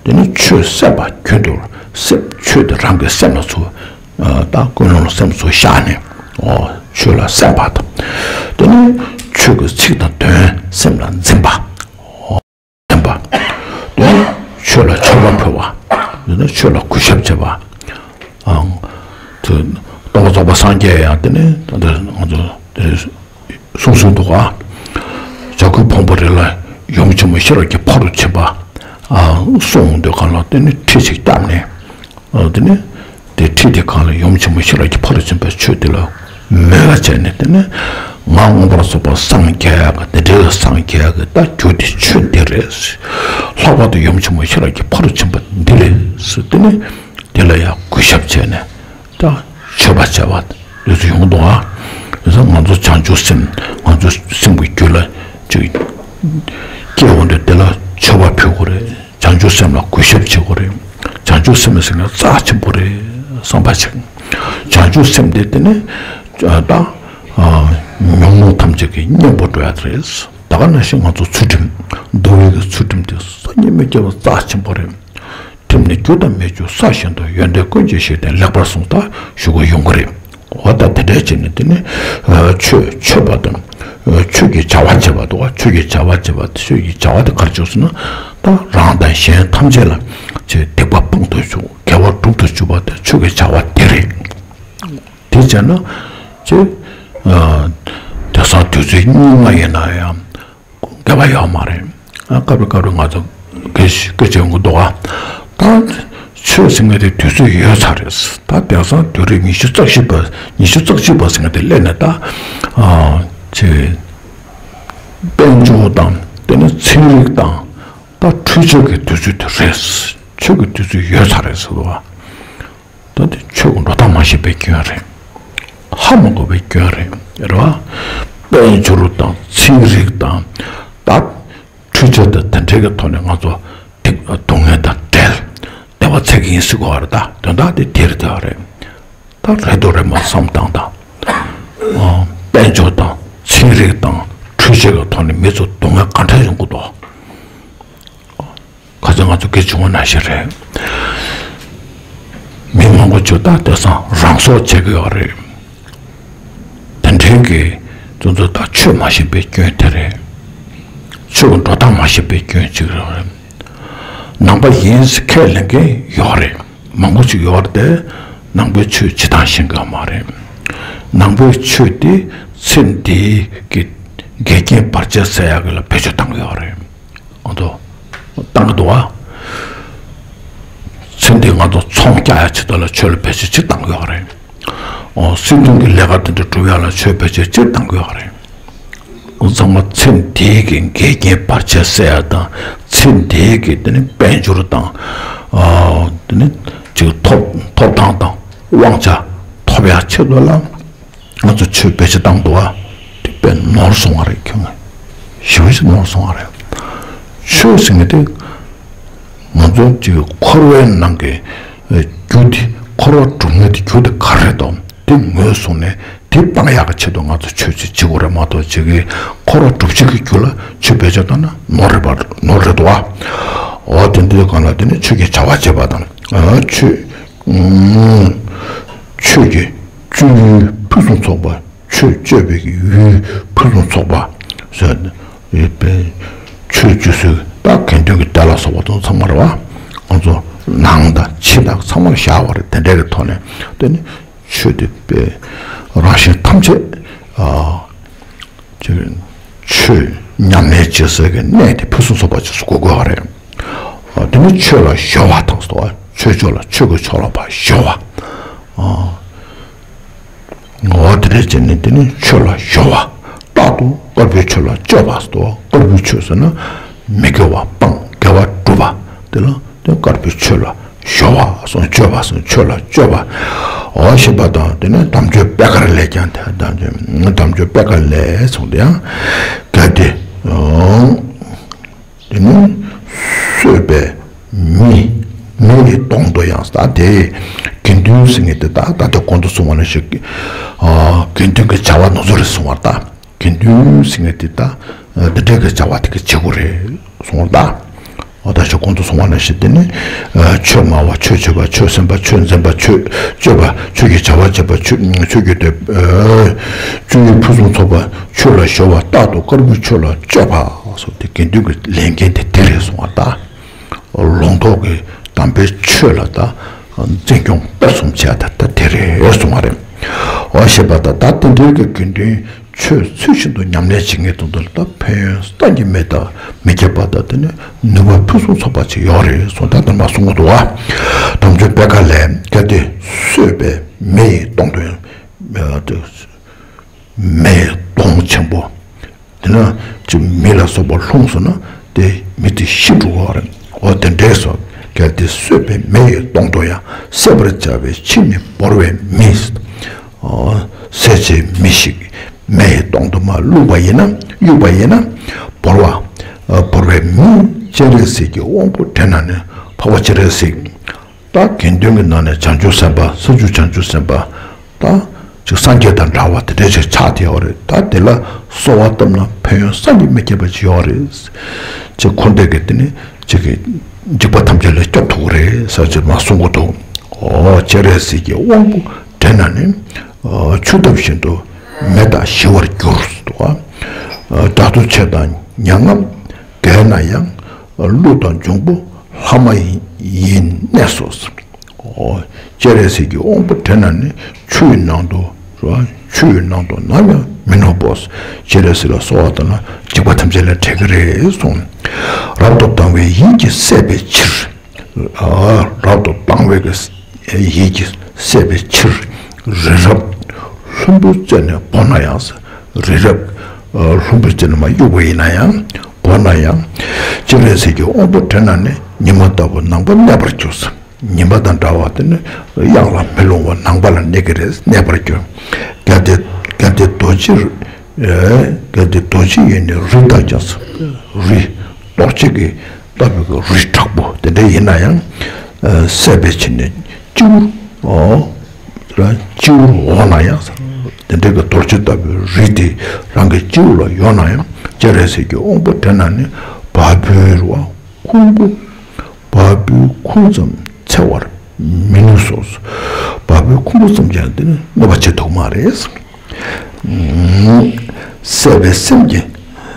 དེ་ནི་ཆོས་གསན་པ་རྒྱུན་དུ་སེམས། ཆོས་དེ་རང་གི་སེམས་ལ་ཚུར། ཨ། ད་ཀུན་སློང་ལ་སེམས་ཚུར་བཞག་ནས། འོ། ཆོས་ལ་གསན་པ་དང་། དེ་ནི་ཆོས་ཀྱི་ཚིག་དང་དོན་སེམས་ལ་འཛིན་པ། འཛིན་པ། དེ་ནི་ཆོས་ལ་མཆོད་པ་ཕུལ་བ། དེ་ནི་ཆོས་ལ་གུས་ཞབས་བྱེད་པ། ཨང་། དེ་སྟོན་པ་རྫོགས་པ་སངས་རྒྱས་ཡང་དེ་ནི་ད་ལྟ་ང་ཚོ་དེ་གསུངས་གསུངས་འདུག་ག་མང་པོ་རེ་ལ་ཡུམ་ཆེན་མོ་ཤེས་རབ་ཀྱི་ཕ་རོལ་ཕྱིན་པ་གསུངས་འདུག་ག་ལ། དེ་ནི་ཁྲིད་ཅིག་བཏབ་ནས། དེ་ནི་དེ་ཁྲིད་དེ་གང་ལ་ཡུམ་ཆེན་མོ་ཤེས་རབ་ཀྱི་ཕ་རོལ་ཕྱིན་པའི་ཆོས་དེ་ལ་མོས་པ་བྱས་ནས། དེ་ནི་ང་མངོན་པར་རྫོགས་པར་སངས་རྒྱས་ཡག་གི་དེ་འདྲའི་སངས་རྒྱས་ཡག་གི་ད་རྒྱུ་དེ་ཆོས་འདི་རེད། ལྷག་པར་དུ་ཡུམ་ཆེན་མོ་ཤེས་རབ་ཀྱི་ཕ་རོལ་ཕྱིན་པ་འདི་རེད་ཟེར། དེ་ནི་དེ་ལ་ཡང་གུས་ཞབས་བྱས་ནས། ད་མཆོད་པ་བྱ་བ་འདི་ཚོ་ཡོང་གི་འདུག་ཨ། དེ་ཚོ་ང་ཚོ་བྱང་ཆུབ་སེམས། ང་ཚོ་སེམས་ཀྱི་རྒྱུད་ལ་ཅིག་སྐྱེ་འོང་དུས། དེ་ལ་མཆོད་པ་ཕུལ་དགོས་རེད། བྱང་ཆུབ་སེམས་ལ་གུས་ཞབས་བྱེད་དགོས་རེད། བྱང་ཆུབ་སེམས་ཟེར་མཁན་རྩ་ཆེན་པོ་རེད་བསམ་པ་ཅིག་བྱང་ཆུབ་སེམས་དེ་དེ་ནི་ད་ཉོན་མོངས་ཐམས་ཅད་ཀྱི་གཉེན་པོ་འགྲོ་ཡ་དེ་རེད། ད་ག་ནང་བཞིན་ང་ཚོ་ཚུལ་ཁྲིམས། འདུལ་བའི་གི་ཚུལ་ཁྲིམས་དེ་སང་ཉིན་མི་སྐྱེ་བ་རྩ་ཆེན་པོ་རེད། ཁྲིམས་ནི་རྒྱུ་དང་མི་རྒྱུ་ས་བཞིན་དུ། ཡོན་ཏན་ཀུན་གྱི་གཞི་སྟེ་ལེགས་པར་བསྲུངས། ད་ཞུ་དགོས་ཡོང་གི་རེད། འོ་ད་དེ་འདྲ་བྱས་ནས་དེ་ནི་ཆོས་མཆོད་པ་དང་། ཆོས་ཀྱི་བྱ་བ་བྱེད་པ་འདུག་ག་ཆོས་ཀྱི་བྱ་བ་བྱེད་པ་དེ། ཆོས་ཀྱི་བྱ་བ་དེ་ག་རེ་བྱེད་ཟེར་ན། ད་རང་དང་གཞན་ཐམས་ཅད་ལ་ཆེས་སྡིག་པ་སྤང་དུ་བཅུག་དགེ་བ་སྒྲུབ་ཏུ་བཅུག་པ་དེ་ཆོས་ཀྱི་བྱ་བ་དེ་རེད། དེ་བྱས་ན་ཆེས་དེང་སང་དུས་ཚོད་སྙིགས་མ་ཡིན་ན་ཡང་། འགལ་བ་ཡོད་མ་རེད། ཨ། སྐབས་རེ་སྐབས་རེ་ང་ཚོ་སྐད་ཆ་སྐད་ཆ་ཡོང་གི་འདུག་ཨ། ད་ཆོས་ཟེར་མཁན་དེ་དུས་ཚོད་ཡོལ་ཚར་རེད། ད་དེང་སང་དུས་རབས་ཉི་ཤུ་རྩ་བཞི་པ། ཉི་ཤུ་རྩ་གཅིག་པ་ཟེར་མཁན་དེ་སླེབས་ནས། ད་ཨ་ཅེ་དཔལ་འབྱོར་དང་། དེ་ནས་ཚན་རིག་དང་། ད་འཕྲུལ་ཆས་ཀྱི་དུས་ཚོད་དེ་རེད། ཆོས་ཀྱི་དུས་ཚོད་ཡོལ་ཚར་རེད་ཟེར་འདུག་ཨ། ད་དེ་ཆོས་ཀྱི་འགྲོ་སྟངས་མ་ཤེས་པའི་སྐྱོན་རེད། ཧ་མ་གོ་བའི་སྐྱོན་རེད། རེད་བ། དཔལ་འབྱོར་དང་ཚན་རིག་དང་། ད་འཕྲུལ་ཆས་དང་དེ་འདྲའི་གི་ཐོག་ནས་ང་ཚོ་སྡིག་སྡུག་བསྔལ་དང་བྲལ། བདེ་བ་འཚོལ་གི་ཡིན་ཟེར་གོ་བ་རེད། ད་དོན་དག་དེ་དེ་རེད། དེ་རེད། ད་རེད་འདུག་རེད་མ་བསམ་སྟངས་དང་། ཨ། དཔལ་འབྱོར་དང་ཚན་རིག་དང་འཕྲུལ་ཆས་ཀྱི་ཐོག་ནས་མི་ཚོ་སྡུག་བསྔལ་ག་འདྲ་ཡོང་གི་འདུག་ཁ་སང་ང་ཚོ་སྐད་བྱུང་བ་ནང་བཞིན་རེད། མི་མང་པོ་ཅིག་ད་དེང་སང་རང་སྲོག་བཅད་ཀྱི་ཡོད་རེད། དེ་འདྲའི་གི་ཚོ་ཚོ་ད་ཆོས་མ་ཤེས་པའི་སྐྱོན་དེ་རེད། ཆོས་ཀྱི་འགྲོ་སྟངས་མ་ཤེས་པའི་སྐྱོན་གཅིག་རེད། ནང་པ་ཡིན་ཟེར་ཁས་ལེན་མཁན་ཡོད་རེད། མང་པོ་ཅིག་ཡོད་རེད་དེ། ནང་པའི་ཆོས་སྤྱིར་བཏང་ཤེས་ཀྱི་ཡོད་མ་རེད། ནང་པའི་ཆོས་དེ་ཚེ་འདིའི་གི་འགལ་རྐྱེན་བར་ཆད་སེལ་ཡག་གི་ལ་བེད་སྤྱོད་བཏང་གི་ཡོད་རེད། ང་ཚོ་བཏང་གི་འདུག་བ། ཚེ་འདི་ང་ཚོ་ཚོང་རྒྱག་ཡ་ཆེད་དུ་ལ་ཆོས་ལ་བེད་སྤྱོད་ཅིག་བཏང་གི་ཡོད་རེད། ཨོ། སྲིད་དོན་གྱི་ལས་ཀ་དེ་འདྲ་སྒྲུབ་ཡ་ལ་ཆོས་བེད་སྤྱོད་ཅིག་བཏང་གི་ཡོད་རེད། ཚང་མ་ཚེ་འདིའི་གི་འགལ་རྐྱེན་བར་ཆད་སེལ་ཡ་དང་། ཚེ་འདིའི་གི་དེ་ནི་དཔལ་འབྱོར་དང་། ཨ། དེ་ནི་ཅིག་ཐོབ་ཐོབ་ཐང་དང་དབང་ཆ་ཐོབ་ཡ་ཆེད་དུ་ལ། ང་ཚོ་ཆོས་བེད་སྤྱོད་བཏང་འདུག་བ། དེ་དཔེ་ནོར་སོང་བ་རེད། ཁྱོད་ངས་ཞེ་པོ་ཞིག་ནོར་སོང་བ་རེད། ཆོས་ཟེར་མཁན་དེ་ང་ཚོ་ཅིག་འཁོར་བའི་ནང་གི་རྒྱུ་དེ། འཁོར་བ་སྒྲུབ་མཁན་དེ་རྒྱུ་དེ་ག་རེ་རེད་དམ། དེ་ངོས་བཟུང་ནས་དེ་སྤང་ཡག་གི་ཆེད་དུ་ང་ཚོ་ཆོས་ཅིག་བྱེད་དགོས་རེད་མ་གཏོགས། ཅིག་གིས་འཁོར་བ་སྒྲུབ་བྱེད་ཀྱི་རྒྱུ་ལ་ཆོས་བེད་སྤྱོད་བཏང་ན་ནོར་རེད་པ། ནོར་རེད་འདུག་བ། འོ། དེ་འདྲའི་སྒང་ལ་དེ་ནི་ཆོས་ཀྱི་བྱ་བ་བྱེད་པ་དང་། ཨ། ཆོས། ཨུམ། ཆོས་ཀྱི་སྤྱོད་ཡུལ་ཕུན་སུམ་ཚོགས་པ། ཆོས་སྤྱོད་པའི་ཡུལ་ཕུན་སུམ་ཚོགས་པ་ཟེར་ཡོད་པས། ཆོས་སྤྱོད་སའི་ད་དགེ་འདུན་གྱི་སྡེ་ལ་སོགས་པ་དང་ཚང་མ་རེད་བ། ང་ཚོ་ནང་དང་ཕྱི་དང་ཚང་མར་བཞག་པ་རེད། དེ་འདྲའི་གི་ཐོག་ནས་དེ་ནི་ཆོས་དེ་དཔེ་རང་གཞན་ཐམས་ཅད། ཨ། ཆོས་ཉམས་ལེན་བྱེད་སའི་གི་གནས་དེ་ཕུན་སུམ་ཚོགས་པ་ཅིག་དགོས་དགོས་པ་རེད། ཨ། དེ་ནི་ཆོས་ལ་གཞོལ་བ་དང་ཟེར་བ། ཆོས་ཕྱོགས་ལ། ཆོས་ཀྱི་ཕྱོགས་ལ་ཕར་གཞོལ་བ། ཨ། འོ། དེ་འདྲ་བྱས་ནས་དེ་ནི་ཆོས་ལ་གཞོལ་བ། རྟག་ཏུ་དཀར་པོའི་ཆོས་ལ་སྤྱོད་པ་ཟེར་དུས། དཀར་པོའི་ཆོས་ཟེར་ན་མི་དགེ་བ་སྤང་། དགེ་བ་སྒྲུབ་པ་དེ་ལ། དེ་དཀར་པོའི་ཆོས་ལ་གཞོལ་བ་སོང་། སྤྱོད་པ་སོང་། ཆོས་ལ་སྤྱོད་པ། འོ། ཞེས་པ་དང་། དེ་ནས་དམ་ཆོས་པད་དཀར་ལས་ཀྱང་། དེ་དམ་ཆོས། དམ་ཆོས་པད་དཀར་ལས་སོང་། དེ་ཡང་གལ་ཏེ། ཨང་། དེ་ནི་གསོད་པའི་མི། མི་ཡི་དོན་དུ་ཡང་། ད་དེ་དགེ་འདུན་ཟེར་མཁན་དེ། ད་ད་ལྟ་གོང་དུ་གསུངས་པ་ནང་བཞིན། ཨ། དགེ་འདུན་གྱི་བྱ་བ་ནོར་འཛོལ་རེད་གསུངས་པ་རེད། ད་དགེ་འདུན་ཟེར་མཁན་དེ་ད་འདི་འདྲའི་གི་བྱ་བ་དེ་གི་བྱེད་དགོས་རེད་གསུངས་པ་རེད། ད་འོ། ད་ཅི་གོང་དུ་གསུངས་པ་ནང་བཞིན་དེ་ནི། ཨ། ཆོས་སྨྲ་བ། ཆོས་བྱེད་པ། ཆོས་སེམས་པ། ཆོས་འཛིན་པ། ཆོས་སྤྱོད་པ། ཆོས་ཀྱི་བྱ་བ་བྱེད་པ། ཆོས་ཆོས་ཀྱི་དེ། ཨ། སྤྱོད་ཡུལ་ཕུན་སུམ་ཚོགས་པ། ཆོས་ལ་གཞོལ་བ། རྟག་ཏུ་དཀར་པོའི་ཆོས་ལ་སྤྱོད་པ་སོགས་དེ་དགེ་འདུན་གྱི་ལས་འགན་དེ་དེ་རེད་གསུངས་པ་རེད། ད་ལུང་རྟོགས་ཀྱི་དམ་པའི་ཆོས་ལ་ད་འཛིན་སྐྱོང་སྤེལ་གསུམ་བྱས། ད་ད་དེ་རེད་གསུངས་པ་རེད། འོ། ཞེས་པ་དང་། ད་དེ་འདྲའི་གི་དགེ་འདུན་ ཆོས་ཚུལ་བཞིན་དུ་ཉམས་ལེན་བྱེད་མཁན་དེ་ཚོ་ལ་ད་ཕན་ཡོན་བསམ་གྱིས་མི་ཁྱབ་མི་ཁྱབ་པ་དང་། དེ་ནས་ནུས་པ་ཕུན་སུམ་ཚོགས་པ་ཅིག་ཡོད་རེད་གསུངས། ད་ལྟ་མ་གསུང་གི་འདུག་བ། དམ་ཆོས་པད་དཀར་ལས། གལ་ཏེ་གསོད་པའི་མི་ཡི་གདོང་དུ་ཡང་། མེ་ཡི་གདོང་ཆེན་པོ། དེ་ན་ཅིག་མེ་ལ་སོགས་པ་ལྷུང་སོང་ན་དེ་མི་དེ་ཤི་འགྲོ་བ་རེད། འོ་དེ་འདྲས་སོ། གལ་ཏེ་གསོད་པའི་མེ་ཡི་གདོང་དུ་ཡང་། བསད་པར་བྱ་བའི་ཕྱིར་ནི་བོར་བའི་མི། འོ་བསད་བྱའི་མི་ཞིག་མེ་ཡི་གདོང་དུ་མར་བླུགས་པ་ཡིན་ན། གཡུགས་པ་ཡིན་ན། བོར་བ། བོར་བའི་མི། སྤྱན་རས་གཟིགས་ཀྱི་དབང་པོ་དྲན་ན་ནི། འཕགས་པ་སྤྱན་རས་གཟིགས། ད་དགེ་འདུན་གྱི་ནང་ནས་བྱང་ཆུབ་སེམས་དཔའ། ས་བཅུ་བྱང་ཆུབ་སེམས་དཔའ། ད་ཅིག་སངས་རྒྱས་དང་འདྲ་བ་དེ་འདྲས་ཅིག་ཆགས་བསྡད་ཡོད་རེད། ད་དེ་ལ་གསོལ་བ་བཏབ་ན་ཕན་ཡོན་བསམ་གྱིས་མི་ཁྱབ་པ་ཅིག་ཡོད་རེད། ཅེས་ཁོ་འདྲས་ཀྱིས་དེ་ནི་ཅིག་གི་འཇིགས་པ་ཐམས་ཅད་ལས་སྐྱོབ་ཐུབ་ཀྱི་རེད་ཟེར་ཅིག་མར་གསུང་གི་འདུག། འོ་སྤྱན་རས་གཟིགས་ཀྱི་དབང་པོ་དྲན་ན་ནི། འོ་ཆུ་ལྟ་བུ་བཞིན་དུ་མེ་དག་ཞི་བར་འགྱུར་འདུག་ག། རྒྱ་མཚོ་ཆེ་དང་མྱ་ངམ་བརྒལ་ན་ཡང་། ཀླུ་དང་འབྱུང་པོ་ལྷ་མ་ཡིན་གནས་སོ། འོ་སྤྱན་རས་གཟིགས་ཀྱི་དབང་པོ་དྲན་ན་ནི། ཆུའི་ནང་དུ་ར། ཆུའི་ནང་དུ་ནམ་ཡང་མི་ནུབ་བོ། སྤྱན་རས་གཟིགས་ལ་གསོལ་བ་བཏབ་ན་འཇིགས་པ་ཐམས་ཅད་ལས་བྲལ་གྱི་རེད་གསུངས། རབ་ཏུ་དང་བའི་ཡིད་ཀྱིས་བསད་པའི་ཕྱིར། ཨ། རབ་ཏུ་དང་བའི་གི་ཡིད་ཀྱིས་བསད་པའི་ཕྱིར། རི་རབ་ལྷུན་པོའི་རྩེ་ནས་བོར་ན་ཡང་། རི་རབ་ལྷུན་པོའི་རྩེ་ནས་མར་གཡུགས་པ་ཡིན་ན་ཡང་། བོར་ན་ཡང་། སྤྱན་རས་གཟིགས་ཀྱི་དབང་པོ་དྲན་ན་ནི། ཉི་མ་ལྟ་བུ་ནམ་མཁའ་གནས་པར་འགྱུར། ཉི་མ་དང་འདྲ་བ་དེ་ནི་གཡང་ལ་མི་ལྷུང་བར་ནམ་མཁའ་ལ་གནས་ཀྱི་རེད། གནས་པར་འགྱུར། གལ་ཏེ་གལ་ཏེ་རྡོ་རྗེ། ཨེ། གལ་ཏེ་རྡོ་རྗེ་ཡིས་ནི་རི་བཏགས་ཀྱང་། རི། རྡོ་རྗེ་གི་ལྟ་བུའི་གི་རི་དྲག་པོ་དེ་འདྲ་ཡིན་ན་ཡང་། ཨ། བསད་པའི་ཕྱིར་ནི་སྤྱི་བོར། ཨོ། སྤྱི་བོར་འོང་ན་ཡང་། དེ་འདྲ་གི་རྡོ་རྗེ་ལྟ་བུའི་རི་དེ་རང་གི་སྤྱི་བོ་ལ་ཡོང་ན་ཡང་། སྤྱན་རས་གཟིགས་ཀྱི་དབང་པོ་དྲན་ན་ནི། བ་སྤུའི་རུ་བ། ཁུང་བུ། བ་སྤུའི་ཁུང་ཙམ་འཚེ་བར་མི་ནུས་སོ། བ་སྤུའི་ཁུང་བུ་ཙམ་ཡང་དེ་ནི་གནོད་པ་བྱེད་ཐུབ་མ་རེད། བསད་པའི་སེམས་ཀྱིས།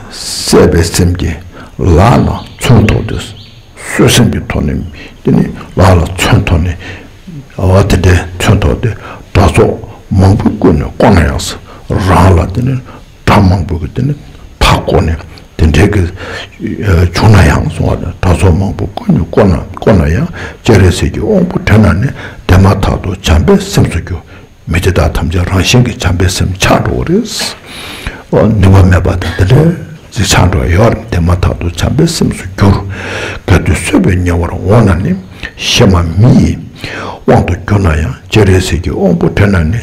བསད་པའི་སེམས་ཀྱིས་ལག་ལ་མཚོན་ཐོགས་ཏེ། གསོད་སེམས་ཀྱི་ཐོག་ནས་དེ་ནི་ལག་ལ་མཚོན་ཐོགས་ནས། འོ་དེ་འདྲའི་མཚོན་ཐོགས་ཏེ་དགྲ་ཚོགས་མང་པོའི་སྐུ་ནས་བསྐོར་ན་ཡང་། རང་ལ་དེ་ནི་དགྲ་མང་པོ་གིས་དེ་ནི་མཐའ་བསྐོར་ནས། དེ་འདྲའི་གི་བྱུང་ན་ཡང་གསུང་བ་དང་། དགྲ་ཚོགས་མང་པོ་སྐུ་ནས་བསྐོར་ན། བསྐོར་ན་ཡང་། སྤྱན་རས་གཟིགས་ཀྱི་དབང་པོ་དྲན་ན་ནི། དེ་མ་ཐག་ཏུ་བྱམས་པའི་སེམས་སུ་འགྱུར། མི་དེ་དག་ཐམས་ཅད་རང་བཞིན་གྱིས་བྱམས་པའི་སེམས་ཆགས་འགྲོ་བ་རེད། ཨོ། ནུས་པ་མེད་པ་དང་དེ་འདྲ་ཞིག་ཆགས་འགྲོ་ཡོད་རེད། དེ་མ་ཐག་ཏུ་བྱམས་པའི་སེམས་སུ་འགྱུར། གལ་ཏེ་གསོད་པའི་ཉེ་བར་འོངས་ན་ནི། གཤེད་མ་མི་ཡི་དབང་དུ་གྱུར་ན་ཡང་། སྤྱན་རས་གཟིགས་ཀྱི་དབང་པོ་དྲན་ན་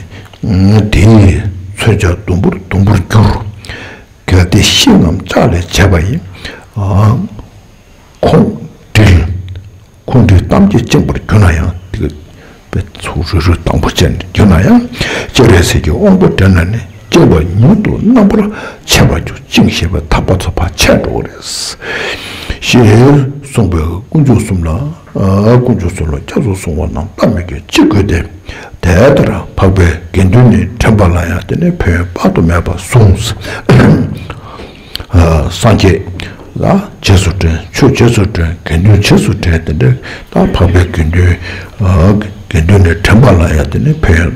ནི། དེ་ཡི་མཚོན་ཆ་དུམ་བུར་དུམ་བུར་འགྱུར། གལ་ཏེ་ཤིང་རྣམས་ལྕགས་ལས་བྱས་པ་ཡི། ཨ། ཁོང་དྲིལ། ཁོང་དྲིལ་གཏམ་གྱིས་བཅིངས་པར་གྱུར་ན་ཡང་། དེ་གི་དཔེ་ཚུར་རུལ་རུལ་དང་པོ་ཅན་གྱུར་ན་ཡང་། སྤྱན་རས་གཟིགས་ཀྱི་དབང་པོ་དྲན་ན་ནི། བཅིངས་པ་ཉིད་དུ་རྣམ་པར་ཆད་པར་འགྱུར། བཅིངས་ཞེས་པའི་ཐག་པ་ཚོ་ཕར་ཆད་འགྲོ་གི་རེད། ཞེས་གསུངས་པས་དཀོན་མཆོག་གསུམ་ལ། ཨ། དཀོན་མཆོག་གསུམ་ལ་སྐྱབས་སུ་སོང་བ་རྣམས་བལྟ་མོད་ཀྱི་ཅི་དགོས་ཏེ། དེ་ལྟར་འཕགས་པའི་དགེ་འདུན་ནི་དྲན་པ་ལ་ཡང་དེ་ནི་ཕན་ཡོན་དཔག་ཏུ་མེད་པ་གསུངས། ཨ། སངས་རྒྱས་ལ་རྗེས་སུ་དྲན། ཆོས་རྗེས་སུ་དྲན། དགེ་འདུན་རྗེས་སུ་དྲན། དེ་འདྲ་ད་འཕགས་པའི་དགེ་འདུན། ཨ། དགེ་འདུན་ནི་དྲན་པ་ལ་ཡང་དེ་ནི་ཕན་ཡོན་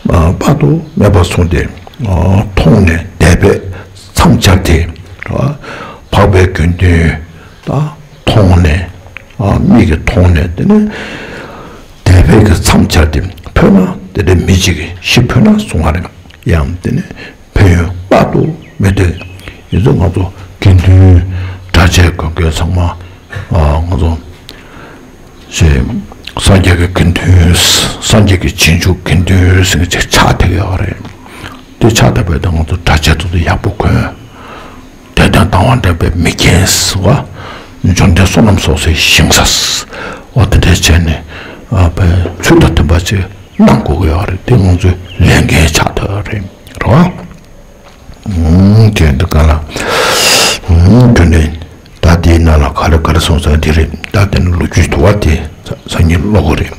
དཔག་ཏུ་མེད་པ་གསུངས་ཏེ། ཨ། མཐོང་ནས་དད་པས་མཚམས་སྦྱར་ཏེ། ཨ། འཕགས་པའི་དགེ་འདུན་ད་མཐོང་ནས། ཨ། མིག་གིས་མཐོང་ནས་དེ་ནི་དད་པའི་གི་མཚམས་སྦྱར་ཏེ་ཕུལ་ན། དེ་འདྲའི་མི་གཅིག་གིས་ཤིག་ཕུལ་ན་གསུང་བ་རེད། ཡང་དེ་ནི་ཕན་ཡོན་དཔག་ཏུ་མེད་དེ། ཡིན་ཙང་ང་ཚོ་དགེ་འདུན་གྲྭ་ཆས་གོན་མཁན་ཚང་མ། ཨ། ང་ཚོ་ཞེས་སངས་རྒྱས་ཀྱི་དགེ་འདུན། སངས་རྒྱས་ཀྱི་རྗེས་འཇུག་དགེ་འདུན་ཟེར་མཁན་ཅིག་ཆགས་བསྡད་ཡོད་རེད། དེ་ཆགས་བསྡད་པ་དང་ང་ཚོ་གྲྭ་ཆས་ཚོ་དེ་ཡག་པོ་གོན། དད་ལྡན་དང་བ་འདྲེན་པའི་མིག་རྒྱན་ཟེར་བ། འབྱོར་ལྡན་བསོད་ནམས་གསོག་སའི་ཞིང་ས། འོ་དེ་འདྲ་བྱས་ནས། ཨ། བའི་ཚུལ་དང་མཐུན་པ་ཅིག་གནང་དགོས་ཀྱི་ཡོད་རེད། དེ་ང་ཚོའི་ལས་འགན་ཆགས་ཐུབ་ཡོད་རེད། རེད་བ། ཨུམ། དེ་འདི་ག་ལ། ཨུམ། དེ་ནས་ད་དེའི་ནང་ལ་ག་རེ་ག་རེ་གསུངས་ས་དེ་རེད། ད་དེ་ནི་ལོ་རྒྱུས་དུ་བ་དེ་སང་ཉིན་ཀློག་གི་རེད།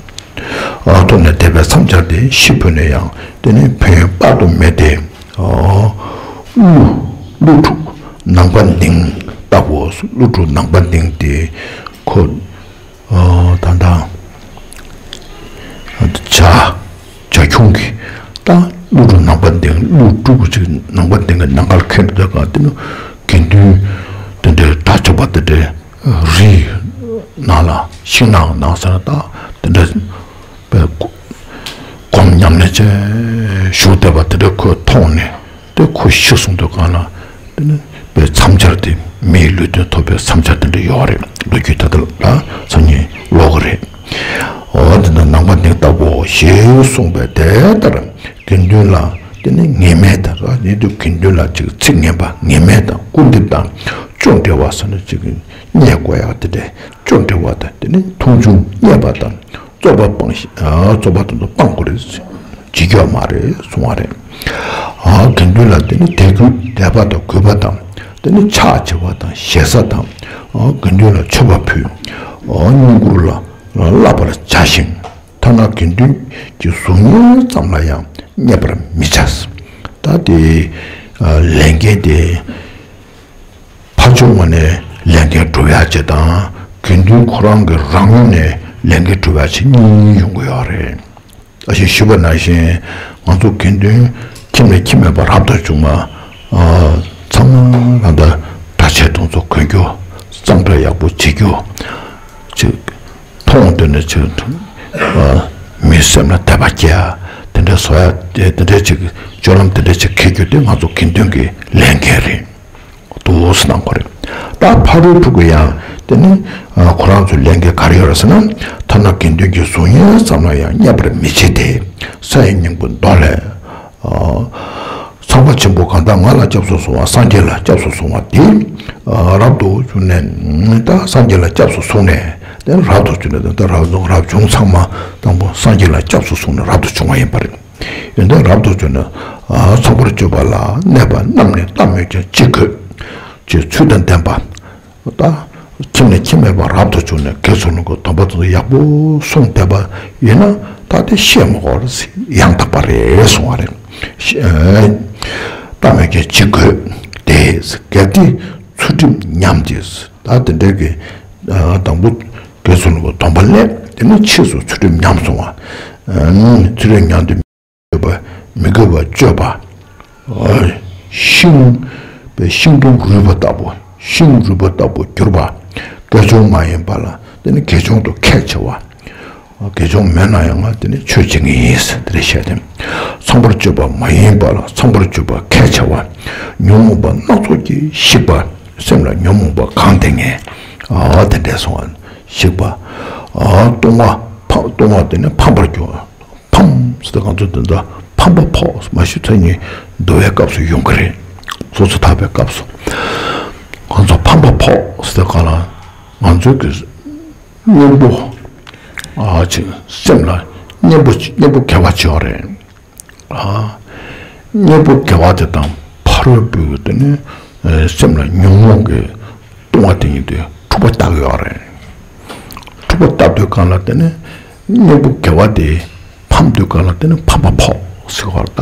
ཨ། མཐོང་ནས་དད་པས་མཚམས་སྦྱར་ཏེ། ཤིག་ཕུལ་ནས་ཡང་དེ་ནི་ཕན་ཡོན་དཔག་ཏུ་མེད་དེ། ཨ། ཀླུ། ཀླུ་ཕྲུག་ནང་པ་འདིང་ལྟ་བུ། ཀླུ་ཕྲུག་ནང་པ་འདིང་དེ་ཁོ། ཨ། ད་ལྟ་བྱ། བྱ་ཁྱུང་གི་ད་ ཀླུ་སྒྲུབ་ནང་པ་འདི་ཀླུ་སྒྲུབ་ཅིག་ནང་པ་འདི་གི་ནང་ཁར་ཁེལ་འདུག་ག་དེ་ནི་དགེ་འདུན་དེ་འདྲའི་དགྲ་བཅོམ་པ་དེ་འདྲའི་རིའི་ནང་ལ་ཤིང་ནགས་ནང་ཟེར་ན་ད་དེ་འདྲ་པའི་སྒོམ་ཉམས་ལེན་བྱས་བཞུགས་བསྡད་པ་དེ་འདྲ་ཁོས་མཐོང་ནས། དེ་ཁོ་ཤི་སོང་དུས་གང་ལ་དེ་ནི་པའི་མཚམས་སྦྱར་དེ་མིའི་ལུས་རྟེན་ཐོབ་པའི་མཚམས་སྦྱར་དེ་འདྲ་ཡོད་རེད། ལོ་རྒྱུས་ད་ལྟ་ལ་སང་ཉིན་ཀློག་གི་རེད། འོ་དེ་ནི་ནང་པ་འདི་ལྟ་བུའོ་ཞེས་གསུངས་པས། དེ་ལྟར་དགེ་འདུན་ལ་དེ་ནི་ངན་སྨྲས་དང་ར་ཡིན་དུས་དགེ་འདུན་ལ་ཅིག་ཚིག་ངན་པ་ངན་སྨྲས་དང་སྐུར་འདེབས་དང་ཅོ་འདྲི་བ་ཟེར་ན་ཅིག་བརྙས་བཀོ་ཡག་དེ་འདྲ་ཅོ་འདྲི་བ་དང་དེ་ནི་མཐོང་ཆུང་བརྙས་པ་དང་རྩོད་པ་སྤང་ཞིང་རྩོད་པ་དེ་ཚོ་སྤང་དགོས་རེད། བྱེད་རྒྱུ་མ་རེད་གསུང་བ་རེད། ཨ་དགེ་འདུན་ལ་དེ་ནི་དད་གུས་དད་པ་དང་གུས་པ་དང་དེ་ནི་ཕྱག་བྱེད་པ་དང་ཞེ་ས་དང་། ཨ་དགེ་འདུན་ལ་མཆོད་པ་ཕུལ། ཨ་བསྙེན་བཀུར་ལ་བསླབ་པར་བྱ་ཞིང་། ཐ་ན་དགེ་འདུན་གྱི་གཟུགས་བརྙན་ཙམ་ལ་ཡང་བརྙས་པར་མི་བྱ། ད་དེ་ལས་འགན་དེ་ཕར་ཕྱོགས་ངོས་ནས་ལས་འགན་སྒྲུབ་ཡག་ཅིག་དང་དགེ་འདུན་ཁོ་རང་གི་རང་ངོས་ནས་ལས་འགན་སྒྲུབ་ཡག་ཅིག་གཉིས་ཡོང་གི་ཡོད་རེད། ཨ་ཞེས་ཞུས་པ་ནང་བཞིན་ང་ཚོ་དགེ་འདུན་ཁྱིམ་ནས་ཁྱིམ་མེད་པ་རབ་ཏུ་བྱུང་བ། ཨ་ཚང་མ་ལ་ད་གྲྭ་ཆས་དང་ཚོ་གོན་རྒྱུ། གཙང་སྦྲ་ཡག་པོ་བྱེད་རྒྱུ། ཅིག་མཐོང་དུས་ནས་ཅིག་ཨ་མི་སེམས་ལ་དད་པ་སྐྱེ་ཡ་དེ་འདྲ་བཟོ་ཡ་དེ་དེ་འདྲའི་ཅིག་སྤྱོད་ལམ་དེ་འདྲའི་ཅིག་འཁྱེར་རྒྱུ་དེ་ང་ཚོ་དགེ་འདུན་གྱི་ལས་འགན་རེད། འདུག་སེ་གནང་དགོས་རེད། ད་ཕ་རོལ་ཕྲུ་གུ་ཡང་དེ་ནི་ཁོ་རང་ཚོའི་ལས་འགན་ག་རེ་ཡོད་རེད་ཟེར་ན། ཐ་ན་དགེ་འདུན་གྱི་གཟུགས་བརྙན་ཙམ་ལ་ཡང་བརྙས་པར་མི་བྱེད་དེ། ས་ཡི་སྙིང་པོ་མདོ་ལས། ཚངས་པ་ཆེན་པོ་གང་དག་ང་ལ་སྐྱབས་སུ་སོང་བ་སངས་རྒྱས་ལ་སྐྱབས་སུ་སོང་བ་དེ། རབ་ཏུ་བྱུང་ནས་ད་སངས་རྒྱས་ལ་སྐྱབས་སུ་སོང་ནས་དེ་རབ་ཏུ་བྱུང་ནས་ད་རབ་བྱུང་རབ་བྱུང་ཚང་མ་དང་པོ་སངས་རྒྱས་ལ་སྐྱབས་སུ་སོང་ནས་རབ་ཏུ་བྱུང་བ་ཡིན་པ་རེད། ཡོན་ཏན་རབ་ཏུ་བྱུང་ནས། ཚངས་པར་སྤྱོད་པ་ལ་གནས་པ་རྣམས་ནི་ལྟ་སྨོས་ཀྱང་ཅི་དགོས། ཅེས་ཚུལ་དང་ལྡན་པ། ད་ཁྱིམ་ནས་ཁྱིམ་མེད་པར་རབ་ཏུ་བྱུང་ནས་དགེ་ཚུལ་སློང་གི་སྡོམ་པ་དེ་ཡག་པོ་སྲུང་བསྡད་པ་ཡིན་ན་ད་དེ་བཤད་མི་དགོས་རེད། ཡང་དག་པ་རེད་གསུང་བ་རེད། ལྟ་སྨོས་ཀྱང་ཅི་དགོས། དེ་གལ་ཏེ་ཚུལ་ཁྲིམས་ཉམས་ཏེ། ད་དེ་འདྲའི་གི་དང་པོ་དགེ་ཚུལ་སློང་གི་སྡོམ་པ་ལེན། དེ་ནས་ཕྱིས་སུ་ཚུལ་ཁྲིམས་ཉམས་སོང་བ། ཚུལ་ཁྲིམས་ཉམས་ཏེ། དགོས་པ་མི་དགོས་པ་སྤྱོད་པ། ཤིང་པའི་ཤིང་སྡོང་རུལ་བ་ལྟ་བུ་ཤིང་རུལ་བ་ལྟ་བུ་གྱུར་པ། དགེ་སྦྱོང་མ་ཡིན་པ་ལ་དེ་ནི་དགེ་སྦྱོང་དུ་ཁས་འཆེ་བ། དགེ་སྦྱོང་མེད་ན་ཡང་ང་དེ་ནི་ཆོས་བྱེད་ངེས་ཡིན་ཟེར་དེ་འདྲ་བཤད་དེ། ཚངས་པར་སྤྱོད་པ་མ་ཡིན་པ་ལ་ཚངས་པར་སྤྱོད་པ་ཁས་འཆེ་བ། ཉོན་མོངས་པ་སྣ་ཚོགས་ཀྱིས་ཞིག་པ། སེམས་ལ་ཉོན་མོངས་པ་གང་ལྡན་ངེས། ཨ་དེ་འདྲ་སོང་བ་ཞིག་པ། ཨ་ལྟུང་བ་ཕ་ལྟུང་བ་དེ་ནི་ཕམ་པར་གྱུར། ཕམ་ཟེར་ཏེ་ང་ཚོ་འདི་འདྲ་ཕམ་པ་ཕོག་མ་ཞུ་ཚེ་ཉིན་འདུལ་བའི་སྐབས་སུ་ཡོང་གི་རེད། སོ་སོ་ཐར་པའི་སྐབས་སུ། ང་ཚོ་ཕམ་པ་ཕོག་ཟེར་ཏེ་གང་ལ་ང་ཚོའི་གི་གཉེན་པོ་ཨ་ཅིག་སེམས་ལ་གཉེན་པོ་གཉེན་པོ་དགེ་བ་བྱེད་པ་རེད། ཨ་གཉེན་པོ་དགེ་བ་དེ་དང་ཕ་རོལ་པོའི་དེ་ནི་སེམས་ལ་ཉོན་མོངས་ཀྱི་ལྟུང་བ་དེ་ཡིན་དུས་འཁྲུག་པ་བཏགས་ཡོད་རེད། འཁྲུག་པ་བཏགས་དུས་གང་ལ་དེ་ནི་གཉེན་པོ་དགེ་བ་དེ་ཕམ་དུས་གང་ལ་དེ་ནི་ཕམ་པ་ཕོག་ཟེར་བ་ལ་ད་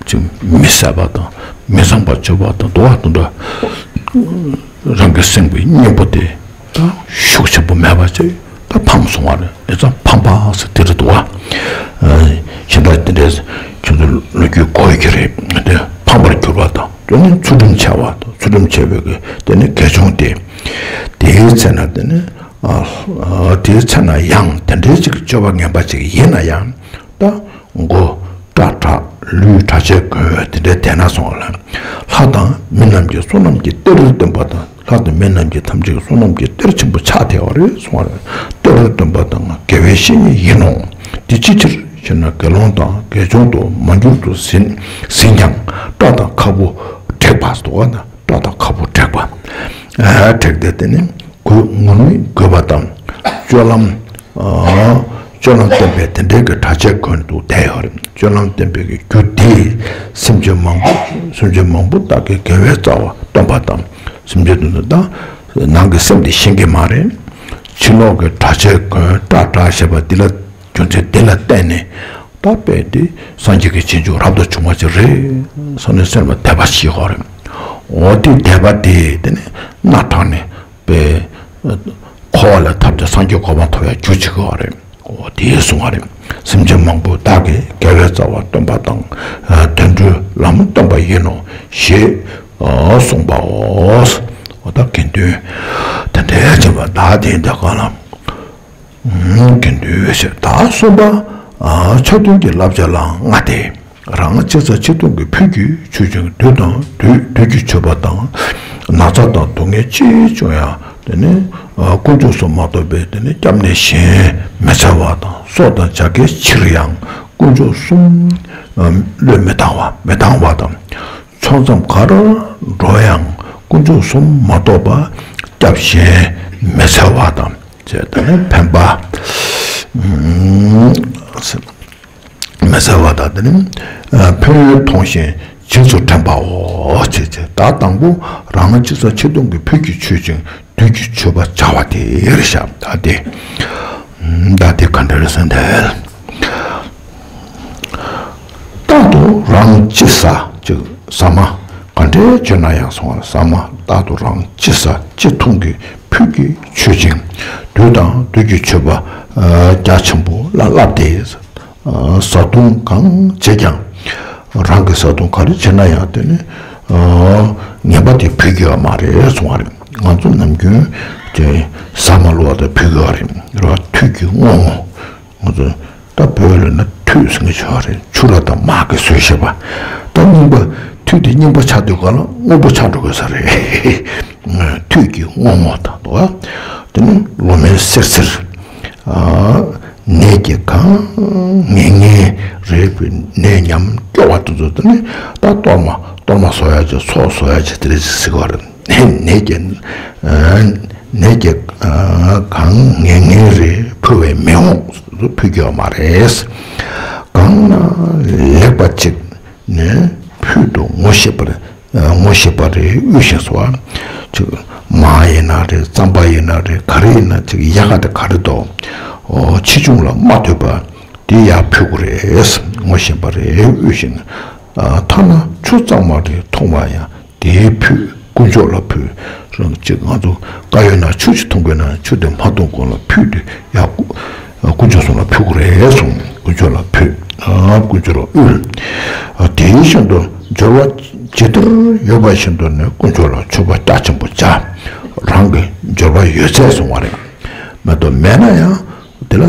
ཅིག་མི་བཟད་པ་དང་མི་བཟང་པ་སྤྱོད་པ་དང་འདུལ་བ་དང་འདྲ། རང་གི་སེམས་ཀྱི་གཉེན་པོ་དེ་ད་ཤུགས་ཆེན་པོ་མེད་པ་ཅིག་ད་ཕམ་སོང་བ་རེད། དེ་ཙམ་ཕམ་པ་ཟེར་དེ་རེད་འདུག་བ། ཞེ་དྲག་དེ་འདྲས་ཁྱོད་ཚོ་ལོ་རྒྱུས་གོ་ཡི་གི་རེད། དེ་ཕམ་པར་གྱུར་པ་དང་དེ་ནི་ཚུལ་ཁྲིམས་འཆལ་བ་དང་ཚུལ་ཁྲིམས་འཆལ་བའི་གི་དེ་ནི་དགེ་སྦྱོང་དེ། དེའི་ཚེ་ན་དེ་ནི་ཨ་ཨ་དེའི་ཚེ་ན་ཡང་དེ་འདྲའི་ཅིག་སྤྱོད་པ་ངན་པ་ཅིག་ཡིན་ན་ཡང་ད་མགོ་སྐྲ་བྲེགས་ལུས་གྲྭ་ཆས་གོན་དེ་འདྲའི་དེ་ན་སོང་བ་ལ། ལྷ་དང་མི་རྣམས་ཀྱི་བསོད་ནམས་ཀྱི་གཏེར་སྟོན་པ་དང་ལྷ་དང་མི་རྣམས་ཀྱི་ཐམས་ཅད་ཀྱི་བསོད་ནམས་ཀྱི་གཏེར་ཆེན་པོ་ཆགས་བསྡད་པ་རེད་གསུང་བ་རེད། གཏེར་སྟོན་པ་དང་དགེ་བའི་བཤེས་གཉེན་ཡིན་ནོ། དེ་ཅིའི་ཕྱིར་ཞེ་ན་དགེ་སློང་དང་དགེ་སྦྱོང་དུ་མ་གྱུར་དུ་ཟིན་ཟིན་ཀྱང་སྐྲ་དང་ཁ་སྤུ་བྲེགས་པ་ཟེར་བ་ན་སྐྲ་དང་ཁ་སྤུ་བྲེགས་པ། ཨ་བྲེགས་ཏེ་དེ་ནི་གོས་ངུར་སྨྲིག་གོས་པ་དང་སྤྱོད་ལམ། ཨ་སྤྱོད་ལམ་བསྟན་པའི་དེ་འདྲའི་གི་གྲྭ་ཆས་གོན་དུ་བསྡད་ཡོད་རེད། སྤྱོད་ལམ་བསྟན་པའི་གི་རྒྱུ་དེས་སེམས་ཅན་མང་པོ་སེམས་ཅན་མང་པོ་དག་གི་དགེ་བའི་རྩ་བ་སྟོན་པ་དང་སེམས་ཅན་དེ་ཚོ་དང་ནང་གི་སེམས་དེ་ཤེས་ཀྱི་མ་རེད། ཕྱི་ལོགས་ཀྱི་གྲྭ་ཆས་གོན་སྐྲ་བྲེགས་བྱས་པ་འདི་ལ་རྒྱུ་མཚན་འདི་ལ་བརྟེན་ནས་ད་དཔེ་དེ་སངས་རྒྱས་ཀྱི་རྗེས་འཇུག་རབ་ཏུ་བྱུང་བ་ཅིག་རེད་བསམ་ནས་སེམས་ལ་དད་པ་བྱེད་ཀྱི་ཡོད་རེད། འོ་དེ་དད་པ་དེ་དེ་ནས་སྣ་དྲངས་ནས། པའི་འཁོར་བ་ལས་ཐར་ཏེ་སངས་རྒྱས་གོ་འཕང་ཐོབ་ཡ་རྒྱུ་བྱེད་ཀྱི་ཡོད་རེད། འོ་དེ་གསུང་བ་རེད། སེམས་ཅན་མང་པོ་བདག་གིས་དགེ་བའི་རྩ་བ་སྟོན་པ་དང་། དོན་གྲུབ་ལམ་སྟོན་པ་ཡིན་ནོ་ཞེས་གསུངས་པའོ། འོ་ད་དགེ་འདུན་དེ་འདྲའི་བྱེད་པ་བདག་དེ་འདི་གང་ལ། དགེ་འདུན་ཞེས་བདག་གསུམ་པ། ཕྱག་དོན་གྱི་བསླབ་བྱ་ལ་ལྔ་སྟེ། རང་ཅི་ས་ཆེ་མཐོང་གི་ཕུད་ཀྱི་ཆོས་ཅན། བདུད་དང་བདུད་བདུད་ཀྱི་མཆོད་པ་དང་། ན་ཚ་དང་སྡུག་བསྔལ་ཅི་བྱུང་ཡང་དེ་ནི་དཀོན་མཆོག་གསུམ་མ་གཏོགས་པའི་དེ་ནི་སྐྱབས་གནས་གཞན་མི་འཚོལ་བ་དང་། སྲོག་དང་བྱ་སྐད་ཕྱིར་ཡང་དཀོན་མཆོག་གསུམ་བློས་མི་བཏང་བ་མི་བཏང་བ་དང་། ཕྱོགས་མཚམས་གར་འགྲོ་ཡང་དཀོན་མཆོག་གསུམ་མ་གཏོགས་པ་སྐྱབས་གཞན་མི་འཚོལ་བ་དང་། ཅེས་དེ་ནི་ཕན་པ། མི་འཚོལ་བ་དང་། དེ་ནི་ཕན་ཡོན་མཐོང་ཞིང་རྗེས་སུ་དྲན་པའོ། ཅེས་བྱས། ད་དང་པོ་རང་ཅི་ས་ཆེ་མཐོང་གི་ཕུད་ཀྱི་ཆོས་ཅན་བདུད་ཀྱི་མཆོད་པ་བྱ་བ་དེ་རེད་ཤག་ད་དེ་ད་དེ་ག་འདྲ་རེད་ཟེར་ན། རྟག་ཏུ་རང་ཅི་ས་ཅིག་ཟ་མ་ག་འདྲའི་བྱོས་ན་ཡང་སོང་བ། ཟ་མ་རྟག་ཏུ་རང་ཅི་ས་ཅི་མཐོང་གི་ཕུད་ཀྱི་ཆོས་ཅན་བདུད་དང་བདུད་ཀྱི་མཆོད་པ་རྒྱ་ཆེན་པོ་ལ་བསླབས་ཏེ། བཟའ་བཏུང་གང་བྱེད་ཀྱང་། རང་གི་བཟའ་བཏུང་ག་རེ་བྱེད་ན་ཡང་དེ་ནི་ངན་པ་དེ་ཕུལ་དགོས་པ་མ་རེད་གསུང་བ་རེད། ང་ཚོ་ནམ་རྒྱུན་དེ་ཟ་མ་བླུ་བ་དེ་ཕུལ་དགོས་པ་རེད། རེད་བ། ཐུགས་ཀྱི་དངོས་པོ། ང་ཚོ་ད་བོད་ལ་ན་ཐུགས་ཟེར་གྱི་ཡོད་རེད། ཆུ་ར་དང་མར་གྱིས་བཟོས་བཞག་པ། ད་རྙིང་པ་ཐུགས་དེ་རྙིང་པ་ཆགས་དུས་ག་ལ་དངོས་པོ་ཆགས་འགྲོ་དགོས་ས་རེད། ཐུགས་ཀྱི་དངོས་པོ་དང་དོ། དེ་ནི་ལོ་མའི་སེར་སེར། ནད་ཀྱིས་གང་ངེས་ངེས་རེད་པའི་ནད་ཉམས་སྐྱོ་བ་དེ་ཚོ་དེ་ནི་ད་གཏོར་མ་གཏོར་མ་བཟོ་ཡ་ཅིག་ཚོགས་བཟོ་ཡ་ཅིག་དེ་རེད་ཟེར་གྱི་ཡོད་རེད། ནད་ཀྱིས་ནད་ཀྱིས་གང་ངེས་ངེས་རེད་ཕུལ་བའི་མི་འོང་། ཕུལ་རྒྱུ་ཡོད་མ་རེད། གང་ན་ལེགས་པ་ཅིག་ནས་ཕུལ་དུ་ངོ་ཤེས་པར་ངོ་ཤེས་པ་རེད་དབུལ་ཞིང་གསོ་བ། ཅིག་མར་ཡིན་ན་རེད། རྩམ་པ་ཡིན་ན་རེད། ག་རེ་ཡིན་ན་ཅིག་ཡག་ག་དེ་ག་རེ་འདུག་ཆེ་ཆུང་ལ་མ་ལྟོས་པར་དེ་ཡར་ཕུལ་དགོས་རེད། ངོ་ཤེས་པ་རེད་དབུལ་ཞིང་། ཐ་ན་ཆུ་གཙང་མ་རེད་འཐུང་བ་ཡང་དེའི་ཕུད་དཀོན་མཆོག་ལ་ཕུལ། རང་ཅིག་ང་ཚོ་དཀར་ཡོལ་ན་ཆུ་ཞིག་འཐུང་དགོས་ན་ཆུ་དེ་མ་འཐུང་གོང་ལ་ཕུད་དེ་ཡང་དཀོན་མཆོག་གསུམ་ལ་ཕུལ་དགོས་རེད་གསུངས། དཀོན་མཆོག་ལ་ཕུལ། དཀོན་མཆོག་ལ་དབུལ། དེ་བཞིན་དུ་འབྱོར་བ་ཇི་ལྟར་ཡོད་པ་བཞིན་དུ་ནི་དཀོན་མཆོག་ལ་མཆོད་པ་རྒྱ་ཆེན་པོ་བྱ། རང་གི་འབྱོར་བ་ཡོད་ཚད་གསུང་བ་རེད། མ་གཏོགས་མེད་ན་ཡང་དེ་ལ་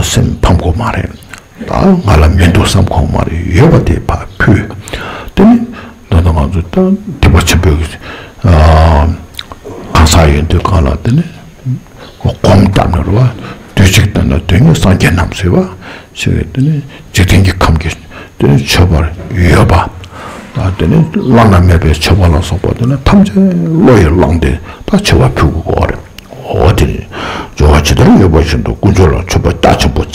སེམས་ཕམ་དགོས་མ་རེད། ད་ང་ལ་མི་འདུག་བསམ་དགོས་མ་རེད། ཡོད་པ་དེ་ཕར་ཕུལ། དེ་ནི་ད་ལྟ་ང་ཚོ་ད་སྡིག་པ་ཆེན་པོའི་གང་ཟག་ཡོད་དུས་གང་ལ་དེ་ནི་སྒོམ་བཏབ་ན་རེད་བ། དུས་གཅིག་ལྟར་ན་དུས་ངན་སངས་རྒྱས་རྣམས་ཟེར་བ། ཞེས་པའི་དེ་ནི་འཇིག་རྟེན་གྱི་ཁམས་ཀྱི་དེ་ནི་མཆོད་པར་ཡོད་པ། དེ་ནི་བླ་ན་མེད་པའི་མཆོད་པ་ལ་སོགས་པ་དེ་ནི་ཐམས་ཅད་བློ་ཡིས་བླངས་ཏེ་ད་མཆོད་པ་ཕུལ་དགོས་རེད། འོ་དེ་ནི་འབྱོར་བ་ཇི་ལྟར་ཡོད་པ་བཞིན་དུ་དཀོན་མཆོག་ལ་མཆོད་པ་རྒྱ་ཆེན་པོ་བྱ།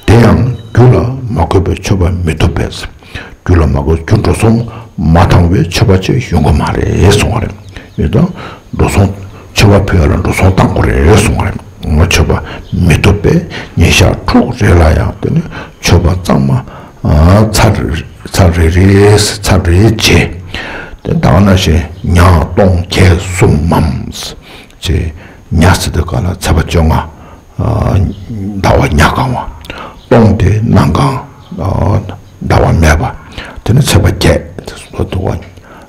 དེ་ཡང་རྒྱུ་ལ་མ་བཀོད་པའི་མཆོད་པ་མི་ཐོབ་པས། རྒྱུ་ལ་མ་བཀོད་རྒྱུ་འགྲོ་སོང་མ་བཏང་བའི་མཆོད་པ་ཅིག་ཡོང་གི་མ་རེད་གསུང་བ་རེད། ཡོད་དང་འགྲོ་སོང་མཆོད་པ་ཕུལ་ཡ་ལ་འགྲོ་སོང་བཏང་དགོས་རེད་གསུང་བ་རེད། ང་མཆོད་པ་མི་ཐོབ་པས་ཉིན་ཞག་དྲུག་རེ་ལ་ཡང་དེ་ནི་མཆོད་པ་གཙང་མ་ཚར་ཚར་རེ་རེ་ཚར་རེ་བྱས། དེ་ད་ག་ནང་བཞིན་ཉག་སྟོང་བརྒྱད་གསུམ་མམ། ཅེས་ཉག་ཟེར་དུས་ག་ལ་ཚེས་པ་བཅོ་ལྔ། ཟླ་བ་ཉ་གང་བ། སྟོང་དེ་གནམ་གང་། ཟླ་བ་མེད་པ། དེ་ནི་ཚེས་པ་བརྒྱད་དེ་སོ་འདུག་བ།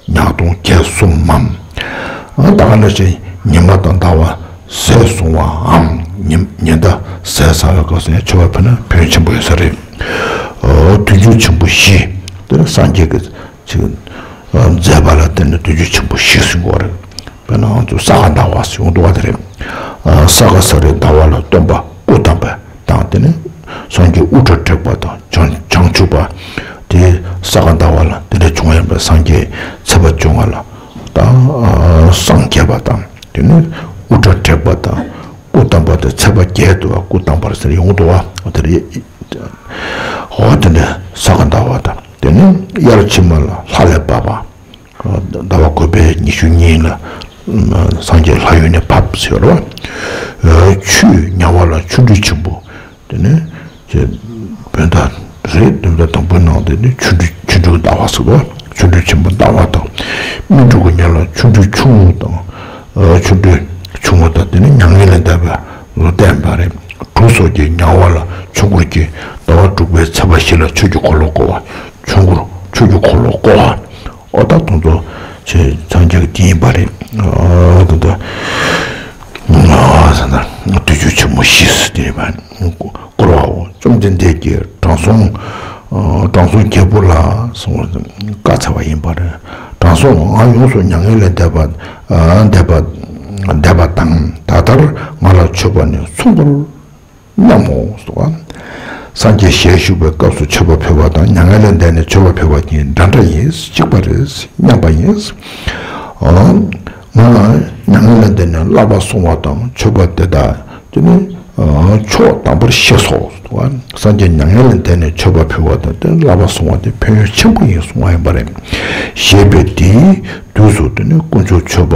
ཉག་སྟོང་བརྒྱད་གསུམ་མམ། ད་ག་ནང་བཞིན་ཉི་མ་དང་ཟླ་བ་ཟས་བཟུང་བའམ་ཉི་ཉི་ཟླ་ཟས་ཟ་བའི་སྐབས་སུ་ཡང་མཆོད་པ་ཕུལ་ན་ཕན་ཡོན་ཆེན་པོ་ཡོད་ས་རེད། བདུན་ཅུ་ཆེན་པོ་བཞི། དེ་ནི་སངས་རྒྱས་ཀྱི་ཅིག་མཛད་པ་ལ་བརྟེན་ནས་བདུན་ཅུ་ཆེན་པོ་བཞི་ཟེར་གྱི་ཡོད་རེད། དཔེར་ན་ང་ཚོ་ས་ག་ཟླ་བ་ཟེར་ཡོང་འདུག་བ་དེ་རེད། ས་ག་ས་རའི་ཟླ་བ་ལ་སྟོན་པ་སྐུ་བལྟམས་པ་དང་དེ་ནས་སངས་རྒྱས་དབུ་སྐྲ་བྲེགས་པ་དང་བྱང་བྱང་ཆུབ་པ། དེ་ས་ག་ཟླ་བ་ལ་དེ་འདྲ་བྱུང་ཡོད་པའི་སངས་རྒྱས་ཚེས་པ་བཅོ་ལྔ་ལ་ད་སངས་རྒྱས་པ་དང་དེ་ནས་དབུ་སྐྲ་བྲེགས་པ་དང་སྐུ་བལྟམས་པ་དེ་ཚེས་པ་བརྒྱད་དུ་བ་སྐུ་བལྟམས་པར་ཟེར་ཡོང་འདུག་བ་དེ་རེད། འོ་དེ་འདྲ་ས་ག་ཟླ་བ་དང་། དེ་ནས་དབྱར་ཕྱི་མ་ལ་ལྷ་ལས་བབས་པ། ཟླ་བ་དགུ་པའི་ཉི་ཤུ་གཉིས་ལ་སངས་རྒྱས་ལྷ་ཡུལ་ནས་བབས་ཟེར་བ། ཆུའི་ཉ་བ་ལ་ཆུ་འབྲུ་ཆེན་པོ། དེ་ནས་ཅེས་བོད་ཟླ་རེད། བོད་ཟླ་དང་པོའི་ནང་དེ་ནི་ཆུ་འབྲུ་ཆུ་འབྲུ་ཟླ་བ་ཟེར་བ། ཆུ་འབྲུ་ཆེན་པོ་ཟླ་བ་དང་། སྨིན་དྲུག་གི་ཉ་ལ་ཆུ་འབྲུ་ཆུང་ངུ་དང་། ཆུ་འབྲུ་ཆུང་ངུ་དང་དེ་ནི་མྱ་ངན་ལས་འདས་པའི་ལོ་བསྟན་པ་རེད། གྲུ་སོགས་ཀྱི་ཉ་བ་ལ། ཆོས་འཁོར་གྱི་ཟླ་བ་དྲུག་པའི་ཚེས་པ་བཞི་ལ་ཆོས་ཀྱི་འཁོར་ལོ་བསྐོར་བ། ཆོས་འཁོར་ཆོས་ཀྱི་འཁོར་ལོ་བསྐོར་བ། ཨོ་ད་དུང་དུ་ཆེ་སངས་རྒྱས་ཀྱི་དེ་ཡིན་པ་རེད། ཨོ་ད་ད་ཨོ་ད་ད་བདུད་ཀྱི་ཆུ་མོ་བཞི་ཟེར་དེ་ཡིན་པ། བསྐོར་བའོ། བཅོམ་ལྡན་འདས་ཀྱིས་དྲང་སྲོང་ཨོ་དྲང་སྲོང་རྒྱལ་པོ་ལ་གསུངས་པ་བཀའ་སྩལ་བ་ཡིན་པ་རེད། དྲང་སྲོང་ང་ཡོངས་སུ་མྱ་ངན་ལས་འདས་པ་འདས་པ་འདས་པ་དང་། ད་ལྟར་ང་ལ་མཆོད་པ་ནི་མཚུངས་པར་སྙམ་མོ་ཟེར་བ། སངས་རྒྱས་ཞལ་བཞུགས་པའི་སྐབས་སུ་མཆོད་པ་ཕུལ་བ་དང་མྱ་ངན་ལས་འདས་ནས་མཆོད་པ་ཕུལ་བ་གཉིས་འདྲ་འདྲ་ཡིན། གཅིག་པ་རེད། མཉམ་པ་ཡིན། ཨང་། ང་མྱ་ངན་ལས་འདས་ནས་བསླབ་པ་བསྲུང་བ་དང་མཆོད་པ་དེ་དག་དེ་ནི་ཕྱོགས་དམ་པར་ཤེས་སོ་ཟེར་བ། སངས་རྒྱས་མྱ་ངན་ལས་འདས་ནས་མཆོད་པ་ཕུལ་བ་དང་དེ་བསླབ་པ་བསྲུང་བ་དེ་ཕན་ཡོན་ཆེན་པོ་ཡིན་གསུང་བ་ཡིན་པ་རེད། ཞེས་པའི་དེའི་དུས་སུ་དེ་ནི་དཀོན་མཆོག་མཆོད་པ་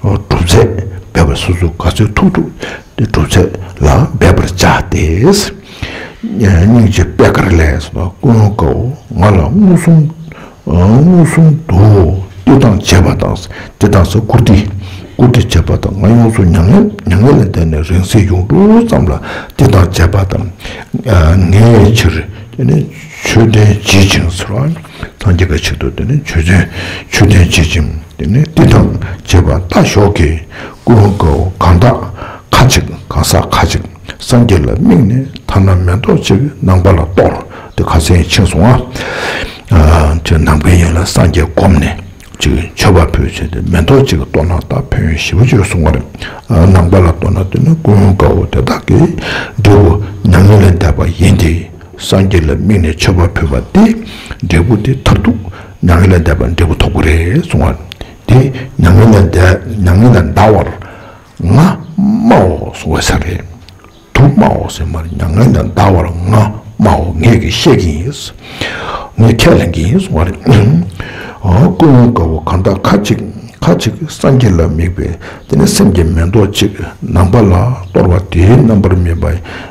སྒྲུབ་ཚད་འབད་པ་སོ་སོ་ག་ཚོད་ཐུབ་ཐུབ། དེ་སྒྲུབ་ཚད་ལ་འབད་པར་བྱ་སྟེ། སྙིང་རྗེ་པད་དཀར་ལས་སོ། ཀུན་དགའ་བོ་ང་ལ་མངོན་སུམ་མངོན་སུམ་དུ་བསྟོད་དང་བཅས་པ་དང་། བསྟོད་དང་ཟེར་བཀུར་སྟི། བཀུར་སྟི་བྱས་པ་དང་། ང་ཡོངས་སུ་མྱ་ངན་མྱ་ངན་ལས་འདས་ནས་རིང་བསྲེལ་ཡོངས་གྲོལ་ཙམ་ལ་བསྟོད་དང་བཅས་པ་དང་། ངའི་ཕྱིར་དེ་ནི་མཆོད་རྟེན་བྱེད་ཅིང་ཟེར་བ། སངས་རྒྱས་ཀྱི་ཆེད་དུ་དེ་ནི་མཆོད་རྟེན་མཆོད་རྟེན་བྱེད་ཅིང་། དེ་ནས་བསྟོད་དང་བཅས་པ་ལྟ་ཞོག་གི། ཀུན་དགའ་བོ་གང་དག་ཁ་ཅིག་གང་ཟག་ཁ་ཅིག་སངས་རྒྱས་ལ་དམིགས་ནས་ཐ་ན་མེ་ཏོག་ཅིག་ནམ་མཁའ་ལ་གཏོར། དེ་ཁ་སང་ཕྱིན་སོང་ཨ། ཨ་ཅེ་ནམ་མཁའི་དབྱིངས་ལ་སངས་རྒྱས་བསྒོམས་ནས་ཅིག་མཆོད་པ་ཕུལ་བྱས་ཏེ་མེ་ཏོག་ཅིག་གཏོར་ན་ད་ཕན་ཡོན་ཞེ་པོ་ཅིག་གསུང་བ་རེད། ཨ་ནམ་མཁའ་ལ་གཏོར་ན་དེ་ནི་ཀུན་དགའ་བོ་དེ་དག་གི་འབྲས་བུ་མྱ་ངན་ལས་འདས་པ་ཡིན་ཏེ། སངས་རྒྱས་ལ་དམིགས་ནས་མཆོད་པ་ཕུལ་བ་དེ་འབྲས་བུ་དེ་མཐར་ཐུག་མྱ་ངན་ལས་འདས་པ་འབྲས་བུ་ཐོབ་ཀྱི་རེད་གསུང་བ། དེ་མྱ་ངན་ལས་འདས་མྱ་ངན་ལས་འདའ་བར་ང་སྨྲའོ་གསུང་བ་ས་རེད། དུ་སྨྲའོ་ཟེར་མ་རེད། མྱ་ངན་ལས་འདའ་བར་ང་སྨྲའོ། ངས་ཀྱིས་བཤད་ཀྱི་ཡིན། ངས་ཁས་ལེན་གྱི་ཡིན་གསུང་བ་རེད། ཨ་ཀུན་དགའ་བོ་གང་དག་ཁ་ཅིག་ཁ་ཅིག་སངས་རྒྱས་ལ་དམིགས་པའི་དེ་ནི་སེམས་ཀྱི་མེ་ཏོག་ཅིག་ནམ་མཁའ་ལ་གཏོར་བ་དེའི་རྣམ་པར་སྨིན་པ་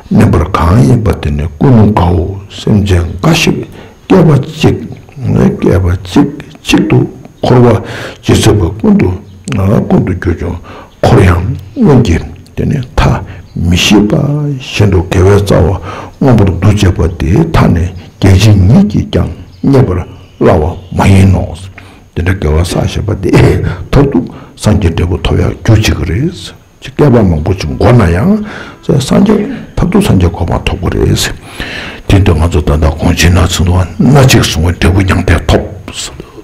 སྨིན་པར་གང་ཡིན་པ་དེ་ནི་ཀུན་དགའ་བོ་སེམས་ཅན་འགའ་ཞིག་སྐྱེ་བ་གཅིག་སྐྱེ་བ་གཅིག་གཅིག་ཏུ་འཁོར་བ་ཇི་སྲིད་པ་ཀུན་ཏུ་ཀུན་ཏུ་གྱུར་ཀྱང་འཁོར་ཡང་སྔོན་གྱི་དེ་ནི་མཐའ་མི་ཤེས་པ་བཞིན་དུ་དགེ་བའི་རྩ་བ་མངོན་པར་འདུ་བྱེད་པ་དེའི་མཐའ་ནི་རྒྱལ་ཆེན་ཉིད་ཀྱིས་ཀྱང་རྙེད་པར་སླ་བ་མ་ཡིན་ནོ། དེ་འདྲ་དགེ་བ་བསགས་བཞིན་པ་དེ་མཐར་ཐུག་སངས་རྒྱས་འབྲས་བུ་ཐོབ་ཡག་རྒྱུ་བྱེད་ཀྱི་རེད། ཅིག་བསྐལ་པ་མང་པོ་ཅིག་འགོར་ན་ཡང་སངས་རྒྱས་མཐར་ཐུག་སངས་རྒྱས་གོ་འཕང་ཐོབ་ཀྱི་རེད། དེ་དུས་ང་ཚོ་ད་ལྟ་གོང་ཆེན་ན་ཚུན་དུ་སྣ་གཅིག་བཟུང་བའི་འབྲས་བུ་མྱང་འདས་ཐོབ།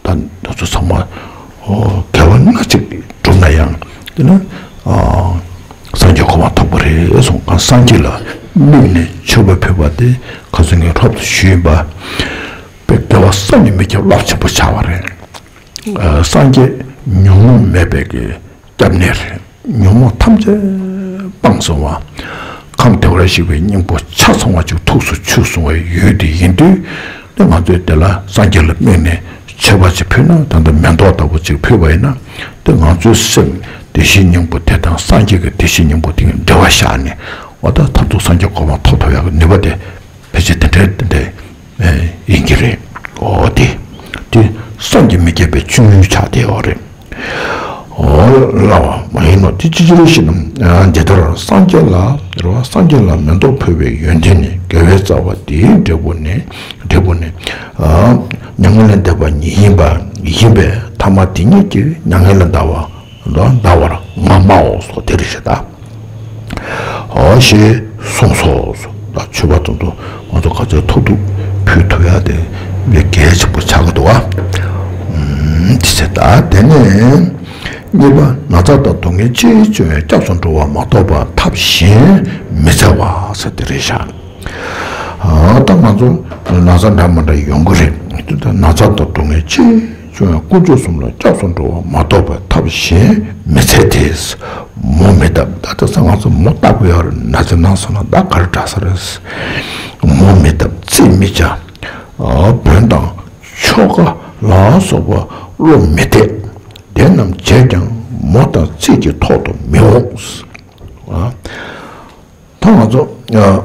ད་ང་ཚོ་ཚང་མ་དགེ་བ་སྣ་གཅིག་བསྒྲུབ་ན་ཡང་དེ་ནི་སངས་རྒྱས་གོ་འཕང་ཐོབ་ཀྱི་རེད་གསུངས། གང་སངས་རྒྱས་ལ་དམིགས་ནས་མཆོད་པ་ཕུལ་བ་དེ་ཁ་སང་ངས་སློབ་ཏུ་ཞུས་ཡིན་པ། དཔེ་དགེ་བ་བསམ་གྱིས་མི་ཁྱབ་རླབས་ཆེན་པོ་ཆགས་པ་རེད། ཨ་སངས་རྒྱས་ཉོན་མོངས་མེད་པའི་གི་སྐྱབས་གནས་རེད། ཉོན་མོངས་ཐམས་ཅད་སྤངས་སོང་བ། ཁམས་བདེ་བར་གཤེགས་པའི་སྙིང་པོ་ཆ་ཚང་བ་ཅིག་ཐུགས་སུ་ཆུད་སོང་བའི་ཡུལ་དེ་ཡིན་དུས། ནི་ང་ཚོས་དེ་ལ་སངས་རྒྱས་ལ་དམིགས་ནས་མཆོད་པ་ཅིག་ཕུལ་ན། ད་ལྟ་མེ་ཏོག་ལྟ་བུ་ཅིག་ཕུལ་བ་ཡིན་ན། དེ་ང་ཚོའི་སེམས་བདེ་གཤེགས་སྙིང་པོ་དེ་དང་སངས་རྒྱས་ཀྱི་བདེ་གཤེགས་སྙིང་པོ་དེ་གཉིས་འབྲེལ་བ་བཞག་ནས་འོ་ད་མཐར་ཐུག་སངས་རྒྱས་གོ་འཕང་ཐོབ་ཐུབ་ཡག་གི་ནུས་པ་དེ་ཕལ་ཆེར་དེ་འདྲའི་དེ་འདྲའི་ཡིན་གྱི་རེད། འོ་དེ་དེ་བསམ་གྱིས་མི་ཁྱབ་པའི་སྤྱོད་ཡུལ་ཆགས་བསྡད་ཡོད་རེད། འོ་སླ་བ་མ་ཡིན་ནོ། དེ་ཅི་ཕྱིར་ཞེ་ན། འདི་ལྟར་སངས་རྒྱས་ལ་རེད་བ། སངས་རྒྱས་ལ་མེ་ཏོག་ཕུལ་བའི་ཡོན་ཏན་ནི་དགེ་བའི་རྩ་བ་དེའི་འབྲས་བུ་ནི་འབྲས་བུ་ནི་མྱ་ངན་ལས་འདས་པ་ཉིད་ཡིན་པ་ཡིན་པས་ཐ་མ་དེ་ཉིད་ཀྱིས་མྱ་ངན་ལས་འདའ་བ་འདའ་བར་ང་སྨྲའོ་སོགས་དེ་རེད་ཞེས་དང་། འོ་ཞེས་གསུངས་སོ། ད་མཆོད་པ་དང་དུ་ང་ཚོ་ག་ཚོད་ཐུབ་ཐུབ་ཕུལ་ཐུབ་ཡ་དེ་དཔེ་གལ་ཆེན་པོ་ཆགས་ཀྱི་འདུག་བ། དེ་ཚེ་ད་དེ་ནས་གཉིས་པ་ན་ཚ་དང་སྡུག་བསྔལ་ཅི་བྱུང་ཡང་སྐྱབས་སུ་འགྲོ་བ་མ་གཏོགས་པ་ཐབས་གཞན་མི་འཚོལ་བ་ཟེར་དེ་རེད་ཤག་ཨ་ད་ང་ཚོ་ན་ཚ་འདྲ་མི་འདྲ་ཡོང་གི་རེད། ད་ན་ཚ་དང་སྡུག་བསྔལ་ཅི་བྱུང་ཡང་དཀོན་མཆོག་གསུམ་ལ་སྐྱབས་སུ་འགྲོ་བ་མ་གཏོགས་པའི་ཐབས་གཞན་མི་འཚོལ་ཏེ། མོ་མི་བཏབ། ད་ལྟ་ས་ང་ཚོ་མོ་བཏབ་དགོས་ཡ་རེད། ན་ཚ་ན་སོང་ན་ད་ག་རེ་དྲག་ས་རེད། མོ་མི་བཏབ། རྩིས་མི་བྱ། ཨ་བོན་དང་ཆོ་ག་ལ་སོགས་པ་བློ་མི་གཏད། དེ་རྣམས་བྱས་ཀྱང་མོ་དང་རྩིས་ཀྱི་ཐོག་ཏུ་མི་འོང་། ཨ། ད་ང་ཚོ་ཨ་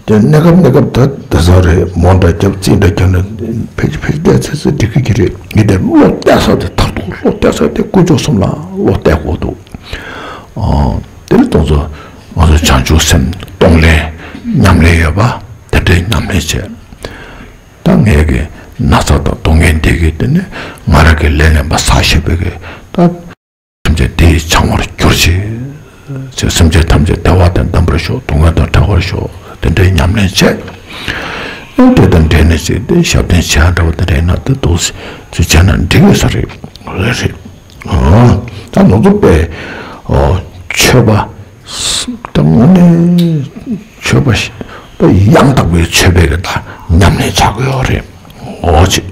དེ་གནས་སྐབས་གནས་སྐབས་ད་ད་ས་རེད། མོ་འདྲ་རྒྱབ་རྩིས་འདྲ་རྒྱབ་ན་ཕལ་ཆེར་ཕལ་ཆེར་བལྟས་ཚེ་ཚེ་འགྲིག་གི་རེད། ངས་དེ་བློ་གཏད་ས་དེ་མཐར་ཐུག་བློ་གཏད་ས་དེ་དཀོན་མཆོག་གསུམ་ལ་བློ་གཏད་དགོས་འདུག་ཨ་དེ་ནི་དོན་ཚོ་ང་ཚོ་བྱང་ཆུབ་སེམས་ གཏོང་ལེན་ཉམས་ལེན་ཡོད་པ་དེ་འདྲའི་ཉམས་ལེན་བྱས། ད་ངས་ཀྱི་ན་ཚ་དང་སྡུག་བསྔལ་འདི་གི་དེ་ནི་ང་རང་གི་ལས་ངན་པ་བསགས་ཤེས་པའི་གི་ད་ཐམས་ཅད་བདེ་ཡི་འཆང་བར་གྱུར་ཅིག་ཅེས་སེམས་ཅན་ཐམས་ཅད་བདེ་བ་དང་ལྡན་པར་ཤོག་སྡུག་བསྔལ་དང་བྲལ་བར་ཤོག་དེ་འདྲའི་ཉམས་ལེན་བྱས། ཨེ་དེ་དང་འབྲེལ་ནས་ཅིག་དེ་ཞབས་བརྟན་བྱེད་ཡ་འདྲ་བ་དེ་འདྲ་ཡིན་ན་དེ་འདུག་སེ་ཅིག་བྱས་ན་འགྲིག་ཡོད་ས་རེད། རེད་རེད། ཨོ། ད་ང་ཚོ་དཔེ་ཨོ་ཆོས་པ་ད་དངོས་གནས་ཆོས་པ་ཞིག་ད་ཡང་དག་པའི་ཆོས་པའི་གི་ད་ཉམས་ལེན་བྱ་དགོས་ཡོད་རེད། ཨོ་ཅིག་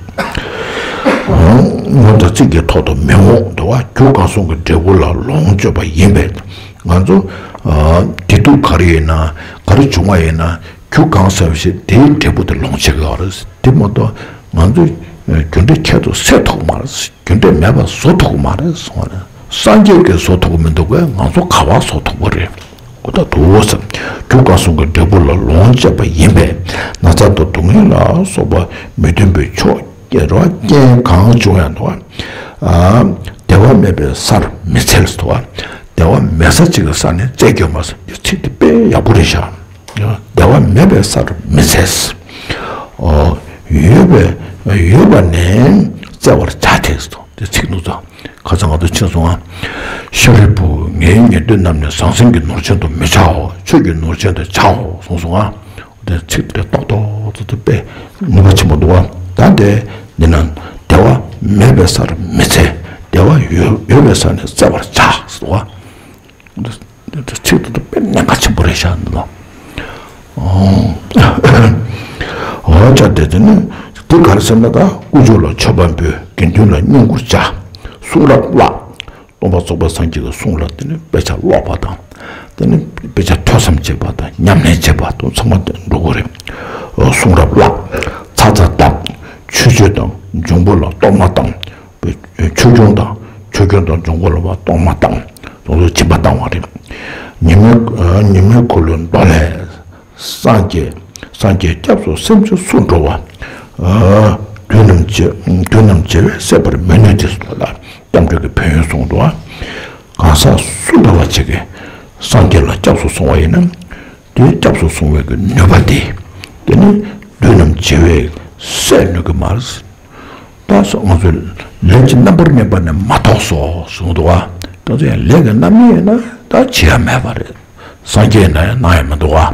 ངོ་དང་ཚིག་གི་ཐོག་ཏུ་མི་འོང་འདུག་བ། རྒྱུ་གང་གསུམ་གྱི་འབྲས་བུ་ལ་ལོངས་སྤྱོད་པ་ཡིན་པས། ང་ཚོ་ཨ་བདེ་སྡུག་ག་རེ་ཡིན་ན་ག་རེ་བྱུང་བ་ཡིན་ན་རྒྱུ་གང་ཟེར་བ་ཞིག་དེའི་འབྲས་བུ་དེ་ལོངས་སྤྱོད་ཀྱི་ཡོད་རེད། དེ་མ་གཏོགས་ང་ཚོས་རྒྱུ་འབྲས་ཁྱད་དུ་གསད་ཐུབ་ཀྱི་མ་རེད། རྒྱུ་འབྲས་མེད་པ་བཟོ་ཐུབ་ཀྱི་མ་རེད་གསུངས་པ་རེད། སངས་རྒྱས་ཀྱིས་བཟོ་ཐུབ་ཀྱི་མི་འདུག་གས། ང་ཚོ་ག་པར་བཟོ་ཐུབ་ཀྱི་རེད། ཨོ་ད་འདུག་སེ། རྒྱུ་གང་གསུམ་གྱི་འབྲས་བུ་ལ་ལོངས་སྤྱོད་པ་ཡིན་པས། ན་ཚ་དང་སྡུག་བསྔལ་ལ་སོགས་པ་མི་མཐུན་པའི་ཕྱོགས་རྐྱེན་གང་བྱུང་ཡང་འདུག་བ། བདེ་བ་མེད་པའི་སར་མི་འཚལ་འདུག་བ། བདེ་བ་མེད་ས་གཅིག་གི་ས་ནས་བཙལ་རྒྱུ་མ་ཟེར་རྒྱུ་ཚིག་དེ་དཔེ་ཡག་པོ་རེད་ཤག་བདེ་བ་མེད་པའི་སར་མི་འཚལ། ཨོ། ཡོད་པའི་ཡོད་པ་ནས་བཙལ་བར་བྱ་སྟེ་སོ། དེ་ཚིག་ནུབ་ཙང་ཁ་སང་ང་ཚོ་ཕྱིན་སོང་ང་། ཤཱ་རིའི་བུ། ངའི་ཉན་ཐོས་རྣམས་ནི་ཟང་ཟིང་གི་ནོར་ཆེན་དུ་མི་བྱའོ། ཆོས་ཀྱི་ནོར་ཆེན་དུ་བྱའོ་གསུངས་སོང་ང་། དེ་ཚིག་དེ་ཏོག་ཏོག་ཙི་ཙི་དཔེ་ནུས་པ་ཆེན་པོ་འདུག་བ། ད་དེ་འདི་ན་བདེ་བ་མེད་པའི་སར་མི་འཚལ། བདེ་བ་ཡོད་ཡོད་པའི་སར་ནས་བཙལ་བར་བྱ་ཟེར་བ། འདི་འདི་ཚིག་དེ་དཔེ་གནད་འགག་ཆེན་པོ་རེད་ཤག་འདི་ལ། ཨོ་ཅག་དེ་དེ་ནི་འདི་ག་རེ་ཟེར་ན། ད་དཀོན་མཆོག་ལ་མཆོད་པ་འབུལ། དགེ་འདུན་ལ་བསྙེན་བཀུར་བྱ། གསུང་རབ་བཀླག། སྟོན་པ་ཚོགས་པ་སངས་རྒྱས་ཀྱི་གསུང་ལ་དེ་ནི་དཔེ་ཆ་ཀློག་པ་དང་། དེ་ནི་དཔེ་ཆ་ཐོས་བསམ་བྱེད་པ་དང་ཉམས་ལེན་བྱེད་པ་དང་ཚང་མ་དེ་འགྲོ་གི་རེད། ཨོ་གསུང་རབ་བཀླག། ཚ་ཚ་བཏབ། ཆོས་སྤྱོད་དང་འབྱུང་པོ་ལ་གཏོར་མ་བཏང་། ཆོས་སྐྱོང་དང་ཆོས་སྐྱོང་དང་འབྱུང་པོ་ལ་བ་གཏོར་མ་བཏང་། དེ་ཚོ་སྦྱིན་པ་བཏང་བ་རེད། ཉི་མའི་ཉི་མའི་འཁོར་ལོའི་མདོ་ལས། སངས་རྒྱས་སངས་རྒྱས་སྐྱབས་སུ་སེམས་ཅན་སུ་འགྲོ་བ། དུས་རྣམས་བྱེ་དུས་རྣམས་བྱེ་བས་བསད་པར་མི་ནུས་ཏེ་ཟེར་བ་ལ་སྐྱབས་འགྲོ་གི་ཕན་ཡོན་གསུངས་འདུག་བ། གང་ཟག་སུ་འདྲ་བ་ཅིག་གིས་སངས་རྒྱས་ལ་སྐྱབས་སུ་སོང་བ་ཡིན་ན། དེའི་སྐྱབས་སུ་སོང་བའི་གི་ནུས་པ་དེ། དེ་ནི་དུས་རྣམས་བྱེ་བས་བསད་ནུས་ཀྱི་མ་རེད། ད་སོ་ང་ཚོས་ལས་ཀྱི་རྣམ་པར་སྨིན་པ་ནི་མ་ཐོགས་སོ་གསུངས་འདུག་བ། ད་ཚོ་ཡང་ལས་ཀྱི་རྣམ་སྨིན་ཡིན་ན་ད་བྱེད་ཡ་མེད་པ་རེད། སངས་རྒྱས་ཡིན་ན་ཡང་སྣང་ཡ་མི་འདུག་བ།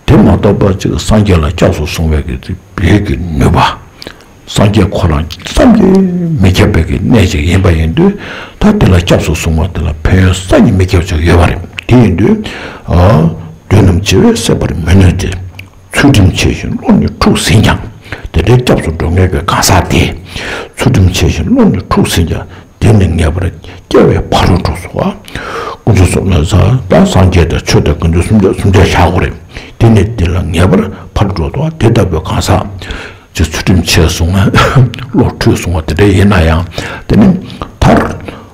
དེ་མ་གཏོགས་པ་ཅིག་སངས་རྒྱས་ལ་སྐྱབས་སུ་སོང་བའི་གི་དེ་བོད་ཀྱི་ནུས་པ། སངས་རྒྱས་ཁོ་རང་བསམ་གྱིས་མི་ཁྱབ་པའི་གི་གནས་ཅིག་ཡིན་པ་ཡིན་དུས། ད་དེ་ལ་སྐྱབས་སུ་སོང་བ་དེ་ལ་ཕན་ཡོན་བསམ་གྱིས་མི་ཁྱབ་ཅིག་ཡོད་པ་རེད། དེ་ཡིན་དུས། ཨ། དུས་རྣམས་བྱེ་བས་བསད་པར་མི་ནུས་ཏེ། ཚུལ་ཁྲིམས་ཆེ་ཞིང་བློ་ནི་འཁྲུགས་ཟིན་ཀྱང་། དེ་འདྲའི་སྐྱབས་སུ་འགྲོ་མཁན་གྱི་གང་ཟག་དེ། ཚུལ་ཁྲིམས་ཆེ་ཞིང་བློ་ནི་འཁྲུགས་ཟིན་ཀྱང་། དེ་ནི་ངེས་པར་སྐྱེ་བའི་ཕ་རོལ་ཏུ་སོང་བ། དཀོན་མཆོག་གསུམ་ལ་ཟ་ད་སངས་རྒྱས་དང་ཆོས་དང་དགེ་འདུན་སུམ་བརྒྱ་སུམ་བརྒྱ་བཞག་དགོས་རེད། དེ་ནི་དེ་ལ་ངེས་པར་ཕ་རོལ་ཏུ་སོང་བ་དེ་ལྟ་བུའི་གང་ཟག་ཅིག་ཚུལ་ཁྲིམས་ཆེ་སོང་བ་བློ་འཁྲུགས་སོང་བ་དེ་འདྲ་ཡིན་ན་ཡང་། དེ་ནི་མཐར་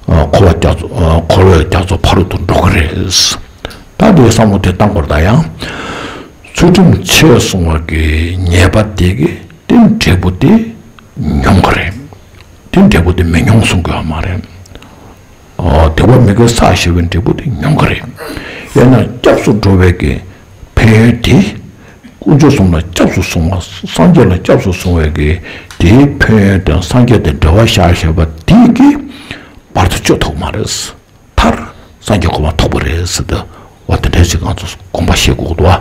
འཁོར་བ་རྒྱ་མཚོ་འཁོར་བའི་རྒྱ་མཚོ་ཕ་རོལ་ཏུ་འགྲོ་གི་རེད། ད་དེ་བསམ་བློ་དེ་བཏང་དགོས་རེད། ད་ཡང་ཚུལ་ཁྲིམས་ཆེ་སོང་བ་གི་ཉེས་པ་དེ་གི་དེ་འབྲས་བུ་དེ་མྱོང་གི་རེད། དེ་འབྲས་བུ་དེ་མི་མྱོང་གསུང་གི་ཡོད་མ་རེད། ཨོ། དེ་བ་མི་དགེ་བསགས་ཞེས་པའི་འབྲས་བུ་དེ་མྱོང་གི་རེད། ཡང་ན་སྐྱབས་སུ་འགྲོ་བའི་གི་ཕན་ཡོན་དེ། དཀོན་མཆོག་གསུམ་ལ་སྐྱབས་སུ་སོང་བ། སངས་རྒྱས་ལ་སྐྱབས་སུ་སོང་བའི་གི་དེའི་ཕན་ཡོན་དང་སངས་རྒྱས་དང་འབྲེལ་བ་བཞག་ཞེས་པ་དེ་གི་བར་དུ་གཅོད་ཐུབ་མ་རེད། མཐར་སངས་རྒྱས་གོ་འཕང་ཐོབ་པ་རེད་ཟེར་ཏེ། འོ་དེ་འདྲ་ཞིག་ང་ཚོ་དགོངས་པ་བཞེས་དགོས་འདུག་བ།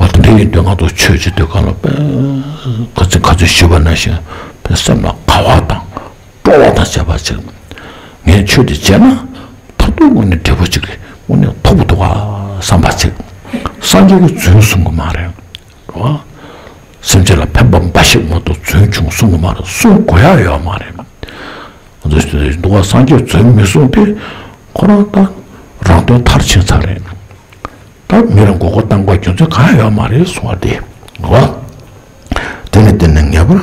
འོ་དེ་འདྲ་ཡིན་དུས་ང་ཚོ་ཆོས་བྱེད་དུས་གང་ལ་དཔེ་ཁ་ཚིག་ཁ་ཚིག་ཞུས་པ་ནང་བཞིན་དཔེ་སེམས་ལ་དགའ་བ་དང་སྤྲོ་བ་དང་བཅས་པ་ཅིག་ངས་ཆོས་འདི་བྱས་ན་མཐར་ཐུག་དངོས་གནས་འབྲས་བུ་ཅིག་དངོས་གནས་ཐོབ་འདུག་བ་བསམ་པ་ཅིག་སངས་རྒྱས་ཀྱིས་རྫུན་གསུང་གི་མ་རེད། རེད་བ། སེམས་ཅན་ལ་ཕན་པ་འབའ་ཞིག་མ་གཏོགས་རྫུན་ཅུང་གསུང་གི་མ་རེད། གསུང་དགོས་ཡ་ཡོད་མ་རེད། འདུག་བ། སངས་རྒྱས་རྫུན་མི་གསུང་སྟེ། ཁོ་རང་ད་རང་དོན་མཐར་ཕྱིན་ཚར་རེད། ད་མི་རང་མགོ་སྐོར་བཏང་དགོས་རྒྱུ་མཚན་གང་ཡང་ཡོད་མ་རེད་གསུང་བ་དེ། འདུག་བ། དེ་ནི་དེ་ནི་ངེས་པར་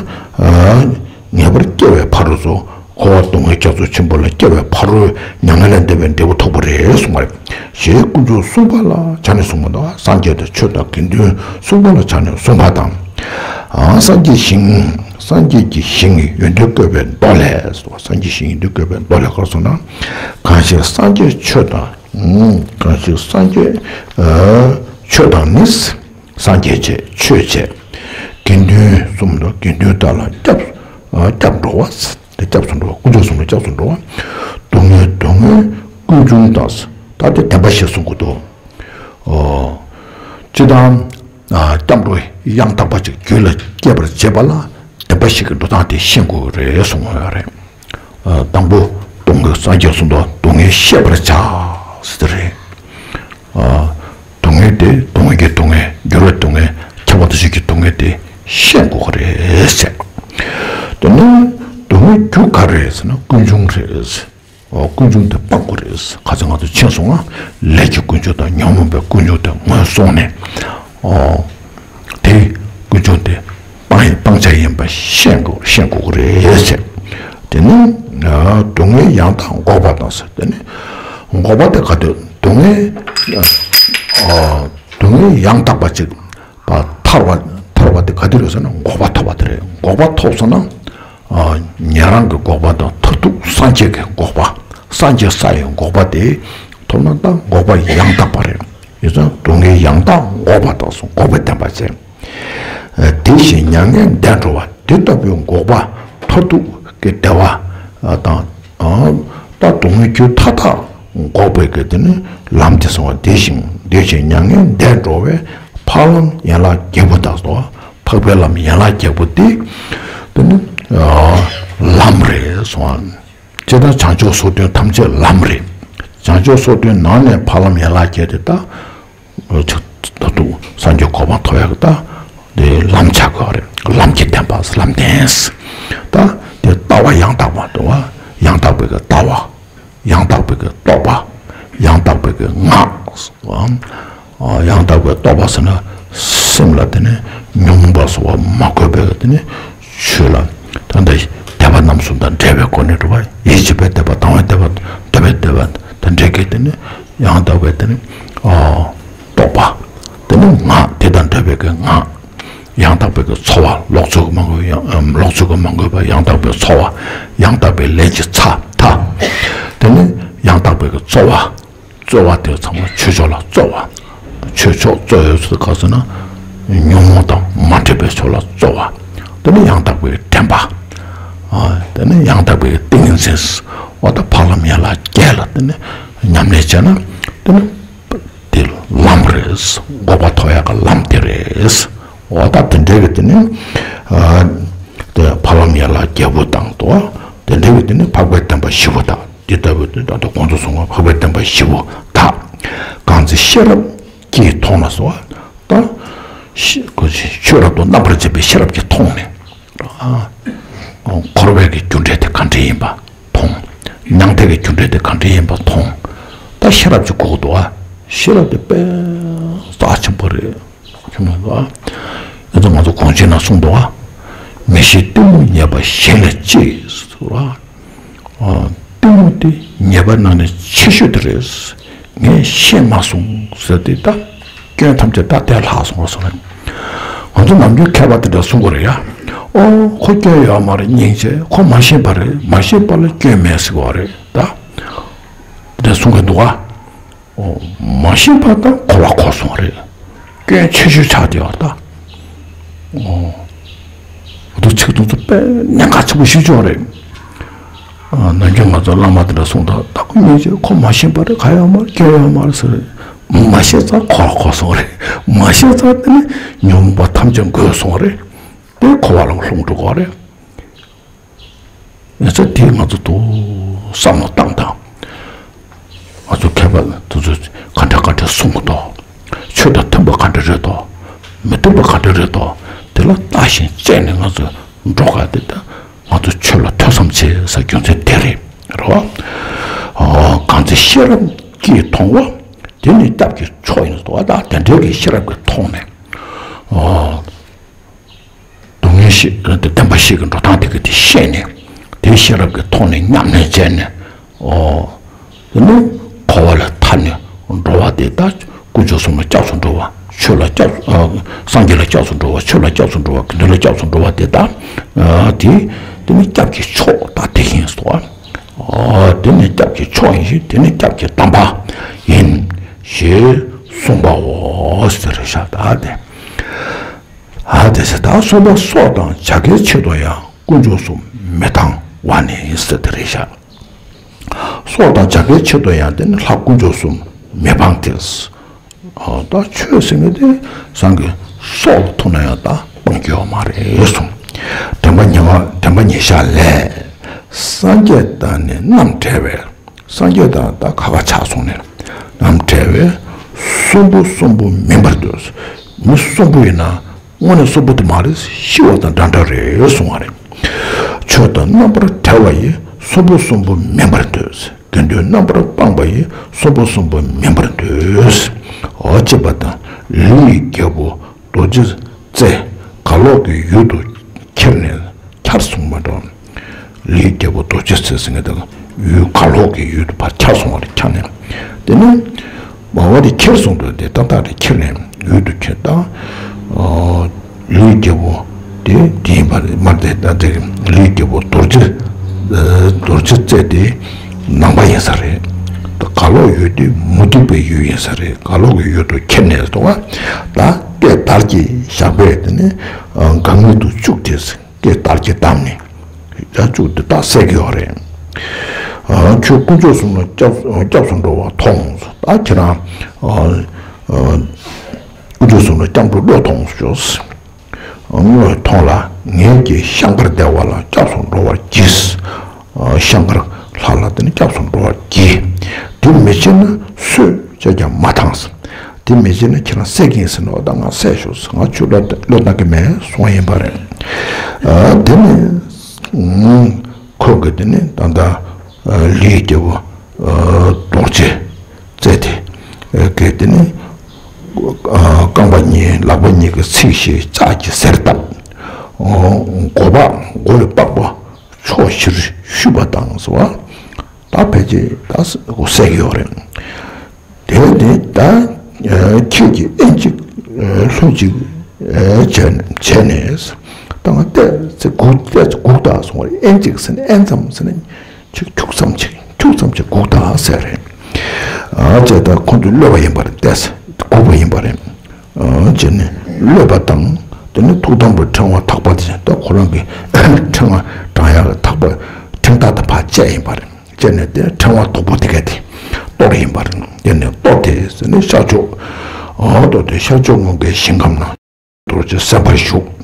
ངེས་པར་སྐྱེ་བའི་ཕ་རོལ་ཏུ། འཁོར་བ་སྡུག་བསྔལ་རྒྱ་མཚོ་ཆེན་པོ་ལ་སྐྱེ་བའི་ཕ་རོལ་མྱ་ངན་ལས་འདས་པའི་འབྲས་བུ་ཐོབ་པ་རེད་གསུངས་པ་རེད། ཞེས་དཀོན་མཆོག་གསུམ་པ་ལ་ཆ་ནས་གསུངས་པ་དང་། སངས་རྒྱས་དང་ཆོས་དང་དགེ་འདུན་གསུམ་པ་ལ་ཆ་ནས་གསུངས་པ་དང་། ཨ། སངས་རྒྱས་ཞིང་སངས་རྒྱས་ཀྱི་ཞིང་ཡོན་ཏན་བཀོད་པའི་མདོ་ལས། སངས་རྒྱས་ཞིང་ཡོན་ཏན་བཀོད་པའི་མདོ་ལས་ག་རེ་གསུངས་ན། གང་ཞིག་སངས་རྒྱས་ཆོས་དང་། གང་ཞིག་སངས་རྒྱས། ཨ། ཆོས་དང་ནི། སངས་རྒྱས་བཅས་ཆོས་བཅས། དགེ་འདུན་གསུམ་དང་དགེ་འདུན་དག་ལ་སྐྱབས་སྐྱབས་འགྲོ་བ། དེ་སྐྱབས་སུ་འགྲོ་བ། དཀོན་མཆོག་གསུམ་ལ་སྐྱབས་སུ་འགྲོ་བ། སྡུག་བསྔལ་སྡུག་བསྔལ་ཀུན་འབྱུང་དང་། ད་དེ་བདེན་པ་བཞི་གསུང་གི་འདུག་ཨོ། སྤྱིར་བཏང་། ཨ། སྐྱབས་འགྲོ་ཡང་དག་པ་ཅིག་རྒྱུད་ལ་སྐྱེས་པར་བྱེད་པ་ལ་བདེན་པ་བཞི་གི་འགྲོ་སྟངས་དེ་ཤེས་དགོས་ཀྱི་རེད་གསུངས་ཡོད་རེད། ཨ། དང་པོ་སྡུག་བསྔལ་སངས་རྒྱས་གསུངས་དོན་སྡུག་བསྔལ་ཤེས་པར་བྱ་ཟེར་དེ་རེད། ཨ། སྡུག་བསྔལ་དེ་སྡུག་བསྔལ་གྱི་སྡུག་བསྔལ་འགྱུར་བའི་སྡུག་བསྔལ་ཁྱབ་པ་དང་བཅས་ཀྱི་སྡུག་བསྔལ་དེ་ཤེས་དགོས་ཀྱི་རེད་ཟེར། དེ་ནས་སྡུག་བསྔལ་རྒྱུ་ག་རེ་རེད་ཟེར་ན་ཀུན་འབྱུང་རེད། ཨོ། ཀུན་འབྱུང་དེ་སྤང་དགོས་རེད། ཁ་སང་ང་ཚོ་ཕྱིན་སོང་ང་། ལས་ཀྱི་ཀུན་འབྱུང་དང་ཉོན་མོངས་པའི་ཀུན་འབྱུང་དེ་ངོས་བཟུང་ནས། ཨོ། དེ་ཀུན་འབྱུང་དེ་སྤང་ཡིན་སྤང་བྱ་ཡིན་པ་ཤེས་དགོས་ཤེས་དགོས་ཀྱི་རེད་ཟེར། དེ་ནི། ཨ། སྡུག་བསྔལ་ཡང་དག་འགོག་པ་དང་ཟེར། དེ་ནི་འགོག་པ་དེ་ག་དུས་སྡུག་བསྔལ། ཨ། སྡུག་བསྔལ་ཡང་དག་པ་ཅིག་པ་ཐར་བ་ཐར་བ་དེ་ག་དུས་རེད་ཟེར་ན་འགོག་པ་ཐོབ་པ་དེ་རེད། འགོག་པ་ཐོབ་སོང་ན། ཨ། ཉན་རང་གི་འགོག་པ་དང་མཐར་ཐུག་སངས་རྒྱས་ཀྱི་འགོག་པ། སངས་རྒྱས་ས་ཡི་འགོག་པ་དེ་ཐོབ་ན་ད་འགོག་པ་ཡང་དག་པ་རེད། ཡིན་ཙང་སྡུག་བསྔལ་ཡང་དག་འགོག་པ་དང་གསུངས། འགོག་པའི་བདེན་པ་ཅན། ཨ། དེ་བཞིན་མྱ་ངན་འདས་འགྲོ་བ་དེ་ལྟ་བུའི་འགོག་པ་མཐར་ཐུག་གི་བདེ་བ་དང་། ཨ། ད་སྡུག་བསྔལ་རྒྱུ་མཐའ་དག་འགོག་པའི་གི་དེ་ནི་ལམ་དེ་གསུངས་པ། དེ་བཞིན་དེ་བཞིན་མྱ་ངན་འདས་འགྲོ་བའི་འཕགས་ལམ་ཡན་ལག་བརྒྱད་པོ་དག་སོ། འཕགས་པའི་ལམ་ཡན་ལག་བརྒྱད་པོ་དེ་དེ་ནི། ཨ། ལམ་རེད་གསུངས་པ། ཇི་ལྟར་བྱང་ཆུབ་སོ་བདུན་ཐམས་ཅད་ལམ་རེད། བྱང་ཆུབ་སོ་བདུན་ནང་ནས་འཕགས་ལམ་ཡན་ལག་བརྒྱད་དེ་ད། ཨ། ད་དུང་སངས་རྒྱས་གོ་འཕང་ཐོབ་ཡག་གི་ད་དེ་ལམ་ཆགས་དགོས་རེད། ལམ་གྱི་བདེན་པ་ལམ་བདེན། ད་དེ་ལྟ་བ་ཡང་དག་པ་འདུག་བ། ཡང་དག་པའི་གི་ལྟ་བ། ཡང་དག་པའི་གི་རྟོག་པ། ཡང་དག་པའི་གི་ངག། ཨ། ཡང་དག་པའི་རྟོག་པ་ཟེར་ན་སེམས་ལ་དེ་ནི་ཉོན་མོངས་པ་སོགས་པ་མ་གོས་པའི་གི་དེ་ནི་ཆོས་ལ་ད་ལྟ་དད་པ་རྣམ་གསུམ་དང་འབྲེལ་བའི་སྒོ་ནས་འགྲོ་བ། ཡིད་ཆེས་པའི་དད་པ། དང་བའི་དད་པ། འདོད་པའི་དད་པ་དང་འབྲེལ་གྱི་དེ་ནི་ཡང་དག་པའི་དེ་ནི། ཨ། རྟོག་པ། དེ་ནི་ངག། དེ་དང་འདོད་པའི་གི་ངག། ཡང་དག་པའི་གི་ཚོར་བ། ལོག་འཚོ་གི་མ་གོས། ཡང་ལོག་འཚོ་གི་མ་གོས་པ། ཡང་དག་པའི་ཚོར་བ། ཡང་དག་པའི་ལས་ཀྱི་ཚ་མཐའ། དེ་ནི་ཡང་དག་པའི་གི་རྩོལ་བ། རྩོལ་བ་དེ་ཚང་མ་ཆོས་ཕྱོགས་ལ་རྩོལ་བ། ཆོས་ཕྱོགས་རྩོལ་ཡོད་ཚུལ་ག་ཟེར་ན། ཉོན་མོངས་དང་མ་འདྲེས་པའི་ཕྱོགས་ལ་རྩོལ་བ། དེ་ནི་ཡང་དག་པའི་དྲན་པ། ཨ། དེ་ནི་ཡང་དག་པའི་ཏིང་ངེ་འཛིན། འོ་ད་འཕགས་ལམ་ཡན་ལག་བརྒྱད་ལ་དེ་ནི་ཉམས་ལེན་བྱས་ན་དེ་ནི། དེ་ལམ་རེད། འགོག་པ་ཐོབ་ཡག་གི་ལམ་དེ་རེད། འོ་ད་དེ་འདྲའི་གི་དེ་ནི། ཨ། དེ་འཕགས་ལམ་ཡན་ལག་བརྒྱད་པོ་དང་དོ། དེ་འདྲའི་གི་དེ་ནི་འཕགས་པའི་བདེན་པ་བཞི་པོ་དག། དེ་ལྟ་བུའི་དེ་ད་ལྟ་གོང་དུ་སོང་བ་འཕགས་པའི་བདེན་པ་བཞི་པོ་དག། གང་ཚེ་ཤེས་རབ་ཀྱིས་མཐོང་ན་སོ། ད་ཤེས་ཁོ་ཆོས་རབ་ཏུ་རྣམ་པར་འབྱེད་པའི་ཤེས་རབ་ཀྱིས་མཐོང་ནས། ཨ། འཁོར་བའི་གི་རྒྱུ་འབྲས་དེ་ག་འདྲ་ཡིན་པ་མཐོང་། མྱང་འདས་ཀྱི་རྒྱུ་འབྲས་དེ་ག་འདྲ་ཡིན་པ་མཐོང་། ད་ཤེས་རབ་ཀྱི་སྒོ་དུ་བ། ཤེས་རབ་དེ་དཔེ་རྩ་ཆེན་པོ་རེད། ཆུང་མ་ལ། ཡིན་ཙང་ང་ཚོ་གོང་ཆེན་ན་གསུངས་འདུག་བ། མི་ཤེས་གཏི་མུག་ཉེས་པ་གཞན་ལས་ཆེ་ཟེར་བ། ཨ། གཏི་མུག་དེ་ཉེས་པ་ནང་ནས་ཆེ་ཤོས་དེ་རེད། ངས་ཤེས་མ་སོང་ཟེར་ཏེ་ད་སྐྱོན་ཐམས་ཅད་ད་དེ་ལྷག་སོང་བ་སོང་རེད། ང་ཚོ་ནམ་རྒྱུན་མཁས་པ་དེ་འདྲ་གསུང་གི་རེད་ཡ། ཨོ་ཁོ་སྐྱོན་ཡོད་མ་རེད་སྙིང་རྗེ། ཁོ་མ་ཤེས་པ་རེད། མ་ཤེས་པ་ལ་སྐྱོན་མེད་ཟེར་གི་རེད་ད། དེ་འདྲ་གསུང་གི་འདུག་བ། ཨོ། མ་ཤེས་པ་དང་གོ་བ་གོ་སོང་རེད། སྐྱོན་ཆེ་ཤོས་ཆགས་བསྡད་པ་ད། ཨོ། འོ་དུ་ཚིག་དུ་ཚོ་དཔེ་གནད་འགག་ཆེན་པོ་ཞིག་ཅོག་རེད། ཨ། ནམ་རྒྱུན་ང་ཚོ་བླ་མ་དེ་འདྲ་གསུང་དང་ད་ཁོ་མི་ཅེ་ཁོ་མ་ཤེས་པ་རེད། ག་ཡོད་མ་རེད། སྐྱོན་ཡོད་མ་རེད་ཟེར་རེད། མ་ཤེས་ཙང་གོ་བ་གོ་སོང་རེད། མ་ཤེས་ཙང་དེ་ནི་ཉོན་མོངས་པ་ཐམས་ཅད་འགོས་སོང་རེད། དེ་གོ་བ་ལ་ལྷུང་འགྲོ་གི་རེད། ཡིན་ཙང་དེ་ང་ཚོ་དུ་བསམ་བློ་བཏང་དང་། ང་ཚོ་མཁས་པ་དེ་ཚོས་ག་འདྲ་ག་འདྲ་གསུང་གི་འདུག་ཆོས་དང་མཐུན་པ་ག་འདྲ་རེད་དོ། མི་མཐུན་པ་ག་འདྲ་རེད་དོ། དེ་ལ་བརྟག་ཞིང་དཔྱད་ནས་ང་ཚོས་འགྲོ་ག་དེ་ད་ང་ཚོ་ཆོས་ལ་ཐོས་བསམ་བྱེད་ས་རྒྱུ་མཚན་དེ་རེད། རེད་བ། ཨོ། གང་ཚེ་ཤེས་རབ་ཀྱིས་མཐོང་བ། དེ་ནི་སྐྱབས་ཀྱི་མཆོག་ཡིན་ཟེར་བ་དང་དེ་འདྲའི་གི་ཤེས་རབ་ཀྱིས་མཐོང་ནས། ཨོ། སྡུག་བསྔལ་ཤེས་བདེན་པ་ཤེས་ཀྱི་འགྲོ་སྟངས་དེ་གི་དེ་ཤེས་ནས། དེ་ཤེས་རབ་ཀྱི་ཐོག་ནས་ཉམས་ལེན་བྱས་ནས། ཨོ། དེ་ནི་འཁོར་བ་ལས་ཐར་ནས་འགྲོ་བ་དེ་དག་དཀོན་མཆོག་གསུམ་ལ་སྐྱབས་སུ་འགྲོ་བ། ཆོས་ལ་སྐྱབས། ཨ། སངས་རྒྱས་ལ་སྐྱབས་སུ་འགྲོ་བ། ཆོས་ལ་སྐྱབས་སུ་འགྲོ་བ། དགེ་འདུན་ལ་སྐྱབས་སུ་འགྲོ་བ་དེ་དག་ཨ། དེ་དེ་ནི་སྐྱབས་ཀྱི་མཆོག་ད་དེ་ཡིན་སོ། ཨོ། དེ་ནི་སྐྱབས་ཀྱི་མཆོག་ཡིན་ཞིང་དེ་ནི་སྐྱབས་ཀྱི་དམ་པ་ཡིན་ཞེས་གསུངས་པའོ། ཨོ་ཟེར་ཤག་ད་དེ། ཨ་དེ་ཟེར་ད་གསུམ་པ་སྲོག་དང་བྱ་དགའི་ཆེད་དུ་ཡང་དཀོན་མཆོག་གསུམ་མི་ཕངས་པ་ནི་ཟེར་དེ་རེད་ཤག་སྲོག་དང་བྱ་དགའི་ཆེད་དུ་ཡང་དེ་ནི་ལྷ་དཀོན་མཆོག་གསུམ་མི་ཕངས་ཏེ། ཨ་ད་ཆོས་ཟེར་མཁན་དེ་བཟང་གི་སྲོག་ལ་ཐུག་ན་ཡང་ད་སྤང་རྒྱུ་ཡོད་མ་རེད་གསུངས། དྲན་པ་ཉེ་བ་དྲན་པ་ཉེ་ཤ་ལས། སངས་རྒྱས་དང་ནི་རྣམ་བྲལ་བའི། སངས་རྒྱས་དང་ད་ཁ་ཁ་ཆགས་སོང་ནས་རྣམ་བྲལ་བའི་གསོན་པོ་གསོན་པོ་མིན་པར་འདོད། མི་གསོན་པོ་ཡིན་ན་དངོས་གནས་གསོན་པོ་དེ་མ་རེད། ཤི་བ་དང་འདྲ་འདྲ་རེད་གསུང་བ་རེད། ཆོས་དང་རྣམ་པར་བྲལ་བ་ཡི་གསོན་པོ་གསོན་པོ་མིན་པར་འདོད། དགེ་འདུན་རྣམ་པར་སྤངས་པ་ཡི་གསོན་པོ་གསོན་པོ་མིན་པར་འདོད། འོ་ཅེས་པ་དང་ལུས་ཡི་རྒྱལ་པོ་རྡོ་རྗེ་རྩེ་གར་ལོག་གི་ཡུལ་དུ་ཁྱེར་ནས་ཁྱེར་སོང་བ་འགྲོ། ལུས་རྒྱལ་པོ་རྡོ་རྗེ་རྩེ་ཟེར་མཁན་དེ་ཡུལ་གར་ལོག་གི་ཡུལ་དུ་ཕར་ཁྱེར་སོང་བ་རེད། ཁྱེར་ནས་དེ་ནི་མ་བ་དེ་ཁྱེར་སོང་དུས་དེ་ཏག་ཏག་རེད། ཁྱེར་ནས་ཡུལ་དུ་ཁྱེར་ད། ལུས་རྒྱལ་པོ་དེ་དེ་ཡིན་པ་རེད། མ་དེ་ད་དེ་ལུས་རྒྱལ་པོ་རྡོ་རྗེ་རྡོ་རྗེ་རྩེ་དེ་ནང་པ་ཡིན་ས་རེད། ད་གར་ལོག་ཡུལ་དེ་མུ་སྟེགས་པའི་ཡུལ་ཡིན་ས་རེད། གར་ལོག་གི་ཡུལ་དུ་ཁྱེར་ནས་དོ་བ་ད་སྐེ་དར་གྱི་ཞགས་པས་དེ་ནི་གང་ངེས་དུ་བཅུག་སྟེ། སྐེ་དར་གྱིས་བསྡམས་ནས་ཡ་བཅུག་དེ་དག་བསད་ཀྱི་ཡོད་རེད། ཨ་ཁྱོད་དཀོན་མཆོག་གསུམ་ལ་སྐྱབས་སྐྱབས་སུ་འགྲོ་བར་མཐོང་། ད་ཁྱེད་རང་ཨ་ཨ་དཀོན་མཆོག་གསུམ་ལ་སྐྱབས་འགྲོ་བློས་ཐོངས་ཤོག་དངོས་མཐོང་ལ་ངེད་ཀྱིས་ཤང་ཀར་བདེ་བ་ལ་སྐྱབས་སུ་འགྲོ་བར་བགྱི། ཨ་ཤང་ཀར་ལྷ་ལ་དེ་ནི་སྐྱབས་སུ་འགྲོ་བར་བགྱི། དེ་མི་བྱེད་ན་སུས་བྱས་ཀྱང་མ་ཐང་། དེ་མི་བྱེད་ན་ཁྱེད་རང་བསད་ཀྱི་ཡིན་ཟེར་ནོ། ད་ང་བསད་ཤོག་ང་ཁྱོད་བློས་བློས་བཏང་གི་མེད་གསུངས་ཡིན་པ་རེད། ཨ་དེ་ནི་ཁོ་གི་དེ་ནི་ད་ལྟ་ལུས་རྒྱལ་པོ་རྡོ་རྗེ་རྩེ་དེ་གི་དེ་ནི་རྐང་པ་གཉིས་ལག་པ་གཉིས་ཀྱི་ཚིགས་བཞི་ལྕགས་ཀྱི་གཟེར་བཏབ། མགོ་པ་མགོ་ལ་པགས་པ་ཕྱོགས་བཞིར་གཤུས་པ་དང་ཟེར་བ། ད་ཕལ་ཆེར་ད་བསད་ཀྱི་ཡོད་རེད། དེ་དེ་ད་ཁྱེད་ཀྱིས་ཨེན་གཅིག་ལྷུན་གཅིག་བྱས་ནས་བྱས་ནས་ད་ང་བལྟས་ཚེ་སྒུག་བལྟས་ཚེ་སྒུག་དང་གསུང་བ་རེད། ཨེན་གཅིག་ཟེར་ནས་ཨེན་ཙམ་ཟེར་ནས་ཁྱུག་ཁྱུག་ཙམ་ཅིག་ཁྱུག་ཙམ་ཅིག་སྒུག་དང་ཟེར་རེད། ཨ་ཅེ་ད་ཁོང་ཚོས་གློད་པ་ཡིན་པ་རེད། བལྟས་ཚེ་སྒུག་པ་ཡིན་པ་རེད། ཨ་ཅེ་ནས་གློད་པ་དང་དེ་ནས་ཐུགས་དམ་པའི་ཕྲེང་བ་ཐག་པ་དེ་ད་ཁོ་རང་གི་ཕྲེང་བ་དྲང་ཡག་གི་ཐག་པ་ཕྲེང་ཐག་དང་ཕར་བཅད་ཡིན་པ་རེད། བྱས་ནས་དེ་ཕྲེང་བ་དོག་པོ་དེ་ག་དེ་གཏོར་ཡིན་པ་རེད། དེ་ནས་གཏོར་དེ་ཟེར་ནས་ཤར་ཕྱོགས། ཨོ་གཏོར་དེ་ཤར་ཕྱོགས་མངོན་དགའི་ཞིང་ཁམས་ན་རྡོ་རྗེ་སེམས་དཔའ་བཞུགས།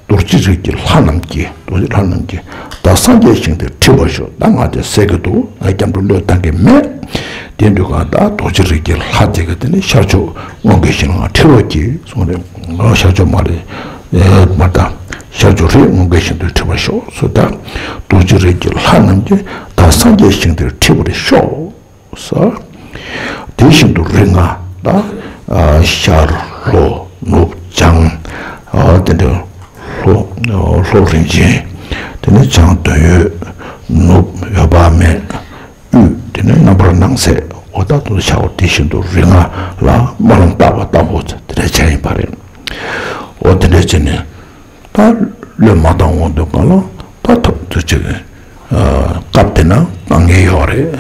རྡོ་རྗེ་རིགས་ཀྱི་ལྷ་རྣམས་ཀྱིས་རྡོ་རྗེ་ལྷ་རྣམས་ཀྱིས་ད་སངས་རྒྱས་ཞིང་དེར་ཁྲིད་པར་ཤོག་ད་ང་དེ་བསད་ཀྱི་འདུག་ང་སྐྱབས་འགྲོ་བློས་བཏང་གི་མེད། དེ་དུས་གང་ད་རྡོ་རྗེ་རིགས་ཀྱི་ལྷ་དེ་ག་དེ་ནི་ཤར་ཕྱོགས་མངོན་དགའི་ཞིང་ལ་ང་ཁྲིད་རོགས་གྱིས་གསུངས་རེད། ང་ཤར་ཕྱོགས་མ་རེད། མ་ད་ཤར་ཕྱོགས་རེད། མངོན་དགའི་ཞིང་དུ་ཁྲིད་པར་ཤོག་སོ། ད་རྡོ་རྗེ་རིགས་ཀྱི་ལྷ་རྣམས་ཀྱིས་ད་སངས་རྒྱས་ཞིང་དེར་ཁྲིད་པར་ཤོག་ས། དེ་བཞིན་དུ་རིགས་ལྔ་ད་ཤར་ལྷོ་ནུབ་བྱང་དེ་འདྲ་ལྷོ་ལྷོ་རིན་ཆེན་དེ་ནས་བྱང་དོན་ཡོད་ནུབ་འོད་དཔག་མེད་དབུས་དེ་ནས་རྣམ་པར་སྣང་མཛད་འོ་ད་དུ་ཤར་བ་དེ་བཞིན་དུ་རིགས་ལྔ་ལ་སྨོན་ལམ་བཏབ་པ་ལྟ་བུ་དེ་འདྲ་བྱས་ཡིན་པ་རེད། འོ་དེ་འདྲ་བྱས་ནས། ད་བློས་མ་བཏང་འོང་དུས་གང་ལ་ད་ཐོབ་ཐུབ་ཅིག་སྐབས་དེ་ན་དཀའ་ངལ་ཡོད་རེད།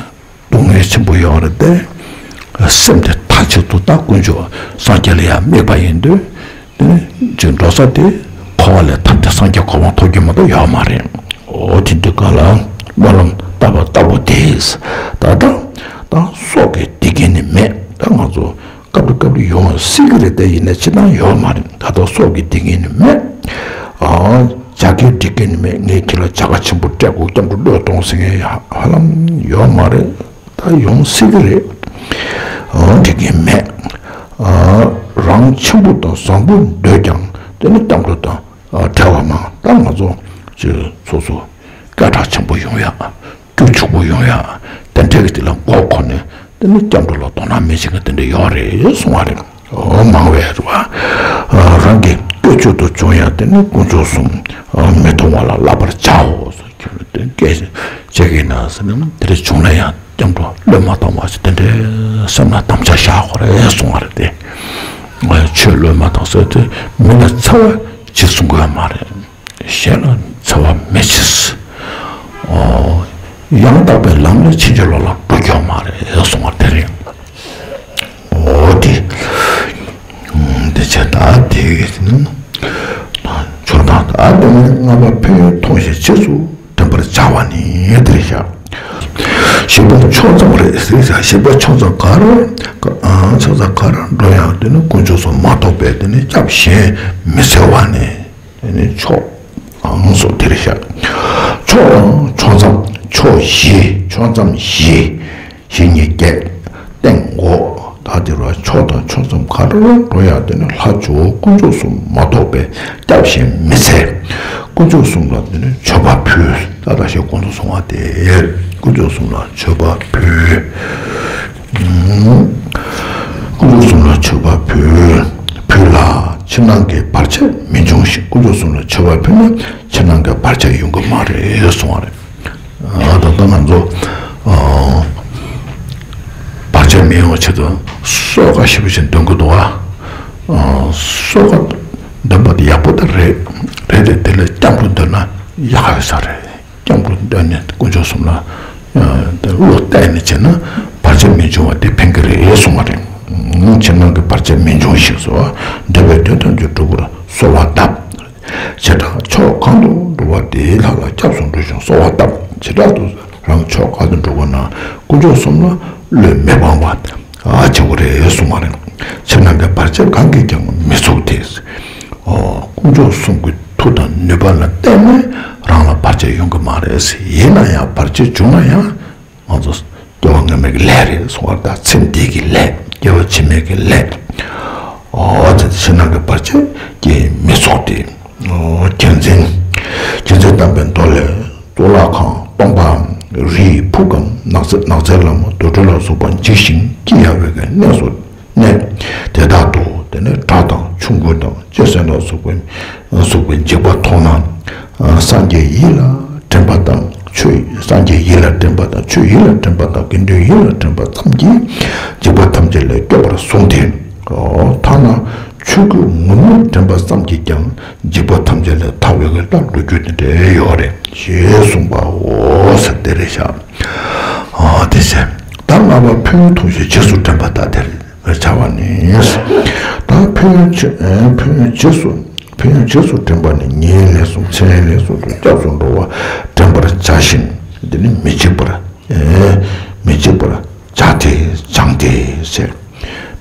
སྡུག་བསྔལ་ཆེན་པོ་ཡོད་རེད་དེ། སེམས་དེ་མཐའ་གཅིག་ཏུ་ད་དཀོན་མཆོག་སངས་རྒྱས་ལ་ཡང་དམིགས་པ་ཡིན་དུས། དེ་ནི་ཅིག་འགྲོ་ས་དེ་འཁོར་བ་ལས་ཐར་ཏེ་སངས་རྒྱས་གོ་འཕང་ཐོབ་རྒྱུ་མ་གཏོགས་ཡོད་མ་རེད། འོ་དེ་དུས་གང་ལ་སྨོན་ལམ་བཏབ་པ་ལྟ་བུ་དེས་ད་ད་ད་སྲོག་གི་བདེ་སྐྱིད་ནི་མེད། ད་ང་ཚོ། སྐབས་རེ་སྐབས་རེ་ཡོང་སྲིད་ཀྱི་རེད་དེ་ཡིན་ན་ཅི་ལྟར་ཡོད་མ་རེད། ད་ལྟ་སྲོག་གི་བདེ་སྐྱིད་ནི་མེད། ཨ་བྱ་དགའི་བདེ་སྐྱིད་ནི་མེད། ངས་ཁྱེད་ལ་བྱ་དགའ་ཆེན་པོ་སྤྲད་དགོས། སྐྱབས་འགྲོ་བློས་གཏོང་ཟེར་མཁན་ཧ་ཧ་ལམ་ཡོད་མ་རེད། ད་ཡོང་སྲིད་ཀྱི་རེད། ཨ་བདེ་སྐྱིད་མེད། ཨ་རང་ཆེན་པོ་དང་བཟང་པོ་འདོད་ཀྱང་དེ་ནི་སྐྱབས་འགྲོ་དང་ཨ་བྲལ་བ་མང་། ད་ང་ཚོ་ཅིག་སོ་སོ་སྐད་གྲགས་ཆེན་པོ་ཡོང་ཡག་སྐྱོ་ཕྱུག་པོ་ཡོང་ཡག་དེ་འདྲ་གི་དེ་ལ་མགོ་འཁོར་ནས་དེ་ནི་སྐྱབས་འགྲོ་ལ་དོ་སྣང་མེད་བྱེད་མཁན་དེ་འདྲ་ཡོད་རེད་གསུང་བ་རེད། འོ་མང་བས་རེད་བ། རང་གི་སྐྱོ་ཕྱུག་ཏུ་བྱུང་ཡག་དེ་ནི་དཀོན་མཆོག་གསུམ་མི་གཏོང་བ་ལ་བསླབ་པར་བྱའོ་ཟེར། ཁྱོད་ལ་དེ་སྐད་ཆ་བྱེད་ཀྱི་ན་ཟེར་ན་དེ་འདྲ་བྱུང་ན་ཡང་སྐྱབས་འགྲོ་བློས་མ་བཏང་བ་ཞིག་དེ་འདྲའི་སེམས་ལ་དམ་བཅའ་བཞག་དགོས་རེད་གསུང་བ་རེད་དེ། ཆོས་བློས་མ་བཏང་ཟེར་དེ་མི་ལ་འཚེ་བ་ཅིག་གསུང་དགོས་མ་རེད། གཞན་ལ་འཚེ་བ་མི་བྱེད། ཨོ། ཡང་དག་པའི་ལམ་ནི་ཕྱིན་ཅི་ལོག་ལ་འགྲོ་རྒྱུ་མ་རེད་གསུངས་པ་དེ་རེད། འོ་དེ། ཨ་དེ་ནས་ལྔ་པ་ཕན་ཡོན་མཐོང་ཞིང་རྗེས་སུ་དྲན་པར་བྱ་བ་ནི་དེ་རེད་ཤག་བཞི་པ་ཕྱོགས་མཚམས་རེད་ཟེར་ཤག་བཞི་པ་ཕྱོགས་མཚམས་ག་རེ། ཕྱོགས་མཚམས་ག་རེ་འགྲོ་ཡང་དེ་ནི་དཀོན་མཆོག་གསུམ་མ་གཏོགས་པའི་དེ་ནི་སྐྱབས་གཞན་མི་འཚོལ་བ་ནི། དེ་ནི་ཕྱོགས་ཨང་སོ་དེ་རེད་ཤག་ཕྱོགས་དང་ཕྱོགས་མཚམས་ཕྱོགས་བཞི་ཕྱོགས་མཚམས་བཞི། ཞེ་གཉིས་བརྒྱད། སྟེང་འོག་ད་དེ་རུ་ཕྱོགས་དང་ཕྱོགས་མཚམས་ག་རེ་འགྲོ་ཡང་དེ་ནི་ལྷ་ཇོ་བོ་དཀོན་མཆོག་གསུམ་མ་གཏོགས་པའི་སྐྱབས་གཞན་མི་འཚོལ། དཀོན་མཆོག་གསུམ་ལ་དེ་ནི་མཆོད་པ་ཕུལ། ད་ད་ཞེས་གོང་དུ་སོང་བ་དེ་དཀོན་མཆོག་གསུམ་ལ་མཆོད་པ་ཕུལ། དཀོན་མཆོག་གསུམ་ལ་མཆོད་པ་ཕུལ། ཕུལ་ལ་ཕྱི་ནང་གི་བར་ཆད་མི་འབྱུང་ཞིང་། དཀོན་མཆོག་གསུམ་ལ་མཆོད་པ་ཕུལ་ན་ཕྱི་ནང་གི་བར་ཆད་ཡོང་གི་མ་རེད་གསུང་བ་རེད། ཨ་ད་ལྟ་ང་ཚོ་ཨ་བར་ཆད་མི་ཡོང་བའི་ཆེད་དུ་གསོལ་ཁ་ཞེ་པོ་ཅིག་འདོན་གྱི་འདུག་ཨ། གསོལ་ཁ་འདོན་པ་དེ་ཡག་པོ་ད་རེད། རེད་དེ་དེ་ལས་སྐྱབས་འགྲོ་འདོན་ན་ཡག་ག་ཡོད་ས་རེད། སྐྱབས་འགྲོ་འདོན་ནས་དཀོན་མཆོག་གསུམ་ལ་ཨ་བློ་གཏད་ནས་བྱས་ན་བར་ཆད་མི་འབྱུང་བ་དེ་ཕན་གྱི་རེད་གསུང་བ་རེད། ཕྱི་ནང་གི་བར་ཆད་མི་འབྱུང་ཞིག་གསོལ་བ་འདོད་པའི་དོན་ཐམས་ཅད་འགྲུབ་པར་གསོལ་བ་བཏབ། བྱེ་བྲག་ཕྱོགས་གང་དུ་འགྲོ་བ་དེའི་ལྷ་ལ་སྐྱབས་སུ་འགྲོ་ཞིང་གསོལ་བ་བཏབ། བྱེ་བྲག་ཏུ་རང་ཕྱོགས་གང་དུ་འགྲོ་དགོས་ན་དཀོན་མཆོག་གསུམ་ལ་བློས་མི་སྤང་བ་ཨ་བྱེད་དགོས་རེད་གསུངས་པ་རེད། ཕྱི་ནང་གི་བར་ཆད་གང་གིས་ཀྱང་མི་ཚུགས་ཏེ། ཨོ་དཀོན་མཆོག་གསུམ་གྱི་མཐུ་དང་ནུས་པ་ལ་བརྟེན་ནས་རང་ལ་བར་ཆད་ཡོང་གི་མ་རེད། ཡིན་ན་ཡང་བར་ཆད་བྱུང་ན་ཡང་། ང་ཚོ་སྐྱེ་བ་སྔ་མའི་གི་ལས་རེད་གསུང་བ་དང་ཚེ་འདིའི་གི་ལས་སྐྱེ་བ་ཕྱི་མའི་གི་ལས། ཨོ་ཙི་ཕྱི་ནང་གི་བར་ཆད་ཀྱིས་མི་ཚུགས་ཏེ། ཨོ་རྒྱལ་མཚན། རྒྱལ་མཚན་དམ་པའི་མདོ་ལས་གཙུག་ལག་ཁང་སྟོང་པའམ་རིའི་ཕུག་གམ་ནགས་ཚལ་ནགས་ཚལ་ལམ་དུར་ཁྲོད་ལ་སོགས་པ་འཇིགས་ཤིང་སྐྱི་གཡའ་བའི་གི་གནས་སུ། གནས་དེ་དག་ཏུ་དེ་ནས་བྲག་དང་ཆུ་འགོ་དང་ལྕེ་སྲེག་ལ་སོགས་པའི་སོགས་པའི་འཇིགས་པ་མཐོང་ན། སངས་རྒྱས་ཡིད་ལ་དྲན་པ་དང་ཆོས་སངས་རྒྱས་ཡིད་ལ་དྲན་པ་དང་ཆོས་ཡིད་ལ་དྲན་པ་དང་དགེ་འདུན་ཡིད་ལ་དྲན་པ་ཙམ་གྱིས་འཇིགས་པ་ཐམས་ཅད་ལས་སྐྱོབ་པར་གསུངས་ཏེ། ཐ་ན་ཆོས་སྐུ་ངུར་སྨྲིག་དྲན་པ་ཙམ་གྱིས་ཀྱང་འཇིགས་པ་ཐམས་ཅད་ལས་ཐར་བའི་གི་ལམ་ལུགས་རྒྱུད་དེ་འདྲ་ཡོད་རེད་ཞེས་གསུངས་པའོ་ཟེར་དེ་རེད་ཤག་ཨ་དེ་ཟེར། ད་ལྔ་པ་ཕན་ཡོན་མཐོང་ཞིང་རྗེས་སུ་དྲན་པ་ལྟ་དེར། བྱ་བ་ནི། ད་ཕན་ཡོན་ཆེ་ཕན་ཡོན་རྗེས་སུ་ཕན་ཡོན་རྗེས་སུ་དྲན་པ་ནི་ཉིན་ལས་གསུམ་མཚན་ལས་གསུམ་དུ་སྐྱབས་སུ་འགྲོ་བ་དྲན་པར་བྱ་ཞིང་། འདི་ནི་མི་འཇིགས་པར་མི་འཇིགས་པར་བྱ་སྟེ་སྦྱངས་ཏེ་ཟེར།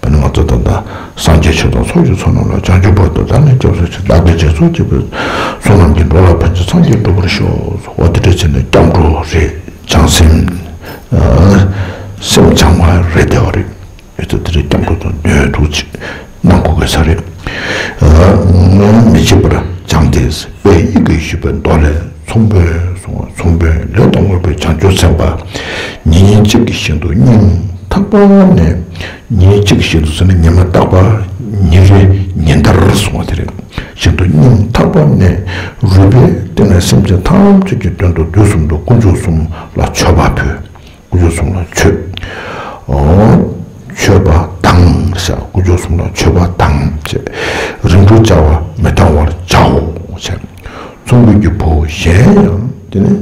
དཔེར་ན་ང་ཚོ་ད་ལྟ་སངས་རྒྱས་ཆོས་དང་ཚོགས་ཀྱི་མཚོ་རྣམས་ལ། བྱང་ཆུབ་བར་དུ་བདག་ནི་སྐྱབས་སུ་མཆི། བདག་གིས་རྗེས་སུ་བགྱིས་པའི་བསོད་ནམས་ཀྱིས། འགྲོ་ལ་ཕན་ཕྱིར་སངས་རྒྱས་འགྲུབ་པར་ཤོག་འོ་དེ་འདྲ་བྱས་ནས་སྐྱབས་འགྲོ་རེད། བྱང་སེམས་སེམས་བྱང་བ་རེད་བསྡད་པ་རེད། ཡོད་ཚད་དེ་འདྲའི་སྐྱབས་འགྲོ་དང་ནུས་མཐུ་ཅིག་གནང་དགོས་དགོས་ས་རེད། ཨ་མི་འཇིགས་པར་སྦྱངས་ཏེ། དཔལ་ཡིད་ཀྱིས་ཞུས་པའི་མདོ་ལས། ཚོང་དཔོན་གསུངས། ཚོང་དཔོན་ལས་དང་འོས་པའི་བྱང་ཆུབ་སེམས་དཔའ། ཉིན་གཅིག་གི་བཞིན་དུ་སྙིང་ཐག་པ་ནས། ཉིན་གཅིག་གི་བཞིན་དུ་ཟེར་ན་ཉི་མ་རྟག་པར་ཉིན་རེ་ཉིན་ལྟར་གསུངས་པ་དེ་རེད། བཞིན་དུ་སྙིང་ཐག་པ་ནས་རུས་པའི་གཏིང་ནས་སེམས་ཅན་ཐམས་ཅད་ཀྱི་དོན་དུ་དུས་གསུམ་དུ་དཀོན་མཆོག་གསུམ་ལ་མཆོད་པ་ཕུལ། དཀོན་མཆོག་གསུམ་ལ་མཆོད། ཨོ། མཆོད་པ་དང་ཟེར། དཀོན་མཆོག་གསུམ་ལ་མཆོད་པ་དང་ཟེར། རིམ་གྲོ་བྱ་བ་མི་གཏང་བར་བྱའོ་ཟེར། ཚོང་དཔོན་གྱི་བུ་གཞན་ཡང་དེ་ནི་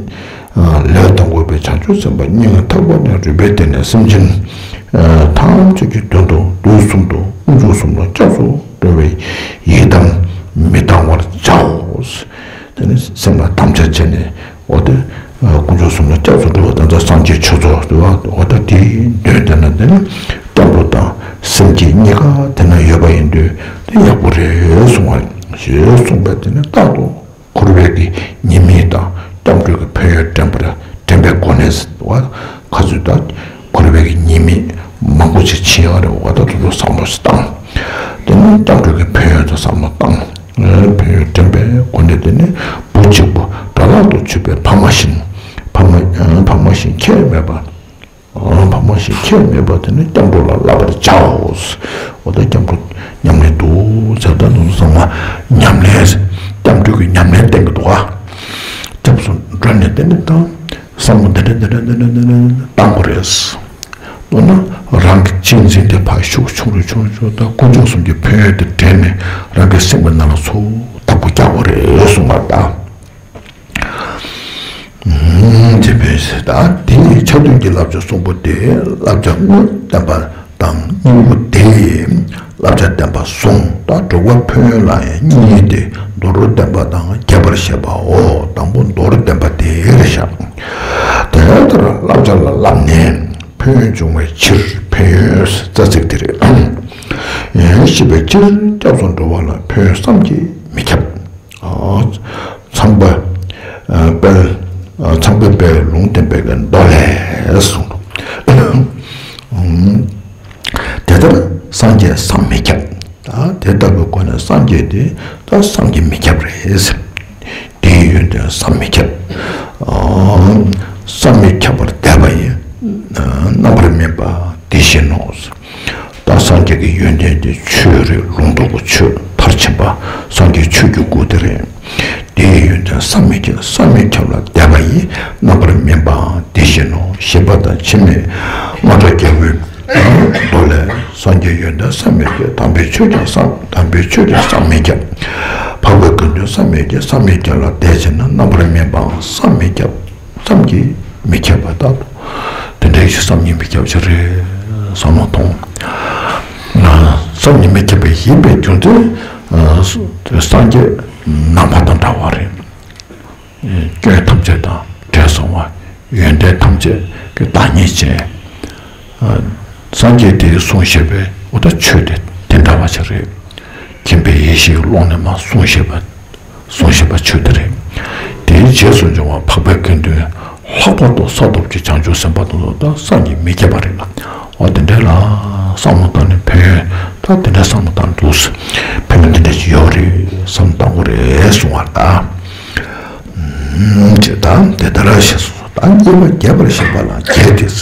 ལས་དང་འོས་པའི་བྱང་ཆུབ་སེམས་དཔའ་སྙིང་ཐག་པ་ནས་རུས་པའི་གཏིང་ནས་སེམས་ཅན་ཐམས་ཅད་ཀྱི་དོན་དུ་དུས་གསུམ་དུ་དཀོན་མཆོག་གསུམ་ལ་སྐྱབས་སུ་འགྲོ་བའི་ཡི་དམ་མི་གཏང་བར་བྱའོ། དེ་ནི་སེམས་ལ་དམ་བཅའ་བྱས་ནས། འོ་དེ། དཀོན་མཆོག་གསུམ་ལ་སྐྱབས་སུ་འགྲོ་བ་དེ་ཚོ་སངས་རྒྱས་ཆོས་ཚོགས་དེ་བ། འོ་ད་དེའི་མདུན་དེ་ན་དེ་ནི་སྐྱབས་འགྲོ་དང་སེམས་བསྐྱེད་གཉིས་ཀ་དེ་ན་ཡོད་པ་ཡིན་དུས་དེ་ཡག་པོ་རེད་གསུང་བ་ཞེས་གསུངས་པས། དེ་ནི་རྟག་ཏུ་འཁོར་བའི་གི་ཉེས་དམིགས་དང་སྐྱབས་འགྲོའི་གི་ཕན་ཡོན་དྲན་པར་དྲན་པའི་སྒོ་ནས་བ། ཁ་ཚུད་ད་འཁོར་བའི་གི་ཉེས་དམིགས་མང་པོ་ཅིག་ཕྱིན་ཡོད་རེད། འོ་ད་དེ་ཚོ་བསམ་བློ་ཞིག་བཏང་། དེ་ནི་སྐྱབས་འགྲོའི་གི་ཕན་ཡོན་དུ་བསམ་བློ་བཏང་། ཕན་ཡོན་དྲན་པའི་སྒོ་ནས། དེ་ནི་བུ་གཅིག་པུ་དགྲ་ལག་ཏུ་ཆུད་པའི་ཕ་མ་བཞིན། ཕ་མ་ཕ་མ་བཞིན་ཁྱད་མེད་པ། ཕ་མ་བཞིན་ཁྱད་མེད་པ་དེ་ནི་སྐྱབས་འགྲོ་ལ་བསླབ་པར་བྱའོ། འོ་ད་སྐྱབས་འགྲོ་ཉམས་ལེན་འདུག་ཟེར། ད་དུང་ཚང་མ་ཉམས་ལེན། སྐྱབས་འགྲོ་གི་ཉམས་ལེན་བསྟན་གི་འདུག་ག་སྐྱབས་སུ་འགྲོ་ནས་དེ་ནི་ད་བསམ་བློ་འདི་འདྲ་འདི་འདྲ་འདི་འདྲ་འདི་འདྲ་བཏང་དགོས་རེད། མདོར་ན་རང་གི་གཅེས་འཛིན་དེ་ཕར་ཞོག་ཆུང་རུ་ཆུང་རུ་ཆུང་རུ། ད་དཀོན་མཆོག་གསུམ་གྱི་ཕན་ཡོན་དེ་དྲན་ནས་རང་གི་སེམས་ཀྱི་ནང་ལ་ཚུར་བདག་པོ་རྒྱག་དགོས་རེད་གསུངས་པ་ད། དེ་ཕན་ཟེར་ད་དེ་ནི་ཆ་མཐུན་གྱི་བསླབ་བྱ་གསུམ་པོ་སྟེ། བསླབ་བྱ་དངོས་བསྟན་པ་དང་སྙིང་པོ་སྟེ། བསླབ་བྱ་བདེན་པ་བཟུང་། ད་དྲུག་པ་ཕན་ཡོན་ལ་ཡང་གཉིས་ཏེ། མདོར་བདེན་པ་དང་རྒྱས་པར་བཤད་པའོ། དང་པོ་མདོར་བདེན་པ་དེ་རེད་བཞག་དེ་ལྟར་བསླབ་བྱ་ལ་བསླབས་ནས་ཕན་ཡོན་འབྱུང་བའི་ཕྱིར། ཕན་ཡོན་རྩ་ཚིག་དེ་རེད། ཡོན་ཤེས་པའི་ཕྱིར་སྐྱབས་སུ་འགྲོ་བ་ལ་ཕན་ཡོན་བསམ་གྱིས་མི་ཁྱབ། ཚངས་པ་དཔལ། ཚངས་པའི་དཔལ་ལུང་བསྟན་པའི་མདོ་ལས་གསུངས། དེ་ལྟར་སངས་རྒྱས་བསམ་མི་ཁྱབ། དེ་ལྟ་བུའི་སྒོ་ནས་སངས་རྒྱས་དེ་ད་བསམ་གྱིས་མི་ཁྱབ་རེད། དེའི་ཡོན་ཏན་བསམ་མི་ཁྱབ། བསམ་མི་ཁྱབ་པར་འདས་པ་ཡི། རྣམ་པར་སྨིན་པ་འདི་བཞིན་ནོ། ད་སངས་རྒྱས་ཀྱི་ཡོན་ཏན་དེ་ཆོས་རེད། ལུང་རྟོགས་པའི་ཆོས། མཐར་ཕྱིན་པ། སངས་རྒྱས་ཆོས་ཀྱི་སྐུ་དེ་རེད། དེའི་ཡོན་ཏན་བསམ་མི་ཁྱབ། བསམ་མི་ཁྱབ་ལ་འདས་པ་ཡི། རྣམ་པར་སྨིན་པའང་དེ་བཞིན་ནོ། ཞེས་པ་དང་ཕྱི་མའི་རྔ་སྒྲ་རྒྱལ་པོའི་མདོ་ལས། སངས་རྒྱས་ཡོན་ཏན་བསམ་མི་ཁྱབ། དམ་པའི་ཆོས་ཀྱང་བསམ། དམ་པའི་ཆོས་ཀྱང་བསམ་མི་ཁྱབ། འཕགས་པའི་དགེ་འདུན་བསམ་མི་ཁྱབ། བསམ་མི་ཁྱབ་ལ་འདས་ཕྱིན་ན། རྣམ་པར་སྨིན་པའང་བསམ་མི་ཁྱབ། བསམ་གྱིས་མི་ཁྱབ་པ་ལྟ་བུ། དེ་འདྲའི་ཞིག་བསམ་གྱིས་མི་ཁྱབ་ཅིག་རེད་བསམ་བློ་ཐོངས། བསམ་གྱིས་མི་ཁྱབ་པ་ཡིན་པའི་རྒྱུ་མཚན། སངས་རྒྱས་ནམ་མཁའ་དང་འདྲ་བ་རེད། སྐྱོན་ཐམས་ཅད་དང་བྲལ་སོང་བ། ཡོན་ཏན་ཐམས་ཅད་ཀྱི་བདག་ཉིད་ཅན། སངས་རྒྱས་དེས་གསུངས་བཞག་པའི་འོ་ད་ཆོས་དེ་དེ་འདྲ་བ་ཅིག་རེད། མཁྱེན་པའི་ཡེ་ཤེས་ཀློང་ནས་མར་གསུངས་བཞག་པ། གསུངས་བཞག་པ་ཆོས་དེ་རེད། དེའི་རྗེས་སུ་འབྱུང་བ་འཕགས་པའི་དགེ་འདུན། ལྷག་པར་དུ་ས་ཐོབ་ཀྱི་བྱང་ཆུབ་སེམས་དཔའ་དེ་ཚོ་ད་བསམ་གྱིས་མི་ཁྱབ་པ་རེད་ལ། འོ་དེ་འདྲ་ལ་བསམ་བློ་བཏང་ནས་ཕན་ཡོན་ད་དེ་འདྲ་བསམ་བློ་བཏང་འདུག་ཕན་ཡོན་དེ་འདྲ་ཅིག་ཡོད་རེད་བསམ་བཏང་དགོས་རེད་གསུང་བ་ད། ཅེས་དང་དེ་ལྟར་ཞེས་སོ། ད་གཉིས་པ་རྒྱས་པར་བཤད་པ་ལ་རྒྱས་ཏེ། ད་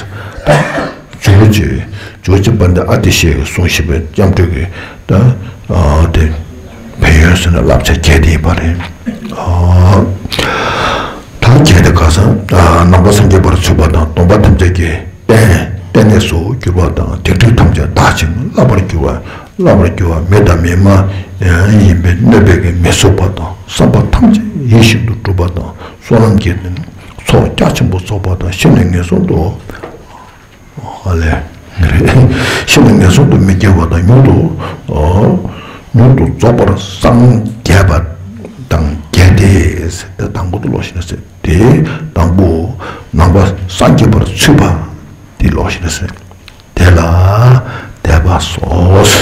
ཇོ་བོ་རྗེ་ཇོ་བོ་རྗེ་དཔལ་ལྡན་ཨ་ཏི་ཤའི་གསུང་བཞིན་པའི་སྐྱབས་འགྲོ་གི་ད་དེ་ཕན་ཡོན་ཟེར་ན་བསླབ་བྱ་རྒྱས་ཏེ་ཡིན་པ་རེད། ད་རྒྱས་ཏེ་ག་ས་ནང་པ་སངས་རྒྱས་པར་ཚུད་པ་དང་སྡོམ་པ་ཐམས་ཅད་ཀྱི་རྟེན་རྟེན་གནས་སུ་གྱུར་པ་དང་། སྡིག་སྒྲིབ་ཐམས་ཅད་དག་ཅིང་བརླག་པར་གྱུར་པ། བརླག་པར་གྱུར་པ་མི་དང་མི་མ་ཡིན་པའི་གནོད་པའི་གི་མི་ཚུགས་པ་དང་། བསམ་པ་ཐམས་ཅད་ཡིད་བཞིན་དུ་འགྲུབ་པ་དང་། བསོད་ནམས་ཀྱི་ཚོགས་རྒྱ་ཆེན་པོ་རྫོགས་པ་དང་། ཤི་ནས་ངན་སོང་དུ་ཨ་ལས་ཤི་ནས་ངན་སོང་དུ་མི་སྐྱེ་བ་དང་། མྱུར་དུ་མྱུར་དུ་རྫོགས་པར་སངས་རྒྱས་པ་དང་རྒྱས་ཏེ། དང་པོ་དུ་ལོག་ཤིག་ན་ཟེར། དེ་དང་པོ་ནང་པ་སངས་རྒྱས་པར་ཚུད་པ་དེ་ལོག་ཤིག་ན་ཟེར། དེ་ལ་དད་པ་སོགས།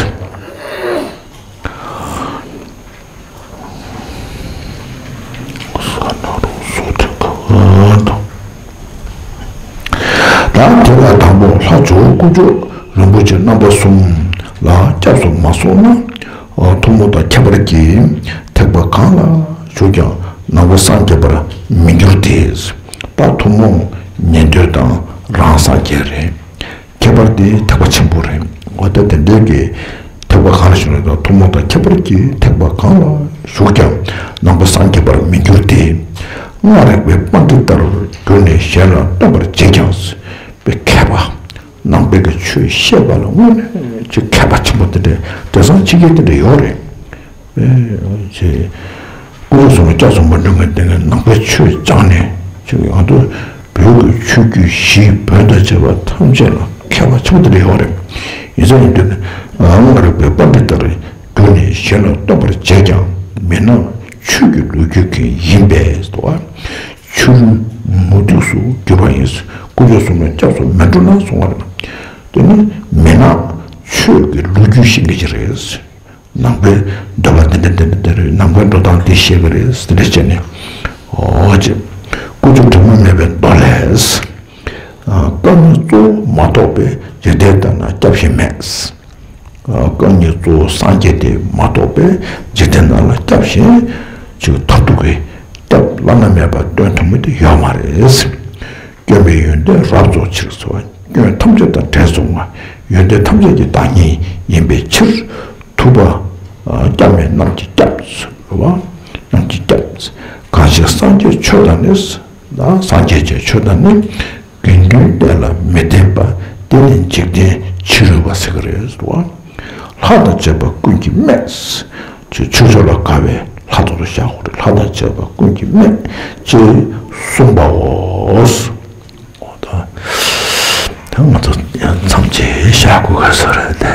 ད་དེ་ལ་དང་པོ་ལྷ་ཇོ་བོ་དཀོན་མཆོག་རིན་པོ་ཆེ་རྣམ་པ་གསུམ་ལ་སྐྱབས་སུ་མ་སོང་ན། ཐུན་མོང་དང་ཁྱད་པར་གྱི་ཐེག་པ་གང་ལ་ཞུགས་ཀྱང་ནང་པ་སངས་རྒྱས་པར་མི་འགྱུར་ཏེ། ད་ཐུན་མོང་ཉན་ཐོས་དང་རང་སངས་རྒྱས་རེད། ཁྱད་པར་དེ་ཐེག་པ་ཆེན་པོ་རེད། འོ་ད་དེ་འདྲའི་གི་ཐེག་པ་གང་ལ་ཞུགས་ན་ཐུན་མོང་དང་ཁྱད་པར་གྱི་ཐེག་པ་གང་ལ་ཞུགས་ཀྱང་ནང་པ་སངས་རྒྱས་པར་མི་འགྱུར་ཏེ། སྔགས་རིག་པའི་པཎྜི་ཏར་གྱུར་ནས་གཞན་ལ་སྟོན་པར་བྱེད་ཀྱང་། པའི་མཁས་པ། ནང་པའི་གི་ཆོས་བཤད་པ་ལ་དངོས་གནས་ཀྱི་མཁས་པ་ཆེན་པོ་དེ་འདྲ་དེང་སང་ཕྱི་རྒྱལ་དེ་འདྲ་ཡོད་རེད། ཨེ་ཅེ། སྐུ་ཚེ་གསུམ་ལ་སྐྱབས་སུ་མ་འགྲོ་མཁན་དེ་ངས་ནང་པའི་ཆོས་སྦྱངས་ནས་ཅིག་ཡང་དུ་བོད་ཀྱི་ཆོས་བརྒྱུད་བཞི་བོན་དང་བཅས་པ་ཐམས་ཅད་ལ་མཁས་པ་ཆེན་པོ་དེ་འདྲ་ཡོད་རེད། ཡིན་ཙང་ཡིན་དུས་ནི་སྔགས་རིག་པའི་པཎྜི་ཏ་རེ་གྱུར་ནས་གཞན་ལ་སྟོན་པར་བྱེད་ཀྱང་མི་སྣང་ཆོས་ཀྱི་ལོ་རྒྱུས་ཀྱི་ཡིན་པས་སོ། ཆུ་རུལ་མུ་ཏིག་སུ་གྱུར་པ་ཡིན། སྐུ་ཚེ་གསུམ་ལ་སྐྱབས་སུ་མི་འགྲོ་ན་གསུང་བ་རེད། དེ་ནི་མི་སྣང་ཆོས་ཀྱི་ལོ་རྒྱུས་ཤེས་ཀྱི་རེད། ནང་པའི་འདོད་པ་འདི་འདྲ་འདི་འདྲ་འདི་རེད། ནང་པའི་འགྲོ་སྟངས་འདི་ཤེས་ཀྱི་རེད། འདི་འདྲ་བྱས་ནས་འོ་ཅེ། ཀུན་རྫོབ་དྲི་མ་མེད་པའི་མདོ་ལས། རྐང་གཉིས་གཙོ་བོ་མ་གཏོགས་པའི་འཇིག་རྟེན་དག་ན་སྐྱབས་གཞན་མེད། རྐང་གཉིས་གཙོ་བོ་སངས་རྒྱས་དེ་མ་གཏོགས་པའི་འཇིག་རྟེན་ནང་ལ་སྐྱབས་གཞན་ཅིག་ཐོབ་ཐུབ་ཀྱི་སྐྱབས་བླ་ན་མེད་པ་སྟོན་ཐུབ་མི་དེ་ཡོད་མ་རེད། སྐྱོན་མེད་ཡོན་ཏན་རབ་རྫོགས་ཕྱིར་འཚོལ་བ། སྐྱོན་ཐམས་ཅད་དང་བྲལ་སོང་བ། ཡོན་ཏན་ཐམས་ཅད་ཀྱི་བདག་ཉིད་ཡིན་པའི་ཕྱིར། ཐུབ་པ་སྐྱབས་མེད་རྣམས་ཀྱི་སྐྱབས་སུ་བ། རྣམས་ཀྱི་སྐྱབས། གང་ཞིག་སངས་རྒྱས་ཆོས་དང་ནི། ན་སངས་རྒྱས་ཀྱི་ཆོས་དང་ནི། དགེ་འདུན་གཏན་ལ་མི་ལྡན་པ། དེ་ནི་འཇིག་རྟེན་ཕྱི་རོལ་པ་ཟེར་གི་རེད་ཟེར་བ། ལྷ་དང་བཅས་པ་ཀུན་གྱིས་སྨད། ཆོས་ཆོས་ཕྱོགས་ལ་དགའ་བའི་ལྷ་དང་དུ་བཞག་དགོས་རེད། ལྷ་དང་བཅས་པ་ཀུན་གྱིས་སྨད་ཅེས་གསུངས་པའོ། འོ་ད་ད་ང་ཚོ་ཡང་མཚམས་ཅིག་བཞག་དགོས་ག་ས་རེད།